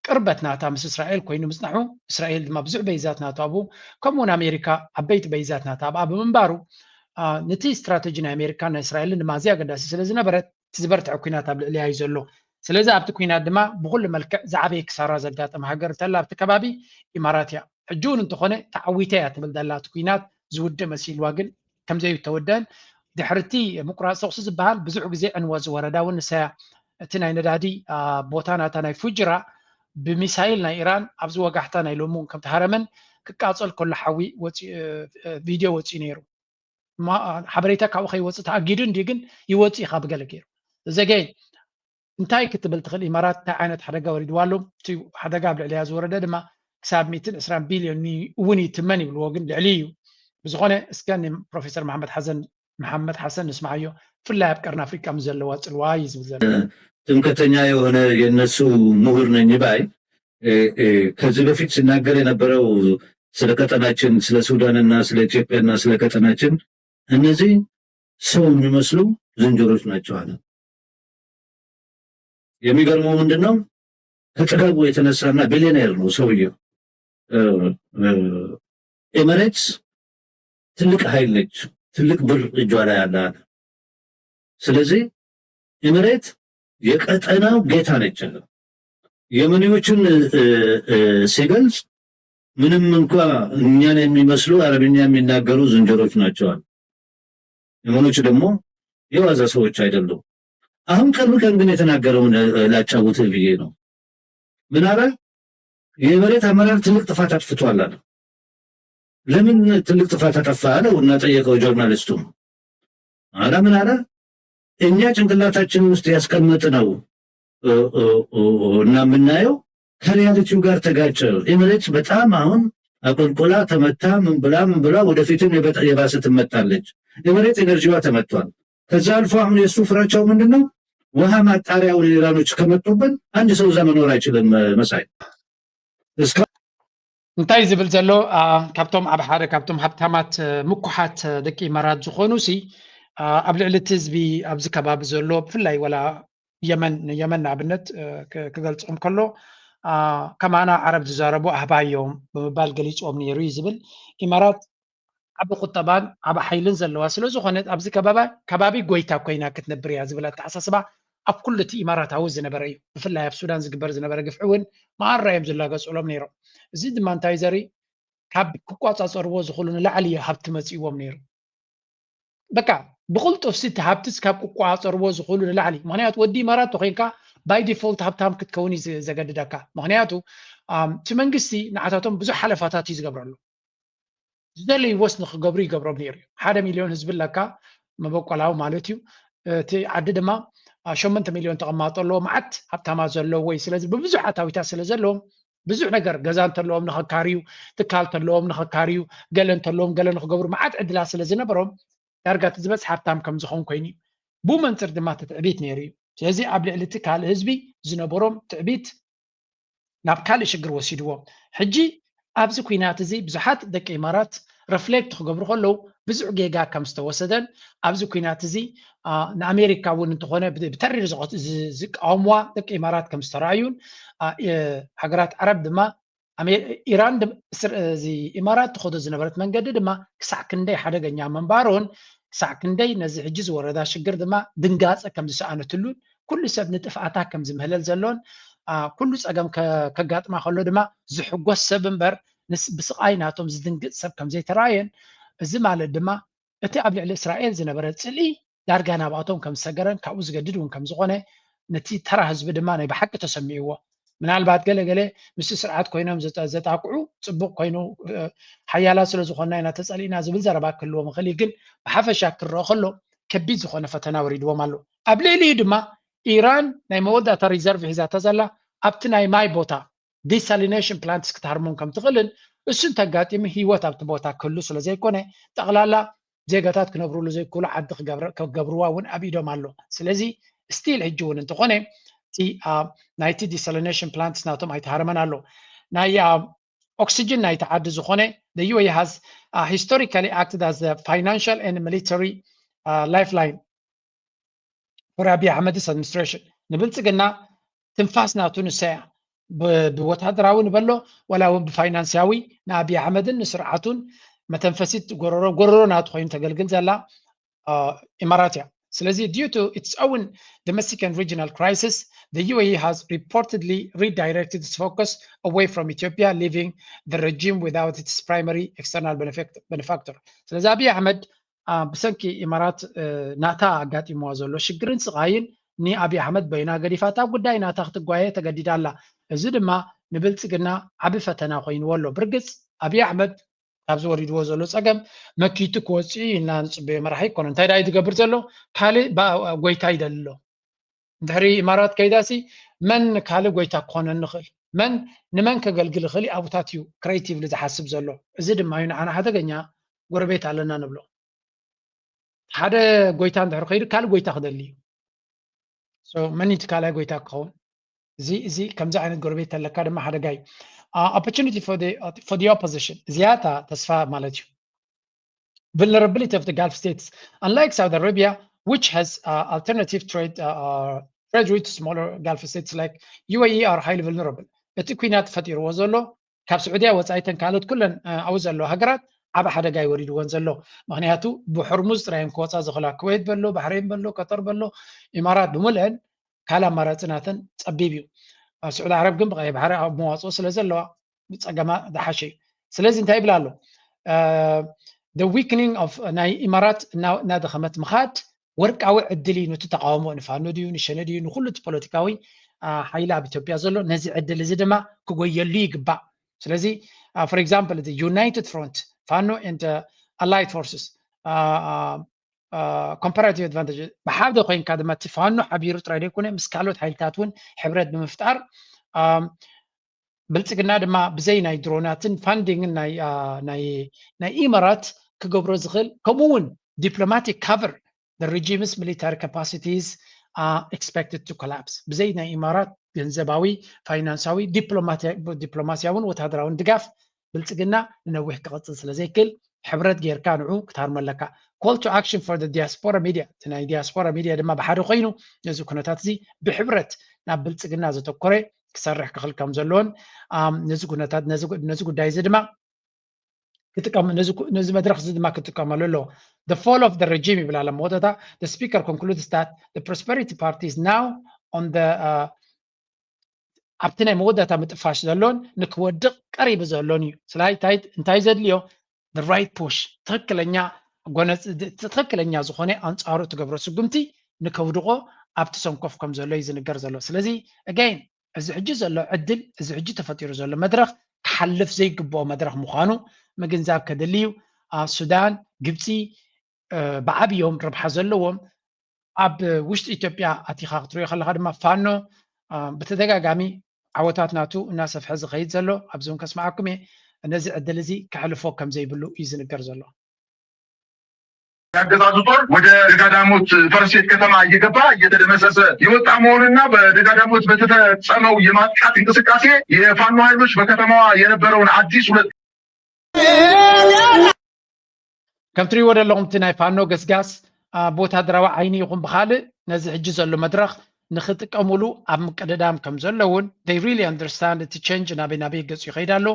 ቅርበት ናታ ምስ እስራኤል ኮይኑ ምፅናሑ እስራኤል ድማ ብዙሕ በይዛት ናታ ኣብኡ ከምኡውን ኣሜሪካ ዓበይቲ በይዛት ናታ ኣብኣ ብምንባሩ ነቲ ስትራተጂ ናይ ኣሜሪካን ናይ እስራኤልን ድማ ኣዝያ ኣገዳሲ ስለ ዝነበረት እቲ ዝበርትዐ ኩናት ኣብ ልዕሊያ እዩ ዘሎ። ስለዚ ኣብቲ ኩናት ድማ ብኩሉ መልክዕ ዝዓበየ ክሳራ ዘጋጠመ ሃገር እንተላ ኣብቲ ከባቢ ኢማራት እያ። ሕጂ እውን እንተኾነ ተዓዊተ እያ ትብል ዘላ እቲ ኩናት ዝውድእ መሲልዋ ግን ከምዘይተወደአን ድሕርቲ ምቁራፅ ተኩሲ ዝበሃል ብዙሕ ግዜ ዕንወት ዝወረዳ እውን ንሳያ። እቲ ናይ ነዳዲ ቦታ ናታ ናይ ፉጅራ ብሚሳይል ናይ ኢራን ኣብዚ ወጋሕታ ናይ ሎሚ እውን ከምተሃረመን ክቃፀል ከሎ ሓዊ ቪድዮ ወፂኡ ነይሩ። ሓበሬታ ካብኡ ከይወፅእ ተኣጊዱ እንዲ ግን ይወፅእ ኢኻ ብገለ ገይሩ ዘገይ እንታይ ክትብል ትኽእል ኢማራት እንታይ ዓይነት ሓደጋ ወሪድዋ ኣሎ እቲ ሓደጋ ኣብ ልዕሊያ ዝወረደ ድማ ክሳብ ሚእትን ዕስራን ቢልዮን እውን ይትመን ይብልዎ ግን ልዕሊ እዩ። ብዝኾነ እስከ ፕሮፌሰር መሓመድ ሓሰን መሓመድ ሓሰን ንስማዓዮ ብፍላይ ኣብ ቀርኒ ኣፍሪቃ ምስ ዘለዋ ጽልዋ እዩ ዝብል ዘሎ። ትምክህተኛ የሆነ የነሱ ምሁር ነኝ ባይ ከዚህ በፊት ሲናገር የነበረው ስለ ቀጠናችን ስለ ሱዳንና ስለ ኢትዮጵያና ስለ ቀጠናችን እነዚህ ሰው የሚመስሉ ዝንጀሮች ናቸው አለ። የሚገርመው ምንድን ነው? ከጥጋቡ የተነሳና ቢሊዮኔር ነው ሰውየው። ኤሚሬትስ ትልቅ ኃይል ነች፣ ትልቅ ብር እጇ ላይ አላት። ስለዚህ ኤሚሬት የቀጠናው ጌታ ነች። የመኒዎችን ሲገልጽ ምንም እንኳ እኛን የሚመስሉ አረብኛ የሚናገሩ ዝንጀሮች ናቸዋል። የመኖች ደግሞ የዋዛ ሰዎች አይደሉም። አሁን ቅርብ ቀን ግን የተናገረውን ላጫውትህ ብዬ ነው። ምን አለ? የኤሚሬት አመራር ትልቅ ጥፋት አጥፍቷል አለ። ለምን ትልቅ ጥፋት አጠፋ አለው እና ጠየቀው ጆርናሊስቱ። አለ ምን አለ? እኛ ጭንቅላታችን ውስጥ ያስቀመጥነው እና የምናየው ከሪያሊቲው ጋር ተጋጨ። ኤሚሬትስ በጣም አሁን አቆልቆላ ተመታ፣ ምን ብላ ምን ብላ ወደፊትም የባሰ ትመታለች። ኤሚሬትስ ኤነርጂዋ ተመቷል። ከዛ አልፎ አሁን የእሱ ፍራቻው ምንድን ነው? ውሃ ማጣሪያውን ኢራኖች ከመጡብን አንድ ሰው እዛ መኖር አይችልም። መሳይ እስካ እንታይ ዝብል ዘሎ ካብቶም ኣብ ሓደ ካብቶም ሃብታማት ምኩሓት ደቂ ኢማራት ዝኾኑ ሲ ኣብ ልዕሊ እቲ ህዝቢ ኣብዚ ከባቢ ዘሎ ብፍላይ ወላ የመን ንየመን ንኣብነት ክገልጾም ከሎ ከማና ዓረብ ዝዛረቡ ኣህባዮም ብምባል ገሊፅዎም ነይሩ እዩ ዝብል። ኢማራት ዓቢ ቁጠባን ዓቢ ሓይልን ዘለዋ ስለ ዝኾነት ኣብዚ ከባቢ ጎይታ ኮይና ክትነብር እያ ዝብል ኣተሓሳስባ ኣብ ኩሉ እቲ ኢማራታዊ ዝነበረ እዩ። ብፍላይ ኣብ ሱዳን ዝግበር ዝነበረ ግፍዒ እውን መኣራ እዮም ዝላገፅሎም ነይሮም። እዚ ድማ እንታይ ዘርኢ ካብ ክቋፃፀርዎ ዝኽእሉ ንላዕሊ እዩ ሃብቲ መፂእዎም ነይሩ። በቃ ብቕልጡፍ ሲ እቲ ሃብትስ ካብ ክቋፀርዎ ዝኽእሉ ንላዕሊ። ምክንያቱ ወዲ ኢማራት ተኮይንካ ባይ ዲፎልት ሃብታም ክትከውን እዩ ዘገድደካ። ምክንያቱ እቲ መንግስቲ ንዓታቶም ብዙሕ ሓለፋታት እዩ ዝገብረሉ። ዝደለይዎስ ንክገብሩ ይገብሮም ነይሩ እዩ። ሓደ ሚልዮን ህዝቢ ኣለካ መበቆላዊ ማለት እዩ። እቲ ዓዲ ድማ ሸመንተ ሚልዮን ተቐማጦ ኣለዎ፣ መዓት ሃብታማ ዘለዎ እዩ። ስለዚ ብብዙሕ ኣታዊታት ስለ ዘለዎም ብዙሕ ነገር ገዛ እንተለዎም ንኸካርዩ፣ ትካል እንተለዎም ንኸካርዩ፣ ገለ እንተለዎም ገለ ንክገብሩ መዓት ዕድላት ስለ ዝነበሮም ዳርጋ እቲ ዝበዝሕ ሃብታም ከም ዝኾን ኮይኑ እዩ። ብኡ መንፅር ድማ እቲ ትዕቢት ነይሩ እዩ። ስለዚ ኣብ ልዕሊ እቲ ካልእ ህዝቢ ዝነበሮም ትዕቢት ናብ ካልእ ሽግር ወሲድዎም። ሕጂ ኣብዚ ኲናት እዚ ብዙሓት ደቂ ኢማራት ረፍሌክት ክገብሩ ከለዉ ብዙሕ ጌጋ ከም ዝተወሰደን ኣብዚ ኲናት እዚ ንኣሜሪካ እውን እንተኾነ ብተሪር ዝቃወምዋ ደቂ ኢማራት ከም ዝተረኣዩን ሃገራት ዓረብ ድማ ኢራን ኢማራት ትኸዶ ዝነበረት መንገዲ ድማ ክሳዕ ክንደይ ሓደገኛ ምንባሩን ክሳዕ ክንደይ ነዚ ሕጂ ዝወረዳ ሽግር ድማ ድንጋፀ ከም ዝሰኣነትሉን ኩሉ ሰብ ንጥፍኣታ ከም ዝምህለል ዘሎን ኩሉ ፀገም ከጋጥማ ከሎ ድማ ዝሕጎስ ሰብ እምበር ብስቓይ ናቶም ዝድንግፅ ሰብ ከም ዘይተራየን፣ እዚ ማለት ድማ እቲ ኣብ ልዕሊ እስራኤል ዝነበረ ፅልኢ ዳርጋ ናብኣቶም ከም ዝሰገረን ካብኡ ዝገድድ እውን ከም ዝኾነ ነቲ ተራ ህዝቢ ድማ ናይ ብሓቂ ተሰሚዕዎ። ምናልባት ገለ ገለ ምስቲ ስርዓት ኮይኖም ዘጣቅዑ ፅቡቕ ኮይኑ ሓያላት ስለ ዝኾንና ኢና ተፀሊእና ዝብል ዘረባ ክህልዎም ይኽእል እዩ። ግን ብሓፈሻ ክረአ ከሎ ከቢድ ዝኾነ ፈተና ወሪድዎም ኣሎ። ኣብ ልዕሊኡ ድማ ኢራን ናይ መወዳእታ ሪዘርቭ ሒዛታ ዘላ ኣብቲ ናይ ማይ ቦታ ዲሳሊኔሽን ፕላንትስ ክትሃርሞም ከም ትኽእልን እሱን ተጋጢሙ ህይወት ኣብቲ ቦታ ክህሉ ስለ ዘይኮነ ጠቕላላ ዜጋታት ክነብርሉ ዘይክእሉ ዓዲ ክገብርዋ እውን ኣብ ኢዶም ኣሎ። ስለዚ ስቲል ሕጂ እውን እንተኾነ እቲ ናይቲ ዲሳሊኔሽን ፕላንትስ ናቶም ኣይተሃረመን ኣሎ። ናይ ኦክሲጅን ናይቲ ዓዲ ዝኾነ the U A E has historically acted as the financial and military lifeline for Abiy Ahmed's administration። ንብልፅግና ትንፋስ ናቱ ንሳ እያ። ብወታደራዊ ንበሎ ወላ እውን ብፋይናንስያዊ ንኣቢይ ኣሕመድን ንስርዓቱን መተንፈሲት ጎረሮ ጎረሮ ናቱ ኮይኑ ተገልግል ዘላ ኢማራት እያ። ስለዚ due to its own domestic and regional crisis, the U A E has reportedly redirected its focus away from Ethiopia, leaving the regime without its primary external benefactor. ስለዚ ኣቢይ ኣሕመድ ብሰንኪ ኢማራት ናታ ኣጋጢምዋ ዘሎ ሽግርን ስቓይን ንኣብይ ኣሕመድ በይና ገዲፋታ ጉዳይ ናታ ክትጓየ ተገዲዳ ኣላ። እዚ ድማ ንብልፅግና ዓቢ ፈተና ኮይንዎ ኣሎ። ብርግፅ ኣብይ ኣሕመድ ካብዚ ወሪድዎ ዘሎ ፀገም መኪቱ ክወፅእ ኢልና ንፅበዮ መራሒ ኣይኮነ። እንታይ ዳይ ዝገብር ዘሎ ካልእ ጎይታ ይደሊ ኣሎ። እንድሕሪ ኢማራት ከይዳሲ መን ካልእ ጎይታ ክኾነኒ ይኽእል፣ መን ንመን ከገልግል ይኽእል ኣብታት እዩ ክሬቲቭሊ ዝሓስብ ዘሎ። እዚ ድማ እዩ ንዓና ሓደገኛ ጎረቤት ኣለና ንብሎ። ሓደ ጎይታ እንድሕር ከይዱ ካልእ ጎይታ ክደሊ እዩ። መን እቲ ካልኣይ ጎይታ ክኸውን? እዚ እዚ ከምዚ ዓይነት ጎረቤት ተለካ ድማ ሓደጋ እዩ። Opportunity for the opposition፣ ዝያዳ ተስፋ ማለት እዩ። Vulnerability of the Gulf states, unlike Saudi Arabia, which has alternative trade gradually to smaller Gulf states like U A E are highly vulnerable. እቲ ኲናት ፈጢርዎ ዘሎ ካብ ስዑድያ ወፃኢ ተን ካልኦት ኩለን ኣብኡ ዘለዋ ሃገራት ዓብ ሓደጋ ይወሪድወን ዘሎ። ምክንያቱ ብሕርሙዝ ጥራይ እዮም ክወፃ ዝኽእላ። ኩዌት በሎ፣ ባሕሬን በሎ፣ ቀጠር በሎ፣ ኢማራት ብምልአን ካልእ ኣማራፂ ናተን ፀቢብ እዩ። ስዑዲ ዓረብ ግን ብቀይ ባሕሪ ኣብ መዋፅኦ ስለ ዘለዋ ብፀገማ ዝሓሸ እዩ። ስለዚ እንታይ ይብል ኣሎ? The weakening of ናይ ኢማራት እናደኸመት ምኻድ ወርቃዊ ዕድል እዩ። ነቲ ተቃውሞ ንፋኖ ድዩ ንሸነ ድዩ ንኩሉ እቲ ፖለቲካዊ ሓይሊ ኣብ ኢትዮጵያ ዘሎ ነዚ ዕድል እዚ ድማ ክጎየሉ ይግባእ። ስለዚ for example the united front ፋኖ and allied forces comparative advantage ብሓደ ኮይንካ ድማ እቲ ፋኖ ሓቢሩ ጥራይ ዘይኮነ ምስ ካልኦት ሓይልታት እውን ሕብረት ብምፍጣር ብልፅግና ድማ ብዘይ ናይ ድሮናትን ፋንዲንግን ናይ ኢመራት ክገብሮ ዝኽእል ከምኡ እውን diplomatic cover the regime's military capacities are expected to collapse ብዘይ ናይ ኢማራት ገንዘባዊ ፋይናንሳዊ ዲፕሎማሲያውን ወታደራውን ድጋፍ ብልፅግና ንነዊሕ ክቐፅል ስለ ዘይክእል ሕብረት ጌርካ ንዑ ክትሃርሞ ኣለካ። Call to action for the diaspora media እቲ ናይ diaspora media ድማ ብሓደ ኮይኑ ነዚ ኩነታት እዚ ብሕብረት ናብ ብልፅግና ዘተኮረ ክሰርሕ ክኽእል ከም ዘለዎን ነዚ ኩነታት ነዚ ጉዳይ እዚ ድማ ክጥቀም ነዚ መድረኽ እዚ ድማ ክጥቀመሉ ኣለዎ። The fall of the regime ይብል ኣሎ መወዳእታ the speaker concludes that the prosperity party is now on the ኣብቲ ናይ መወዳእታ ምጥፋሽ ዘሎን ንክወድቕ ቀሪቡ ዘሎን እዩ። ስለዚ እንታይ ዘድልዮ the right push ትኽክለኛ ጎነፅ ትኽክለኛ ዝኾነ ኣንፃሩ ትገብሮ ስጉምቲ ንከውድቆ ኣብቲ ሰንኮፍ ከም ዘሎ እዩ ዝንገር ዘሎ። ስለዚ again እዚ ሕጂ ዘሎ ዕድል እዚ ሕጂ ተፈጢሩ ዘሎ መድረኽ ክሓልፍ ዘይግብኦ መድረኽ ምዃኑ ምግንዛብ ከድሊ እዩ። ሱዳን፣ ግብፂ ብዓብዮም ረብሓ ዘለዎም ኣብ ውሽጢ ኢትዮጵያ ኣቲኻ ክትሪኦ ከለኻ ድማ ፋኖ ብተደጋጋሚ ዓወታት ናቱ እናሰፍሐ ዝኸይድ ዘሎ ኣብዚ እውን ከስምዓኩም እየ። ነዚ ዕድል እዚ ከሕልፎ ከም ዘይብሉ እዩ ዝንገር ዘሎ። የአገዛዙ ጦር ወደ ደጋዳሞት ፈረሴት ከተማ እየገባ እየተደመሰሰ የወጣ መሆኑንና በደጋዳሞት በተፈጸመው የማጥቃት እንቅስቃሴ የፋኖ ኃይሎች በከተማዋ የነበረውን አዲስ ሁለት ከም ትሪእዎ ዘለኹም እቲ ናይ ፋኖ ገስጋስ ብወታደራዊ ዓይኒ ይኹን ብካልእ ነዚ ሕጂ ዘሎ መድረኽ ንክጥቀሙሉ ኣብ ምቅድዳም ከም ዘለውን they really understand እቲ change ናበይ ናበይ ገፁ ይኸይድ ኣሎ።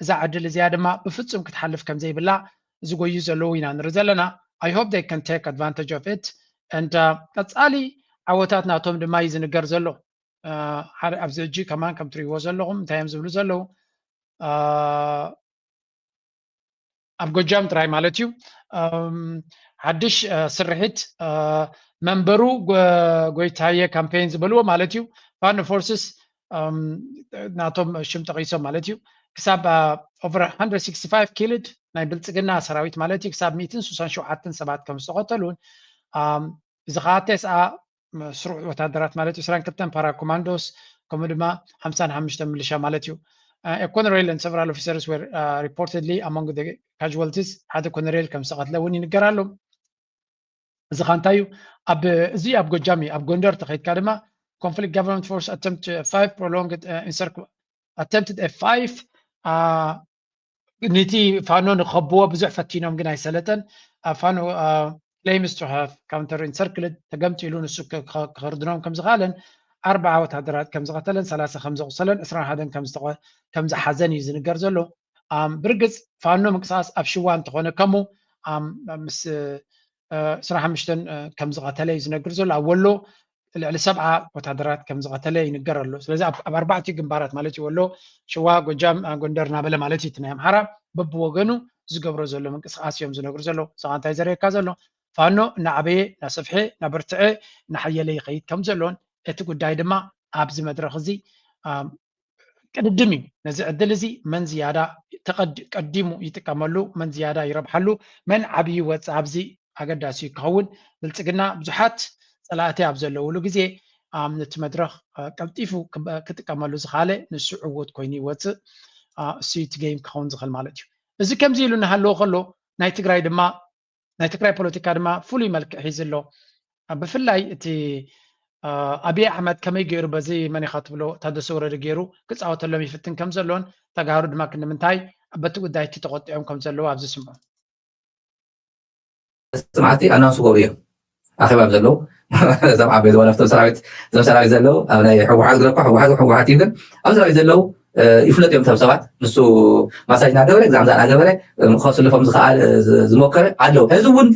እዛ ዕድል እዚኣ ድማ ብፍፁም ክትሓልፍ ከም ዘይብላ ዝጎዩ ዘለዉ ኢና ንርኢ ዘለና። I hope they can take advantage of it and ቀፃሊ ዓወታት ናቶም ድማ እዩ ዝንገር ዘሎ። ሓደ ኣብዚ ሕጂ ከማን ከም ትሪእዎ ዘለኹም እንታይ እዮም ዝብሉ ዘለዉ ኣብ ጎጃም ጥራይ ማለት እዩ። ሓድሽ ስርሒት መንበሩ ጎይታየ ካምፔን ዝበልዎ ማለት እዩ። ፋኖ ፎርስስ ናቶም ሽም ጠቒሶም ማለት እዩ። ክሳብ over one hundred sixty-five killed ናይ ብልፅግና ሰራዊት ማለት እዩ ክሳብ ሚእትን ስሳን ሸውዓተን ሰባት ከም ዝተቐተሉን እዚ ከዓ ተስዓ ስሩዕ ወታደራት ማለት እዩ። ዕስራን ክልተን ፓራ ኮማንዶስ ከምኡ ድማ ሓምሳን ሓሙሽተን ሚሊሻ ማለት እዩ። A colonel and several officers were reportedly among the casualties ሓደ ኮነሬል ከም ዝተቐትለ እውን ይንገር ኣሎ። እዚ ካ እንታይ እዩ? ኣብ እዚ ኣብ ጎጃም እዩ። ኣብ ጎንደር ተኸይድካ ድማ conflict government force attempt five prolonged attempted a five ነቲ ፋኖ ንኸብዎ ብዙሕ ፈቲኖም ግን ኣይሰለጠን። ፋኖ claims to have counter encircled ተገምጢሉ ንሱ ክኽርድኖም ከም ዝኽኣለን ኣርባዓ ወታደራት ከም ዝቐተለን ሰላሳ ከም ዘቑሰለን ዕስራን ሓደን ከም ዝሓዘን እዩ ዝንገር ዘሎ። ብርግፅ ፋኖ ምንቅስቃስ ኣብ ሽዋ እንተኾነ ከሙ ምስ ዕስራን ሓሙሽተን ከም ዝቐተለ እዩ ዝነግር ዘሎ። ኣብ ወሎ ልዕሊ ሰብዓ ወታደራት ከም ዝቐተለ ይንገር ኣሎ። ስለዚ ኣብ ኣርባዕቲኡ ግንባራት ማለት እዩ ወሎ፣ ሽዋ፣ ጎጃም፣ ጎንደር እናበለ ማለት እዩ እቲ ናይ ኣምሓራ በብወገኑ ዝገብሮ ዘሎ ምንቅስቃስ እዮም ዝነግሩ ዘለዉ። እዛ እንታይ ዘርእየካ ዘሎ ፋኖ እናዓበየ እናሰፍሐ እናበርትዐ እናሓየለ ይኸይድ ከም ዘሎን እቲ ጉዳይ ድማ ኣብዚ መድረኽ እዚ ቅድድም እዩ። ነዚ ዕድል እዚ መን ዝያዳ ቀዲሙ ይጥቀመሉ፣ መን ዝያዳ ይረብሓሉ፣ መን ዓብዪ ይወፅእ ኣብዚ ኣገዳሲ እዩ ክኸውን። ብልፅግና ብዙሓት ፀላእቲ ኣብ ዘለውሉ ግዜ ነቲ መድረኽ ቀልጢፉ ክጥቀመሉ ዝኻለ ንሱ ዕዉት ኮይኑ ይወፅእ። እሱ እቲ ጌም ክኸውን ዝኽእል ማለት እዩ። እዚ ከምዚ ኢሉ እናሃለወ ከሎ ናይ ትግራይ ድማ ናይ ትግራይ ፖለቲካ ድማ ፍሉይ መልክዕ ሒዙ ኣሎ። ብፍላይ እቲ ኣብይ ኣሕመድ ከመይ ገይሩ በዚ መን ኢኻ ትብሎ ታደሰ ወረደ ገይሩ ክፃወተሎም ይፍትን ከም ዘሎን ተጋሩ ድማ ክንዲ ምንታይ በቲ ጉዳይ እቲ ተቆጢዖም ከም ዘለዉ ኣብዚ ስምዑ። ስምዓቲ ኣናንሱ ገብሩ እዮም ኣኼባ ኣብ ዘለዉ እዞም ዓበይቲ ዋላ ኣብቶም ሰራዊት እዞም ሰራዊት ዘለዉ ኣብ ናይ ህወሓት ግረኳ ህወሓት ህወሓት እዩ ግን ኣብ ሰራዊት ዘለዉ ይፍለጥ እዮም ቶም ሰባት ንሱ ማሳጅ እናገበረ ግዛም ዛ እናገበረ ከስልፎም ዝኸኣል ዝሞከረ ኣለዉ ሕዚ እውን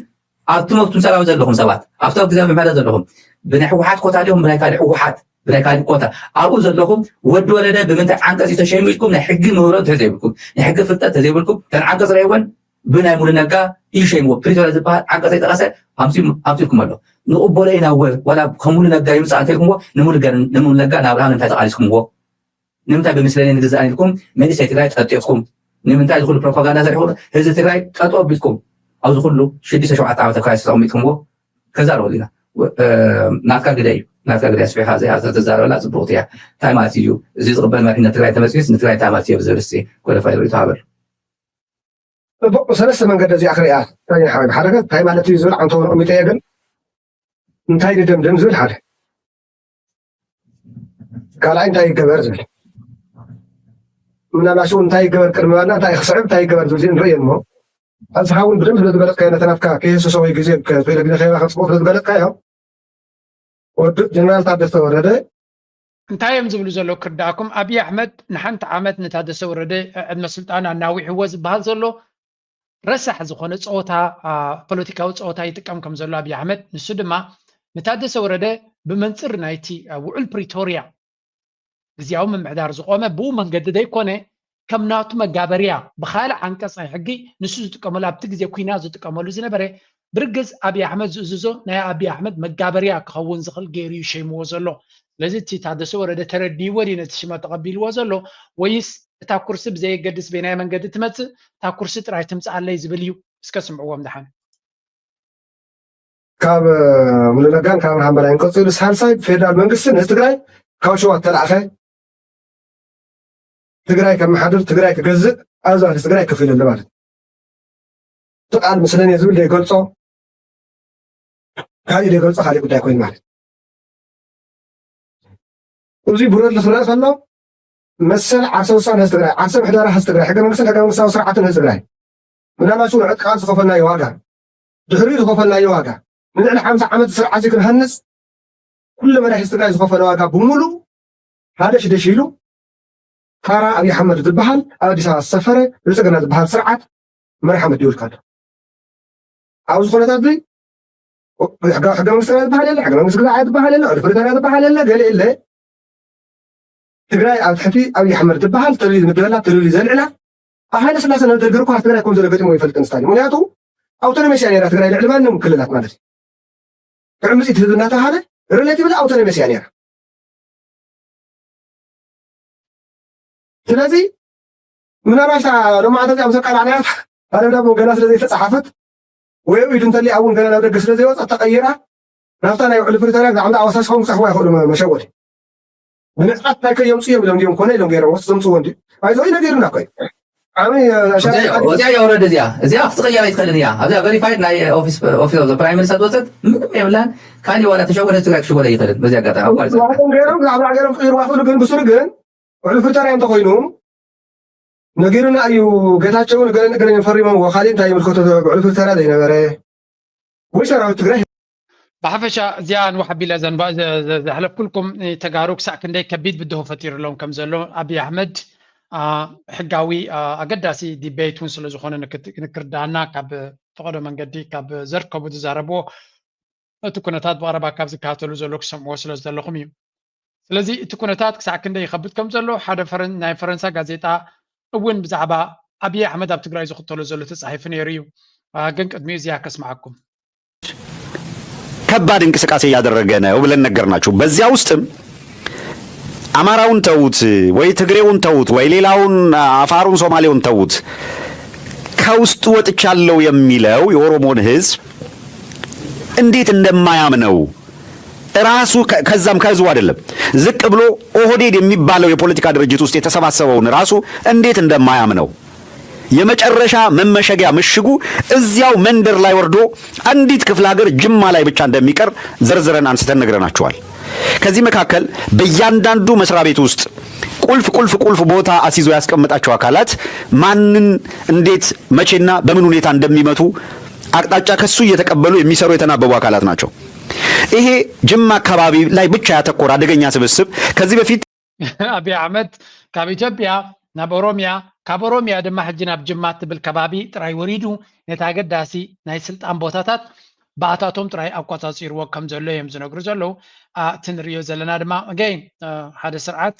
ኣብቲ መብቱም ሰራዊት ዘለኹም ሰባት ኣብቶም ግዜ ምምሕዳር ዘለኹም ብናይ ህወሓት ኮታ ዲኹም ብናይ ካልእ ህወሓት ብናይ ካልእ ኮታ ኣብኡ ዘለኹም ወዲ ወረደ ብምንታይ ዓንቀፅ ተሸይሙ ኢልኩም ናይ ሕጊ ምህሮ እንተ ዘይብልኩም ናይ ሕጊ ፍልጠት ተዘይብልኩም ተን ዓንቀፅ ረእወን ብናይ ሙሉ ነጋ እዩ ሸይምዎ ፕሪቶሪያ ዝበሃል ዓንቀፅ ይጠቐሰ ኣምሲልኩም ኣሎ ንቕበሎ ኢና ወ ዋላ ከሙሉ ነጋ ይምፃእ እንተልኩምዎ ንሙሉ ነጋ ናብርሃ ንምንታይ ተቓሊስኩምዎ ንምንታይ ብምስለኒ ንግዛእ ኢልኩም መንእሰይ ትግራይ ጠጢቕኩም ንምንታይ ዝኩሉ ፕሮፓጋንዳ ሰሪሕኩም ህዝቢ ትግራይ ጠጦ ኣቢልኩም ኣብዚ ኩሉ ሽዱሽተ ሸውዓተ ዓመት ኣብ ክራይሲስ ኣቕሚጥኩምዎ ከዛረበሉ ኢና ናትካ ግደ እዩ ናትካ ግደ ስፊኻ እዚኣ ተዛረበላ ፅቡቕቲ እያ እንታይ ማለት እዩ እዚ ዝቕበል መሪሕነት ትግራይ ተመፅዩስ ንትግራይ እንታይ ማለት እዩ ብዝብል እስቲ ኮለፋይ ርእቶ ሃበሉ ብሰለስተ መንገዲ እዚኣ ክሪኣ ሓረገ እንታይ ማለት እዩ ዝብል ዓንተውን ኣቕሚጠ እየ ግን እንታይ ንደምድም ዝብል ሓደ ካልኣይ እንታይ ይገበር ዝብል ምናልባት ሽኡ እንታይ ይገበር ቅድሚ ባልና እንታይ ክስዕብ እንታይ ይገበር ዝብል ንርእዮ እሞ ኣብዚሓ እውን ብደንብ ስለዝገለፅካዮ ነተናትካ ከየሱሰ ወይ ግዜ ቴሌቪዥን ከይባ ከፅብኦ ስለዝገለፅካዮ ወዲ ጀነራል ታደሰ ወረደ እንታይ እዮም ዝብሉ ዘለዉ ክርዳእኩም ኣብይ ኣሕመድ ንሓንቲ ዓመት ንታደሰ ወረደ ዕድመ ስልጣን ኣናዊሕዎ ዝበሃል ዘሎ ረሳሕ ዝኾነ ፀወታ ፖለቲካዊ ፀወታ ይጥቀም ከም ዘሎ ኣብይ ኣሕመድ ንሱ ድማ ንታደሰ ወረደ ብመንፅር ናይቲ ውዕል ፕሪቶርያ ግዝያዊ ምምሕዳር ዝቆመ ብኡ መንገዲ ዘይኮነ ከም ናቱ መጋበርያ ብካልእ ዓንቀፅ ናይ ሕጊ ንሱ ዝጥቀመሉ ኣብቲ ግዜ ኩናት ዝጥቀመሉ ዝነበረ ብርግፅ ኣብይ ኣሕመድ ዝእዝዞ ናይ ኣብይ ኣሕመድ መጋበርያ ክኸውን ዝኽእል ገይሩ እዩ ሸይምዎ ዘሎ ስለዚ እቲ ታደሰ ወረደ ተረዲእዎ ድዩ ነቲ ሽመት ተቐቢልዎ ዘሎ ወይስ እታ ኩርሲ ብዘየገድስ በየናይ መንገዲ ትመፅእ እታ ኩርሲ ጥራይ ትምፅኣለይ ዝብል እዩ እስከ ስምዕዎም ደሓን ካብ ሙሉነጋን ካብ ኣብርሃም በላይን ቀፂሉ ሳልሳይ ብፌደራል መንግስቲ ነዚ ትግራይ ካብ ሸዋ ተላእኸ ትግራይ ከመሓድር ትግራይ ክገዝእ ኣብዛ ትግራይ ከፊሉ ኣሎ ማለት እቲ ቃል ምስለኔ ዝብል ዘይገልፆ ካሊእ ዘይገልፆ ካሊእ ጉዳይ ኮይኑ ማለት እዚ ብረድሊ ክረአ ከሎ መሰል ዓርሰ ውሳነ ህዝቢ ትግራይ ዓርሰ ምሕደራ ህዝቢ ትግራይ ሕገ መንግስትን ሕገ መንግስታዊ ስርዓትን ህዝቢ ትግራይ ምናልባት እውን ዕጥቃት ዝኸፈልናዮ ዋጋ ድሕሪኡ ዝኸፈልናዮ ዋጋ ንልዕሊ ሓምሳ ዓመት ስርዓት እዚ ክንሃንፅ ኩሉ መራሒ ትግራይ ዝኸፈለ ዋጋ ብምሉእ ሃደሽ ደሽ ኢሉ ፋራ ኣብይ ኣሕመድ ዝበሃል ኣብ ኣዲስ ኣበባ ዝሰፈረ ብልፅግና ዝበሃል ስርዓት መራሒ ኣሕመድ ይውልካ ኣሎ ኣብዚ ኩነታት እዚ ሕገ መንግስትና ዝበሃል የለ ሕገ መንግስቲ ግዛዓ ዝበሃል የለ ዕሊ ፕሪቶሪያ ዝበሃል የለ ገለ የለ ትግራይ ኣብ ትሕቲ ኣብይ ኣሕመድ ዝበሃል ተልዩ ዝምድበላ ተልዩ ዘልዕላ ኣብ ሃይለ ስላሰ ናብ ደርጊ ርኳ ትግራይ ከም ዘሎ ገጢሞ ይፈልጥ ንስታሊ ምክንያቱ ኣውቶኖሜስ እያ ነራ ትግራይ ልዕሊ ማንም ክልላት ማለት እዩ ትዕምፂት ህዝቢ እናተባሃለ ሪሌቲቭሊ ኣውቶኖሜስ እያ ነራ ስለዚ ምናልባት ሎማዓንቲ እዚኣ ምስ ኣቃላዕናያ ኣረዳሞ ገና ስለ ዘይተፃሓፈት ወይ ኢዱ እንተሊኣ እውን ገና ናብ ደገ ስለ ዘይወፀት ተቐይራ ናብታ ናይ ውዕሊ ፕሪቶርያ ብዛዕባ ኣዋሳስቦም ክፅሕዋ ይኽእሉ መሸወዲ ብንዕቀት እንታይ ከየምፁ እዮም ኢሎም ድዮም ኮነ ኢሎም ገይሮም ወስ ዘምፅዎ እንዲ ባይዘ ነጊሩና እኮ እዩ ዓሚ እዚኣ እያ ወረደ እዚኣ እዚኣ ክትቕየር ኣይትኽእልን እያ ኣብዚኣ ቨሪፋይድ ናይ ኦፊስ ኦፊስ ኦፍ ፕራይም ሚኒስተር ዝወፀት ምንም የብላን ካሊእ ዋላ ተሸወደ ትግራይ ክሽወደ ኣይኽእልን በዚ ኣጋጣሚ ኣቋርፀ ገይሮም ብዛዕባ ገይሮም ክቕይርዋ ክእሉ ግን ብስሩ ግን ውዕሊ ፕሪቶርያ እንተኮይኑ ነጊሩና እዩ ጌታቸውን ገለ ነገርን ፈሪሞም ወካሊ እንታይ ይምልከቶ ውዕሊ ፕሪቶርያ ዘይነበረ ወይ ሰራዊት ትግራይ ብሓፈሻ እዚኣ ንዋሕ ኣቢለ ዘንባ ዘሕለፍኩልኩም ተጋሩ ክሳዕ ክንደይ ከቢድ ብድሆ ፈጢሩሎም ከም ዘሎ ኣብይ ኣሕመድ ሕጋዊ ኣገዳሲ ዲቤት እውን ስለ ዝኾነ ንክርዳና ካብ ፈቐዶ መንገዲ ካብ ዘርከቡ ዝዛረብዎ እቲ ኩነታት ብቐረባ ካብ ዝከታተሉ ዘሎ ክሰምዕዎ ስለ ዝደለኹም እዩ። ስለዚ እቲ ኩነታት ክሳዕ ክንደይ ይኸብድ ከም ዘሎ ሓደ ናይ ፈረንሳ ጋዜጣ እውን ብዛዕባ ኣብይ ኣሕመድ ኣብ ትግራይ ዝኽተሎ ዘሎ ተፃሒፉ ነይሩ እዩ። ግን ቅድሚኡ እዚኣ ከስምዓኩም። ከባድ እንቅስቃሴ እያደረገ ነው ብለን ነገርናችሁ። በዚያ ውስጥም አማራውን ተዉት ወይ ትግሬውን ተዉት ወይ ሌላውን አፋሩን ሶማሌውን ተዉት፣ ከውስጡ ወጥቻለሁ የሚለው የኦሮሞን ህዝብ እንዴት እንደማያምነው ራሱ ከዛም ከህዝቡ አይደለም ዝቅ ብሎ ኦህዴድ የሚባለው የፖለቲካ ድርጅት ውስጥ የተሰባሰበውን ራሱ እንዴት እንደማያምነው የመጨረሻ መመሸጊያ ምሽጉ እዚያው መንደር ላይ ወርዶ አንዲት ክፍለ ሀገር ጅማ ላይ ብቻ እንደሚቀር ዘርዝረን አንስተን ነግረናችኋል። ከዚህ መካከል በእያንዳንዱ መስሪያ ቤት ውስጥ ቁልፍ ቁልፍ ቁልፍ ቦታ አስይዞ ያስቀመጣቸው አካላት ማንን እንዴት መቼና በምን ሁኔታ እንደሚመቱ አቅጣጫ ከሱ እየተቀበሉ የሚሰሩ የተናበቡ አካላት ናቸው። ይሄ ጅማ አካባቢ ላይ ብቻ ያተኮረ አደገኛ ስብስብ ከዚህ በፊት አብይ አሕመድ ካብ ኢትዮጵያ ናብ ኦሮሚያ፣ ካብ ኦሮሚያ ድማ ሕጂ ናብ ጅማ ትብል ከባቢ ጥራይ ወሪዱ ነቲ ኣገዳሲ ናይ ስልጣን ቦታታት ብኣታቶም ጥራይ ኣቋጻጺርዎ ከም ዘሎ እዮም ዝነግሩ ዘለዉ። እቲ ንሪኦ ዘለና ድማ ገይ ሓደ ስርዓት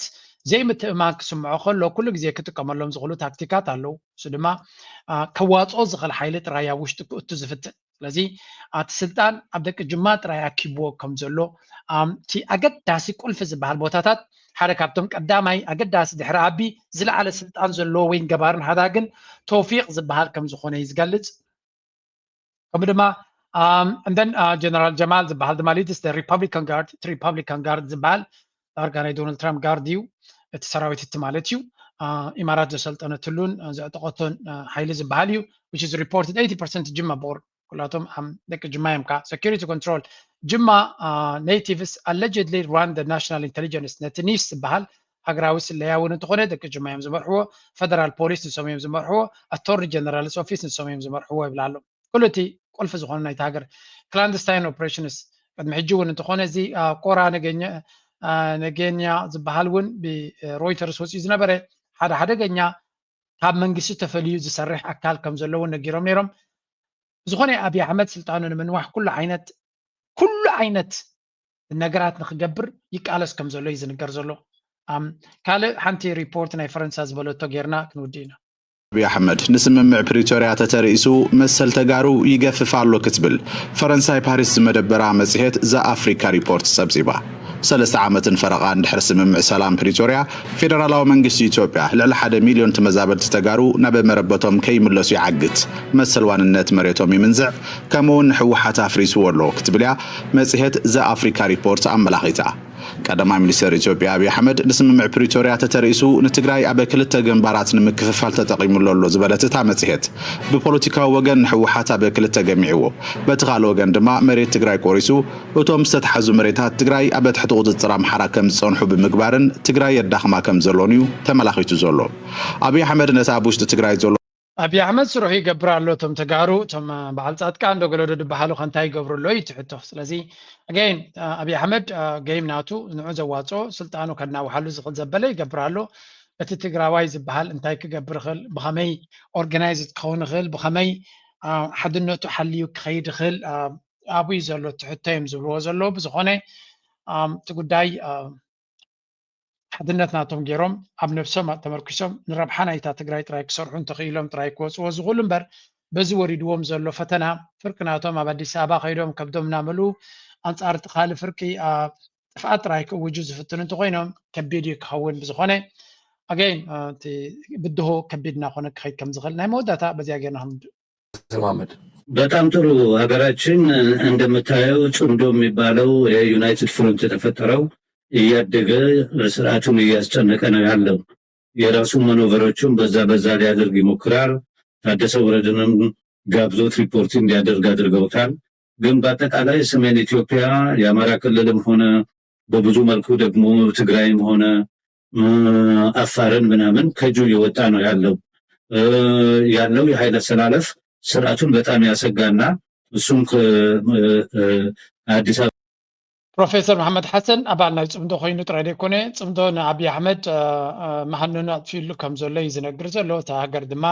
ዘይምትእማን ክስምዖ ከሎ ኩሉ ግዜ ክጥቀመሎም ዝኽእሉ ታክቲካት ኣለዉ። እሱ ድማ ከዋፅኦ ዝኽእል ሓይሊ ጥራይ ኣብ ውሽጢ ክእቱ ዝፍትን። ስለዚ እቲ ስልጣን ኣብ ደቂ ጅማ ጥራይ ኣኪብዎ ከም ዘሎ፣ እቲ ኣገዳሲ ቁልፊ ዝበሃል ቦታታት ሓደ ካብቶም ቀዳማይ ኣገዳሲ ድሕሪ ኣቢ ዝለዓለ ስልጣን ዘለዎ ወይን ገባርን ሃዳግን ቶፊቅ ዝበሃል ከም ዝኾነ እዩ ዝገልጽ። ከምኡ ድማ እንደን ጀነራል ጀማል ዝበሃል ድማ leads the Republican Guard፣ እቲ Republican Guard ዝበሃል ዳርጋ ናይ ዶናልድ ትራምፕ ጋርድ እዩ። እቲ ሰራዊት እቲ ማለት እዩ። ኢማራት ዘሰልጠነትሉን ዘዕጠቐቶን ሓይሊ ዝበሃል እዩ። Which is reported eighty percent ጅማ ቦር ኩላቶም ደቂ ጅማ እዮም። ከዓ security control ጅማ natives allegedly run the national intelligence፣ ነቲ ኒስ ዝበሃል ሃገራዊ ስለያ እውን እንተኾነ ደቂ ጅማ እዮም ዝመርሕዎ። ፈደራል ፖሊስ ንሶም እዮም ዝመርሕዎ። ኣቶርኒ ጀነራልስ ኦፊስ ንሶም እዮም ዝመርሕዎ ይብላ ኣሎ። ኩሉ እቲ ቁልፊ ዝኾነ ናይቲ ሃገር clandestine operations ቅድሚ ሕጂ እውን እንተኾነ እዚ ኮራ ነገኛ ዝበሃል እውን ብሮይተርስ ወፂኡ ዝነበረ ሓደ ሓደገኛ ካብ መንግስቲ ተፈልዩ ዝሰርሕ ኣካል ከም ዘለውን ነጊሮም ነይሮም። ዝኾነ ኣብይ ኣሕመድ ስልጣኑ ንምንዋሕ ኩሉ ዓይነት ኩሉ ዓይነት ነገራት ንክገብር ይቃለስ ከም ዘሎ እዩ ዝንገር ዘሎ። ካልእ ሓንቲ ሪፖርት ናይ ፈረንሳ ዝበለቶ ጌርና ክንውድእ ኢና። ኣብይ ኣሕመድ ንስምምዕ ፕሪቶርያ ተተርኢሱ መሰል ተጋሩ ይገፍፍ ኣሎ ክትብል ፈረንሳይ ፓሪስ ዝመደበራ መጽሔት ዘ ኣፍሪካ ሪፖርት ጸብጺባ። ሰለስተ ዓመትን ፈረቓን ድሕሪ ስምምዕ ሰላም ፕሪቶርያ ፌደራላዊ መንግስቲ ኢትዮጵያ ልዕሊ ሓደ ሚልዮን ተመዛበልቲ ተጋሩ ናብ መረበቶም ከይምለሱ ይዓግት፣ መሰል ዋንነት መሬቶም ይምንዝዕ፣ ከምኡውን ንህወሓት ኣፍሪስዎ ኣሎ ክትብል እያ መጽሔት ዘ ኣፍሪካ ሪፖርት ኣመላኺታ። ቀዳማይ ሚኒስተር ኢትዮጵያ ኣብይ ኣሕመድ ንስምምዕ ፕሪቶርያ ተተርኢሱ ንትግራይ ኣብ ክልተ ግንባራት ንምክፍፋል ተጠቒሙሉ ኣሎ ዝበለት እታ መጽሔት፣ ብፖለቲካዊ ወገን ንህወሓት ኣብ ክልተ ገሚዕዎ፣ በቲ ካልእ ወገን ድማ መሬት ትግራይ ቆሪሱ እቶም ዝተትሓዙ መሬታት ትግራይ ኣብ ትሕቲ ቁፅፅር ኣምሓራ ከም ዝፀንሑ ብምግባርን ትግራይ የዳኽማ ከም ዘሎን እዩ ተመላኺቱ ዘሎ። ኣብይ ኣሕመድ ነቲ ኣብ ውሽጢ ትግራይ ዘሎ ኣብይ ኣሕመድ ስርሑ ይገብር ኣሎ። እቶም ተጋሩ እቶም በዓል ፃድቃን ዶ ገለ ዶ ዝበሃሉ ከ እንታይ ይገብሩ ኣሎ እዩ እቲ ሕቶ። ስለዚ ኣገይን ኣብይ ኣሕመድ ገይም ናቱ ንዑ ዘዋፅኦ ስልጣኑ ከናውሓሉ ዝኽእል ዘበለ ይገብር ኣሎ። እቲ ትግራዋይ ዝበሃል እንታይ ክገብር ይኽእል፣ ብኸመይ organized ክኸውን ይኽእል፣ ብኸመይ ሓድነቱ ሓልዩ ክኸይድ ይኽእል ኣብኡ እዩ ዘሎ እቲ ሕቶ እዮም ዝብልዎ ዘለዉ። ብዝኾነ እቲ ጉዳይ ሓድነት ናቶም ገይሮም ኣብ ነብሶም ተመርኪሶም ንረብሓ ናይታ ትግራይ ጥራይ ክሰርሑ እንተኽኢሎም ጥራይ ክወፅዎ ዝኽእሉ እምበር በዚ ወሪድዎም ዘሎ ፈተና ፍርቂ ናቶም ኣብ ኣዲስ ኣበባ ከይዶም ከብዶም እናመልኡ ኣንፃር እቲ ካልእ ፍርቂ ጥፍኣት ጥራይ ክእውጁ ዝፍትኑ እንተኮይኖም ከቢድ እዩ ክኸውን። ብዝኾነ ኣገይን እቲ ብድሆ ከቢድ እናኾነ ክኸይድ ከም ዝኽእል ናይ መወዳእታ በዚኣ ጌርና ክንውድእ። ተማመድ። በጣም ጥሩ። ሀገራችን እንደምታየው ጽምዶ የሚባለው የዩናይትድ ፍሮንት የተፈጠረው እያደገ ስርዓቱን እያስጨነቀ ነው ያለው። የራሱ ማኖቨሮችን በዛ በዛ ሊያደርግ ይሞክራል። ታደሰ ወረደንም ጋብዞት ሪፖርት እንዲያደርግ አድርገውታል። ግን በአጠቃላይ ሰሜን ኢትዮጵያ የአማራ ክልልም ሆነ በብዙ መልኩ ደግሞ ትግራይም ሆነ አፋርን ምናምን ከእጁ እየወጣ ነው ያለው። ያለው የኃይል አሰላለፍ ስርዓቱን በጣም ያሰጋና እሱም አዲስ አበባ ፕሮፌሰር መሓመድ ሓሰን ኣባል ናይ ፅምዶ ኮይኑ ጥራይ ዘይኮነ ፅምዶ ንኣብይ ኣሕመድ መሃነኑ ኣጥፊኡሉ ከም ዘሎ እዩ ዝነግር ዘሎ። እታ ሃገር ድማ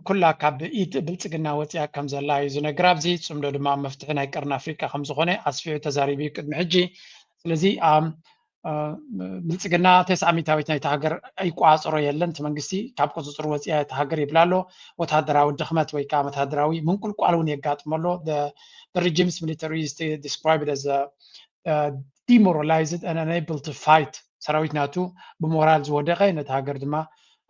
ኩላ ካብ ኢድ ብልፅግና ወፂኣ ከም ዘላ እዩ ዝነግር። ኣብዚ ፅምዶ ድማ መፍትሒ ናይ ቀርኒ ኣፍሪቃ ከም ዝኾነ ኣስፊሑ ተዛሪቡ እዩ ቅድሚ ሕጂ። ስለዚ ብልፅግና ተስዓ ሚእታዊት ናይቲ ሃገር ይቋፀሮ የለን። እቲ መንግስቲ ካብ ቁፅፅር ወፂኣ እቲ ሃገር ይብላ ኣሎ። ወታደራዊ ድኽመት ወይ ከዓ ወታደራዊ ምንቁልቋል እውን የጋጥሞ ኣሎ። The regime's military is described as demoralized and unable to fight። ሰራዊት ናቱ ብሞራል ዝወደቐ፣ ነቲ ሃገር ድማ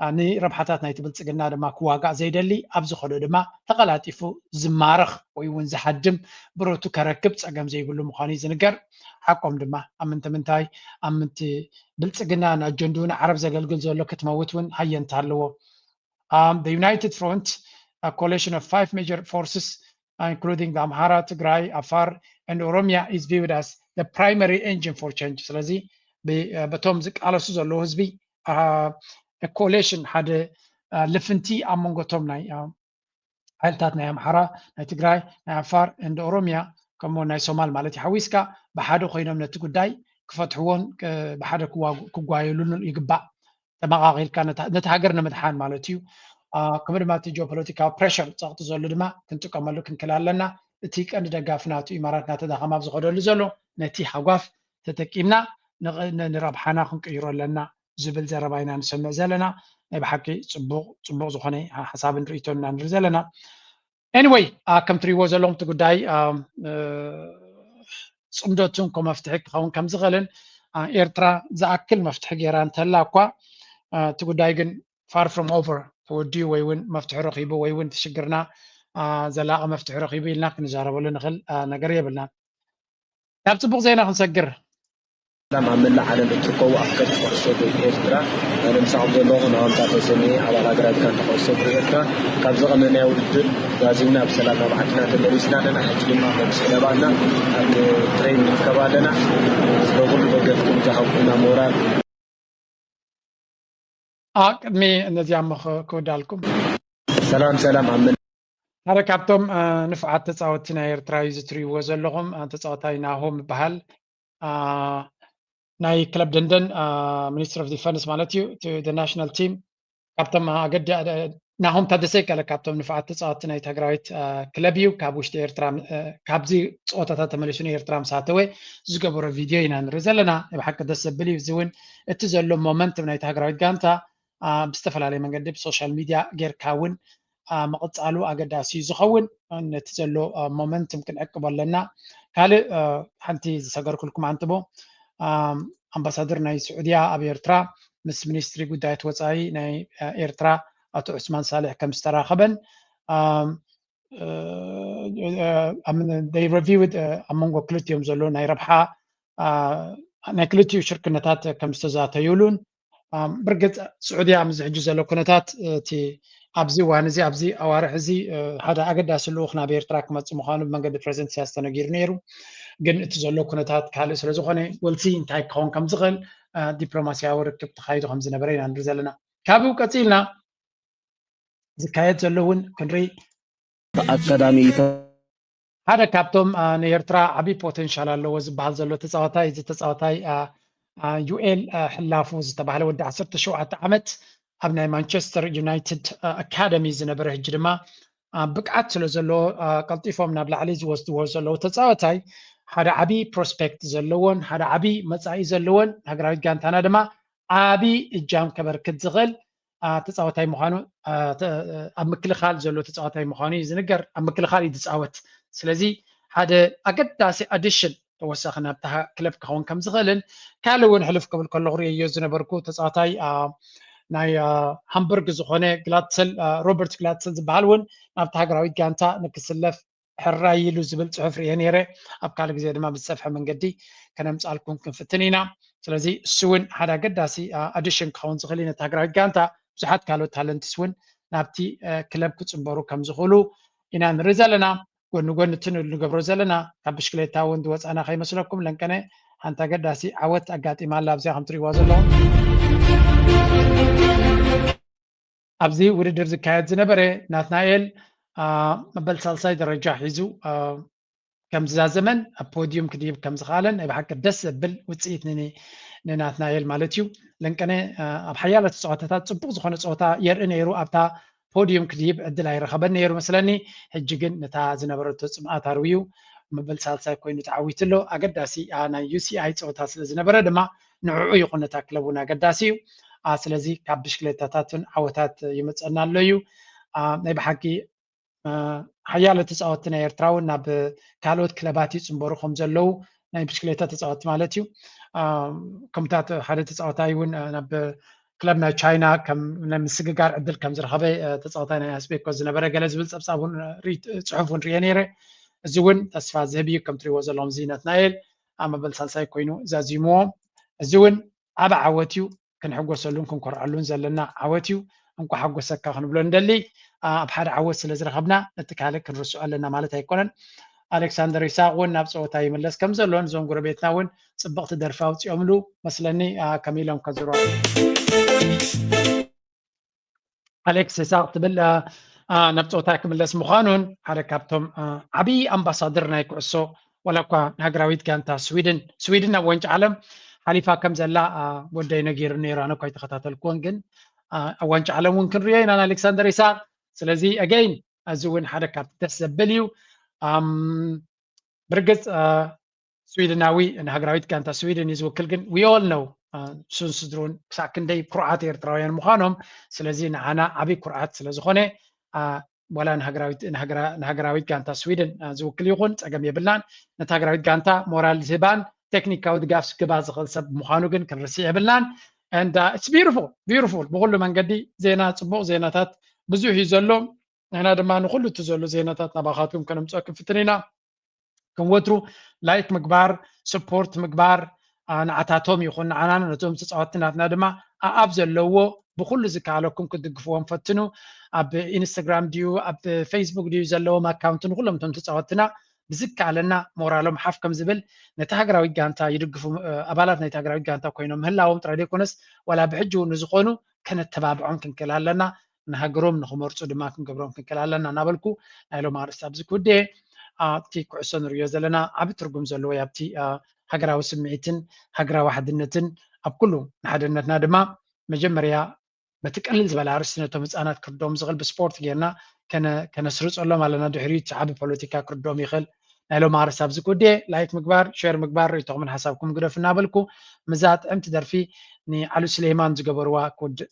ንረብሓታት ናይቲ ብልፅግና ድማ ክዋጋእ ዘይደሊ፣ ኣብ ዝኸዶ ድማ ተቐላጢፉ ዝማረኽ ወይ እውን ዝሃድም ብረቱ ከረክብ ፀገም ዘይብሉ ምዃኑ እዩ ዝንገር። ሓቆም ድማ ኣብ ምንተ ምንታይ ኣብ ምንቲ ብልፅግና ንኣጀንድኡ ንዓረብ ዘገልግል ዘሎ ክትመውት እውን ሃየንታ ኣለዎ። The United Front, a coalition of five major forces including the Amhara, Tigray, Afar and Oromia is viewed as the primary engine for change። ስለዚ በቶም ዝቃለሱ ዘለዉ ህዝቢ ኮሌሽን ሓደ ልፍንቲ ኣብ መንጎቶም ናይ ሓይልታት ናይ ኣምሓራ፣ ናይ ትግራይ፣ ናይ ዓፋር እንደ ኦሮሚያ ከምኡ ናይ ሶማል ማለት እዩ ሓዊስካ ብሓደ ኮይኖም ነቲ ጉዳይ ክፈትሕዎን ብሓደ ክጓየሉን ይግባእ። ተመቓቒልካ ነቲ ሃገር ንምድሓን ማለት እዩ። ከምኡ ድማ እቲ ጂኦፖለቲካዊ ፕሬሸር ፀቕጢ ዘሎ ድማ ክንጥቀመሉ ክንክእል ኣለና። እቲ ቀንዲ ደጋፊ ናቱ ኢማራት ናተዳኸማ ኣብ ዝኸደሉ ዘሎ ነቲ ሃጓፍ ተጠቂምና ንረብሓና ክንቅይሮ ኣለና ዝብል ዘረባ ኢና ንሰምዕ ዘለና። ናይ ብሓቂ ፅቡቕ ፅቡቕ ዝኾነ ሓሳብን ርእይቶን ኢና ንርኢ ዘለና። Anyway፣ ከም ትሪእዎ ዘለኹም እቲ ጉዳይ ፅምዶ ትንኮ መፍትሒ ክኸውን ከም ዝኽእልን ኤርትራ ዝኣክል መፍትሒ ገይራ እንተላ እኳ እቲ ጉዳይ ግን far from over ተወዲኡ ወይ እውን መፍትሒ ረኺቡ ወይ እውን እቲ ሽግርና ዘላቒ መፍትሒ ረኺቡ ኢልና ክንዛረበሉ ንኽእል ነገር የብልናን። ናብ ፅቡቕ ዜና ክንሰግር። ሰላም ኣብ መላእ ዓለም እትርከቡ ኣፍቀርቲ ኩዕሶ እግሪ ኤርትራ፣ ኣነ ምሳኹም ዘለኹ ናሆም ታደሰ እየ፣ ኣባል ሃገራዊት ጋንታ ኩዕሶ እግሪ ኤርትራ። ካብ ዝቐነናዮ ውድድር ዛዚምና ብሰላም ናብ ዓድና ተመሊስና ኣለና። ሕጂ ድማ ከም ስዕለባና ኣብ ትሬን ንርከብ ኣለና። ስለ ኩሉ ደገፍኩም ዝሃብኩምና ሞራል ኣ ቅድሚ ነዚኣ እሞ ክወዳልኩም። ሰላም ሰላም ኣብ ሓደ ካብቶም ንፉዓት ተፃወትቲ ናይ ኤርትራ እዩ ዝትሪእዎ ዘለኹም። ተፃወታይ ናሆም ይበሃል። ናይ ክለብ ደንደን ሚኒስትሪ ኦፍ ዲፈንስ ማለት እዩ። ናሽናል ቲም ካብቶም ኣገዲ ናሆም ታደሰ ይከለ ካብቶም ንፉዓት ተፃወትቲ ናይ ትግራዊት ክለብ እዩ። ካብ ውሽጢ ኤርትራ ካብዚ ፀወታታት ተመሊሱ ንኤርትራ ምስ ኣተወ ዝገበሮ ቪድዮ ኢና ንርኢ ዘለና። ብሓቂ ደስ ዘብል እዩ። እዚ እውን እቲ ዘሎ ሞመንትም ናይ ትግራዊት ጋንታ ብዝተፈላለየ መንገዲ ብሶሻል ሚድያ ጌርካ እውን ምቕፃሉ ኣገዳሲ እዩ ዝኸውን። ነቲ ዘሎ ሞመንትም ክንዕቅቦ ኣለና። ካልእ ሓንቲ ዝሰገርኩልኩም ኣንትቦ ኣምባሳደር ናይ ስዑድያ ኣብ ኤርትራ ምስ ሚኒስትሪ ጉዳያት ወፃኢ ናይ ኤርትራ ኣቶ ዑስማን ሳልሕ ከም ዝተራኸበን ረቪው ኣብ መንጎ ክልቲኦም ዘሎ ናይ ረብሓ ናይ ክልቲኡ ሽርክነታት ከም ዝተዛተዩሉን ብርግፅ ስዑድያ ኣብዚ ሕጂ ዘሎ ኩነታት እቲ ኣብዚ እዋን እዚ ኣብዚ ኣዋርሕ እዚ ሓደ ኣገዳሲ ልኡኽ ናብ ኤርትራ ክመፅእ ምዃኑ ብመንገዲ ፕሬዚደንት ኢሳያስ ተነጊሩ ነይሩ። ግን እቲ ዘሎ ኩነታት ካልእ ስለዝኾነ ወልሲ እንታይ ክኸውን ከም ዝኽእል ዲፕሎማሲያዊ ርክብ ተኻይዱ ከም ዝነበረ ኢና ንርኢ ዘለና። ካብኡ ቀፂልና ዝካየድ ዘሎ እውን ክንርኢ ኣካዳሚ ሓደ ካብቶም ንኤርትራ ዓብዪ ፖቴንሻል ኣለዎ ዝበሃል ዘሎ ተፃዋታይ እዚ ተፃዋታይ ዩኤል ሕላፉ ዝተባህለ ወዲ ዓሰርተ ሸውዓተ ዓመት ኣብ ናይ ማንቸስተር ዩናይትድ ኣካደሚ ዝነበረ ሕጂ ድማ ብቅዓት ስለ ዘለዎ ቀልጢፎም ናብ ላዕሊ ዝወስድዎ ዘለዉ ተፃዋታይ ሓደ ዓብዪ ፕሮስፔክት ዘለዎን ሓደ ዓብዪ መፃኢ ዘለዎን ሃገራዊት ጋንታና ድማ ዓብዪ እጃም ከበርክት ዝኽእል ተፃዋታይ ምዃኑ ኣብ ምክልኻል ዘሎ ተፃዋታይ ምዃኑ እዩ ዝንገር። ኣብ ምክልኻል እዩ ዝፃወት። ስለዚ ሓደ ኣገዳሲ ኣዲሽን ተወሳኺ ናብታ ክለብ ክኸውን ከም ዝኽእልን ካልእ እውን ሕልፍ ክብል ከለኹ ርእየዮ ዝነበርኩ ተፃዋታይ ናይ ሃምበርግ ዝኾነ ግላትሰል ሮበርት ግላትሰል ዝበሃል እውን ናብታ ሃገራዊት ጋንታ ንክስለፍ ሕራይ ኢሉ ዝብል ፅሑፍ ርኤ ነይረ። ኣብ ካልእ ግዜ ድማ ብዝሰፍሐ መንገዲ ከነምፃልኩም ክንፍትን ኢና። ስለዚ እሱ እውን ሓደ ኣገዳሲ ኣዲሽን ክኸውን ዝኽእል እዩ ነቲ ሃገራዊት ጋንታ። ብዙሓት ካልኦት ታለንትስ እውን ናብቲ ክለብ ክፅንበሩ ከም ዝኽእሉ ኢና ንርኢ ዘለና። ጎኒ ጎኒ እቲ ንገብሮ ዘለና ካብ ብሽክሌታ እውን ዝወፃና ከይመስለኩም ለንቀነ ሓንቲ ኣገዳሲ ዓወት ኣጋጢማ ኣላ ኣብዚኣ ከም ትሪእዋ ዘለኹም። ኣብዚ ውድድር ዝካየድ ዝነበረ ናትናኤል መበል ሳልሳይ ደረጃ ሒዙ ከም ዝዛዘመን ኣብ ፖዲዩም ክድይብ ከም ዝኽኣለን ናይ ብሓቂ ደስ ዘብል ውፅኢት ንናትናኤል ማለት እዩ። ለንቀነ ኣብ ሓያሎ ተፃዋታታት ፅቡቕ ዝኾነ ፀወታ የርኢ ነይሩ። ኣብታ ፖዲዩም ክድይብ ዕድል ኣይረኸበን ነይሩ መስለኒ። ሕጂ ግን ነታ ዝነበረቶ ፅምኣት ኣርውዩ መበል ሳልሳይ ኮይኑ ተዓዊቱ ኣሎ። ኣገዳሲ ናይ ዩሲኣይ ፀወታ ስለ ዝነበረ ድማ ንዕዑ ይኹን ነታ ክለብ እውን ኣገዳሲ እዩ። ስለዚ ካብ ብሽክሌታታትን ዓወታት ይመፀና ኣሎ እዩ። ናይ ብሓቂ ሓያሎ ተፃወትቲ ናይ ኤርትራ እውን ናብ ካልኦት ክለባት ይፅንበሩ ከም ዘለዉ ናይ ብሽክሌታ ተፃወትቲ ማለት እዩ። ከምታት ሓደ ተፃወታይ እውን ናብ ክለብ ናይ ቻይና ከም ናይ ምስግጋር ዕድል ከም ዝረኸበ ተፃወታይ ናይ ኣስቤኮ ዝነበረ ገለ ዝብል ፀብፃብ እውን ርኢ- ፅሑፍ እውን ርየ ነይረ። እዚ እውን ተስፋ ዝህብ እዩ። ከም ትሪእዎ ዘለኹም እዚ ናትናኤል ኣብ መበል ሳልሳይ ኮይኑ ዛዚምዎ። እዚ እውን ዓቢ ዓወት እዩ። ክንሕጎሰሉን ክንኮርዐሉን ዘለና ዓወት እዩ። እንኳ ሓጎሰካ ክንብሎ ንደሊ። ኣብ ሓደ ዓወት ስለ ዝረኸብና ነቲ ካልእ ክንርስዖ ኣለና ማለት ኣይኮነን። ኣሌክሳንደር ይስሃቅ እውን ናብ ፀወታ ይምለስ ከም ዘሎ ንዞም ጎረቤትና እውን ፅብቕቲ ደርፊ ኣውፂኦምሉ መስለኒ ከም ኢሎም ከዝሮ ኣሌክስ ይስሃቅ ትብል ናብ ፀወታ ክምለስ ምዃኑን ሓደ ካብቶም ዓብዪ ኣምባሳደር ናይ ኩዕሶ ዋላ እኳ ንሃገራዊት ጋንታ ስዊድን ስዊድን ኣብ ዋንጫ ዓለም ሓሊፋ ከም ዘላ ወደይ ነጊሩ ነይሩ። ኣነ እኳ ኣይተኸታተልኩዎን፣ ግን ኣብ ዋንጫ ዓለም እውን ክንሪኦ ኢና ንኣሌክሳንደር ኢሳቅ። ስለዚ ኣገይን እዚ እውን ሓደ ካብቲ ደስ ዘብል እዩ። ብርግፅ ስዊድናዊ ንሃገራዊት ጋንታ ስዊድን እዩ ዝውክል፣ ግን we all know ሱን ስድሩን ክሳብ ክንደይ ኩርዓት ኤርትራውያን ምዃኖም። ስለዚ ንዓና ዓብይ ኩርዓት ስለዝኾነ ዋላ ንሃገራዊት ጋንታ ስዊድን ዝውክል ይኹን ፀገም የብልናን። ነቲ ሃገራዊት ጋንታ ሞራል ዝህባን ቴክኒካዊ ድጋፍ ክባ ዝኽእል ሰብ ምዃኑ ግን ክንርስዕ የብልናን። And it's beautiful, beautiful። ብኩሉ መንገዲ ዜና፣ ፅቡቕ ዜናታት ብዙሕ እዩ ዘሎ። ንሕና ድማ ንኩሉ እቲ ዘሎ ዜናታት ናባኻትኩም ከነምፅኦ ክንፍትን ኢና። ከም ወትሩ ላይክ ምግባር፣ ስፖርት ምግባር ንዓታቶም ይኹን ንዓና ነቶም ተፃወትቲ ናትና ድማ ኣብ ዘለዎ ብኩሉ ዝከኣለኩም ክትድግፍዎም ፈትኑ። ኣብ ኢንስታግራም ድዩ ኣብ ፌስቡክ ድዩ ዘለዎም ኣካውንት ንኩሎም እቶም ተፃወትትና ብዝከኣለና ሞራሎም ሓፍ ከም ዝብል ነቲ ሃገራዊት ጋንታ ይድግፉ ኣባላት ናይቲ ሃገራዊት ጋንታ ኮይኖም ምህላዎም ጥራይ ዘይኮነስ ዋላ ብሕጂ እውን ንዝኾኑ ከነተባብዖም ክንክእል ኣለና። ንሃገሮም ንክመርፁ ድማ ክንገብሮም ክንክእል ኣለና እናበልኩ ናይ ሎም ኣርእስቲ ኣብዚ ክውድየ። ኣብቲ ኩዕሶ ንሪኦ ዘለና ዓብ ትርጉም ዘለዎ ኣብቲ ሃገራዊ ስምዒትን ሃገራዊ ሓድነትን ኣብ ኩሉ ንሓድነትና ድማ መጀመርያ በቲ ቀልል ዝበለ ኣርእስቲ ነቶም ህፃናት ክርድኦም ዝኽእል ብስፖርት ጌርና ከነስርፀሎም ኣለና። ድሕሪኡ እቲ ዓብ ፖለቲካ ክርድኦም ይኽእል። ናይ ሎም ኣርእስቲ ኣብዚ ክውድየ። ላይክ ምግባር፣ ሼር ምግባር፣ ርእይቶኹምን ሓሳብኩም ግደፉ እናበልኩ ምዛ ጥዕምቲ ደርፊ ንዓሉ ስሌማን ዝገበርዋ ክውድእ።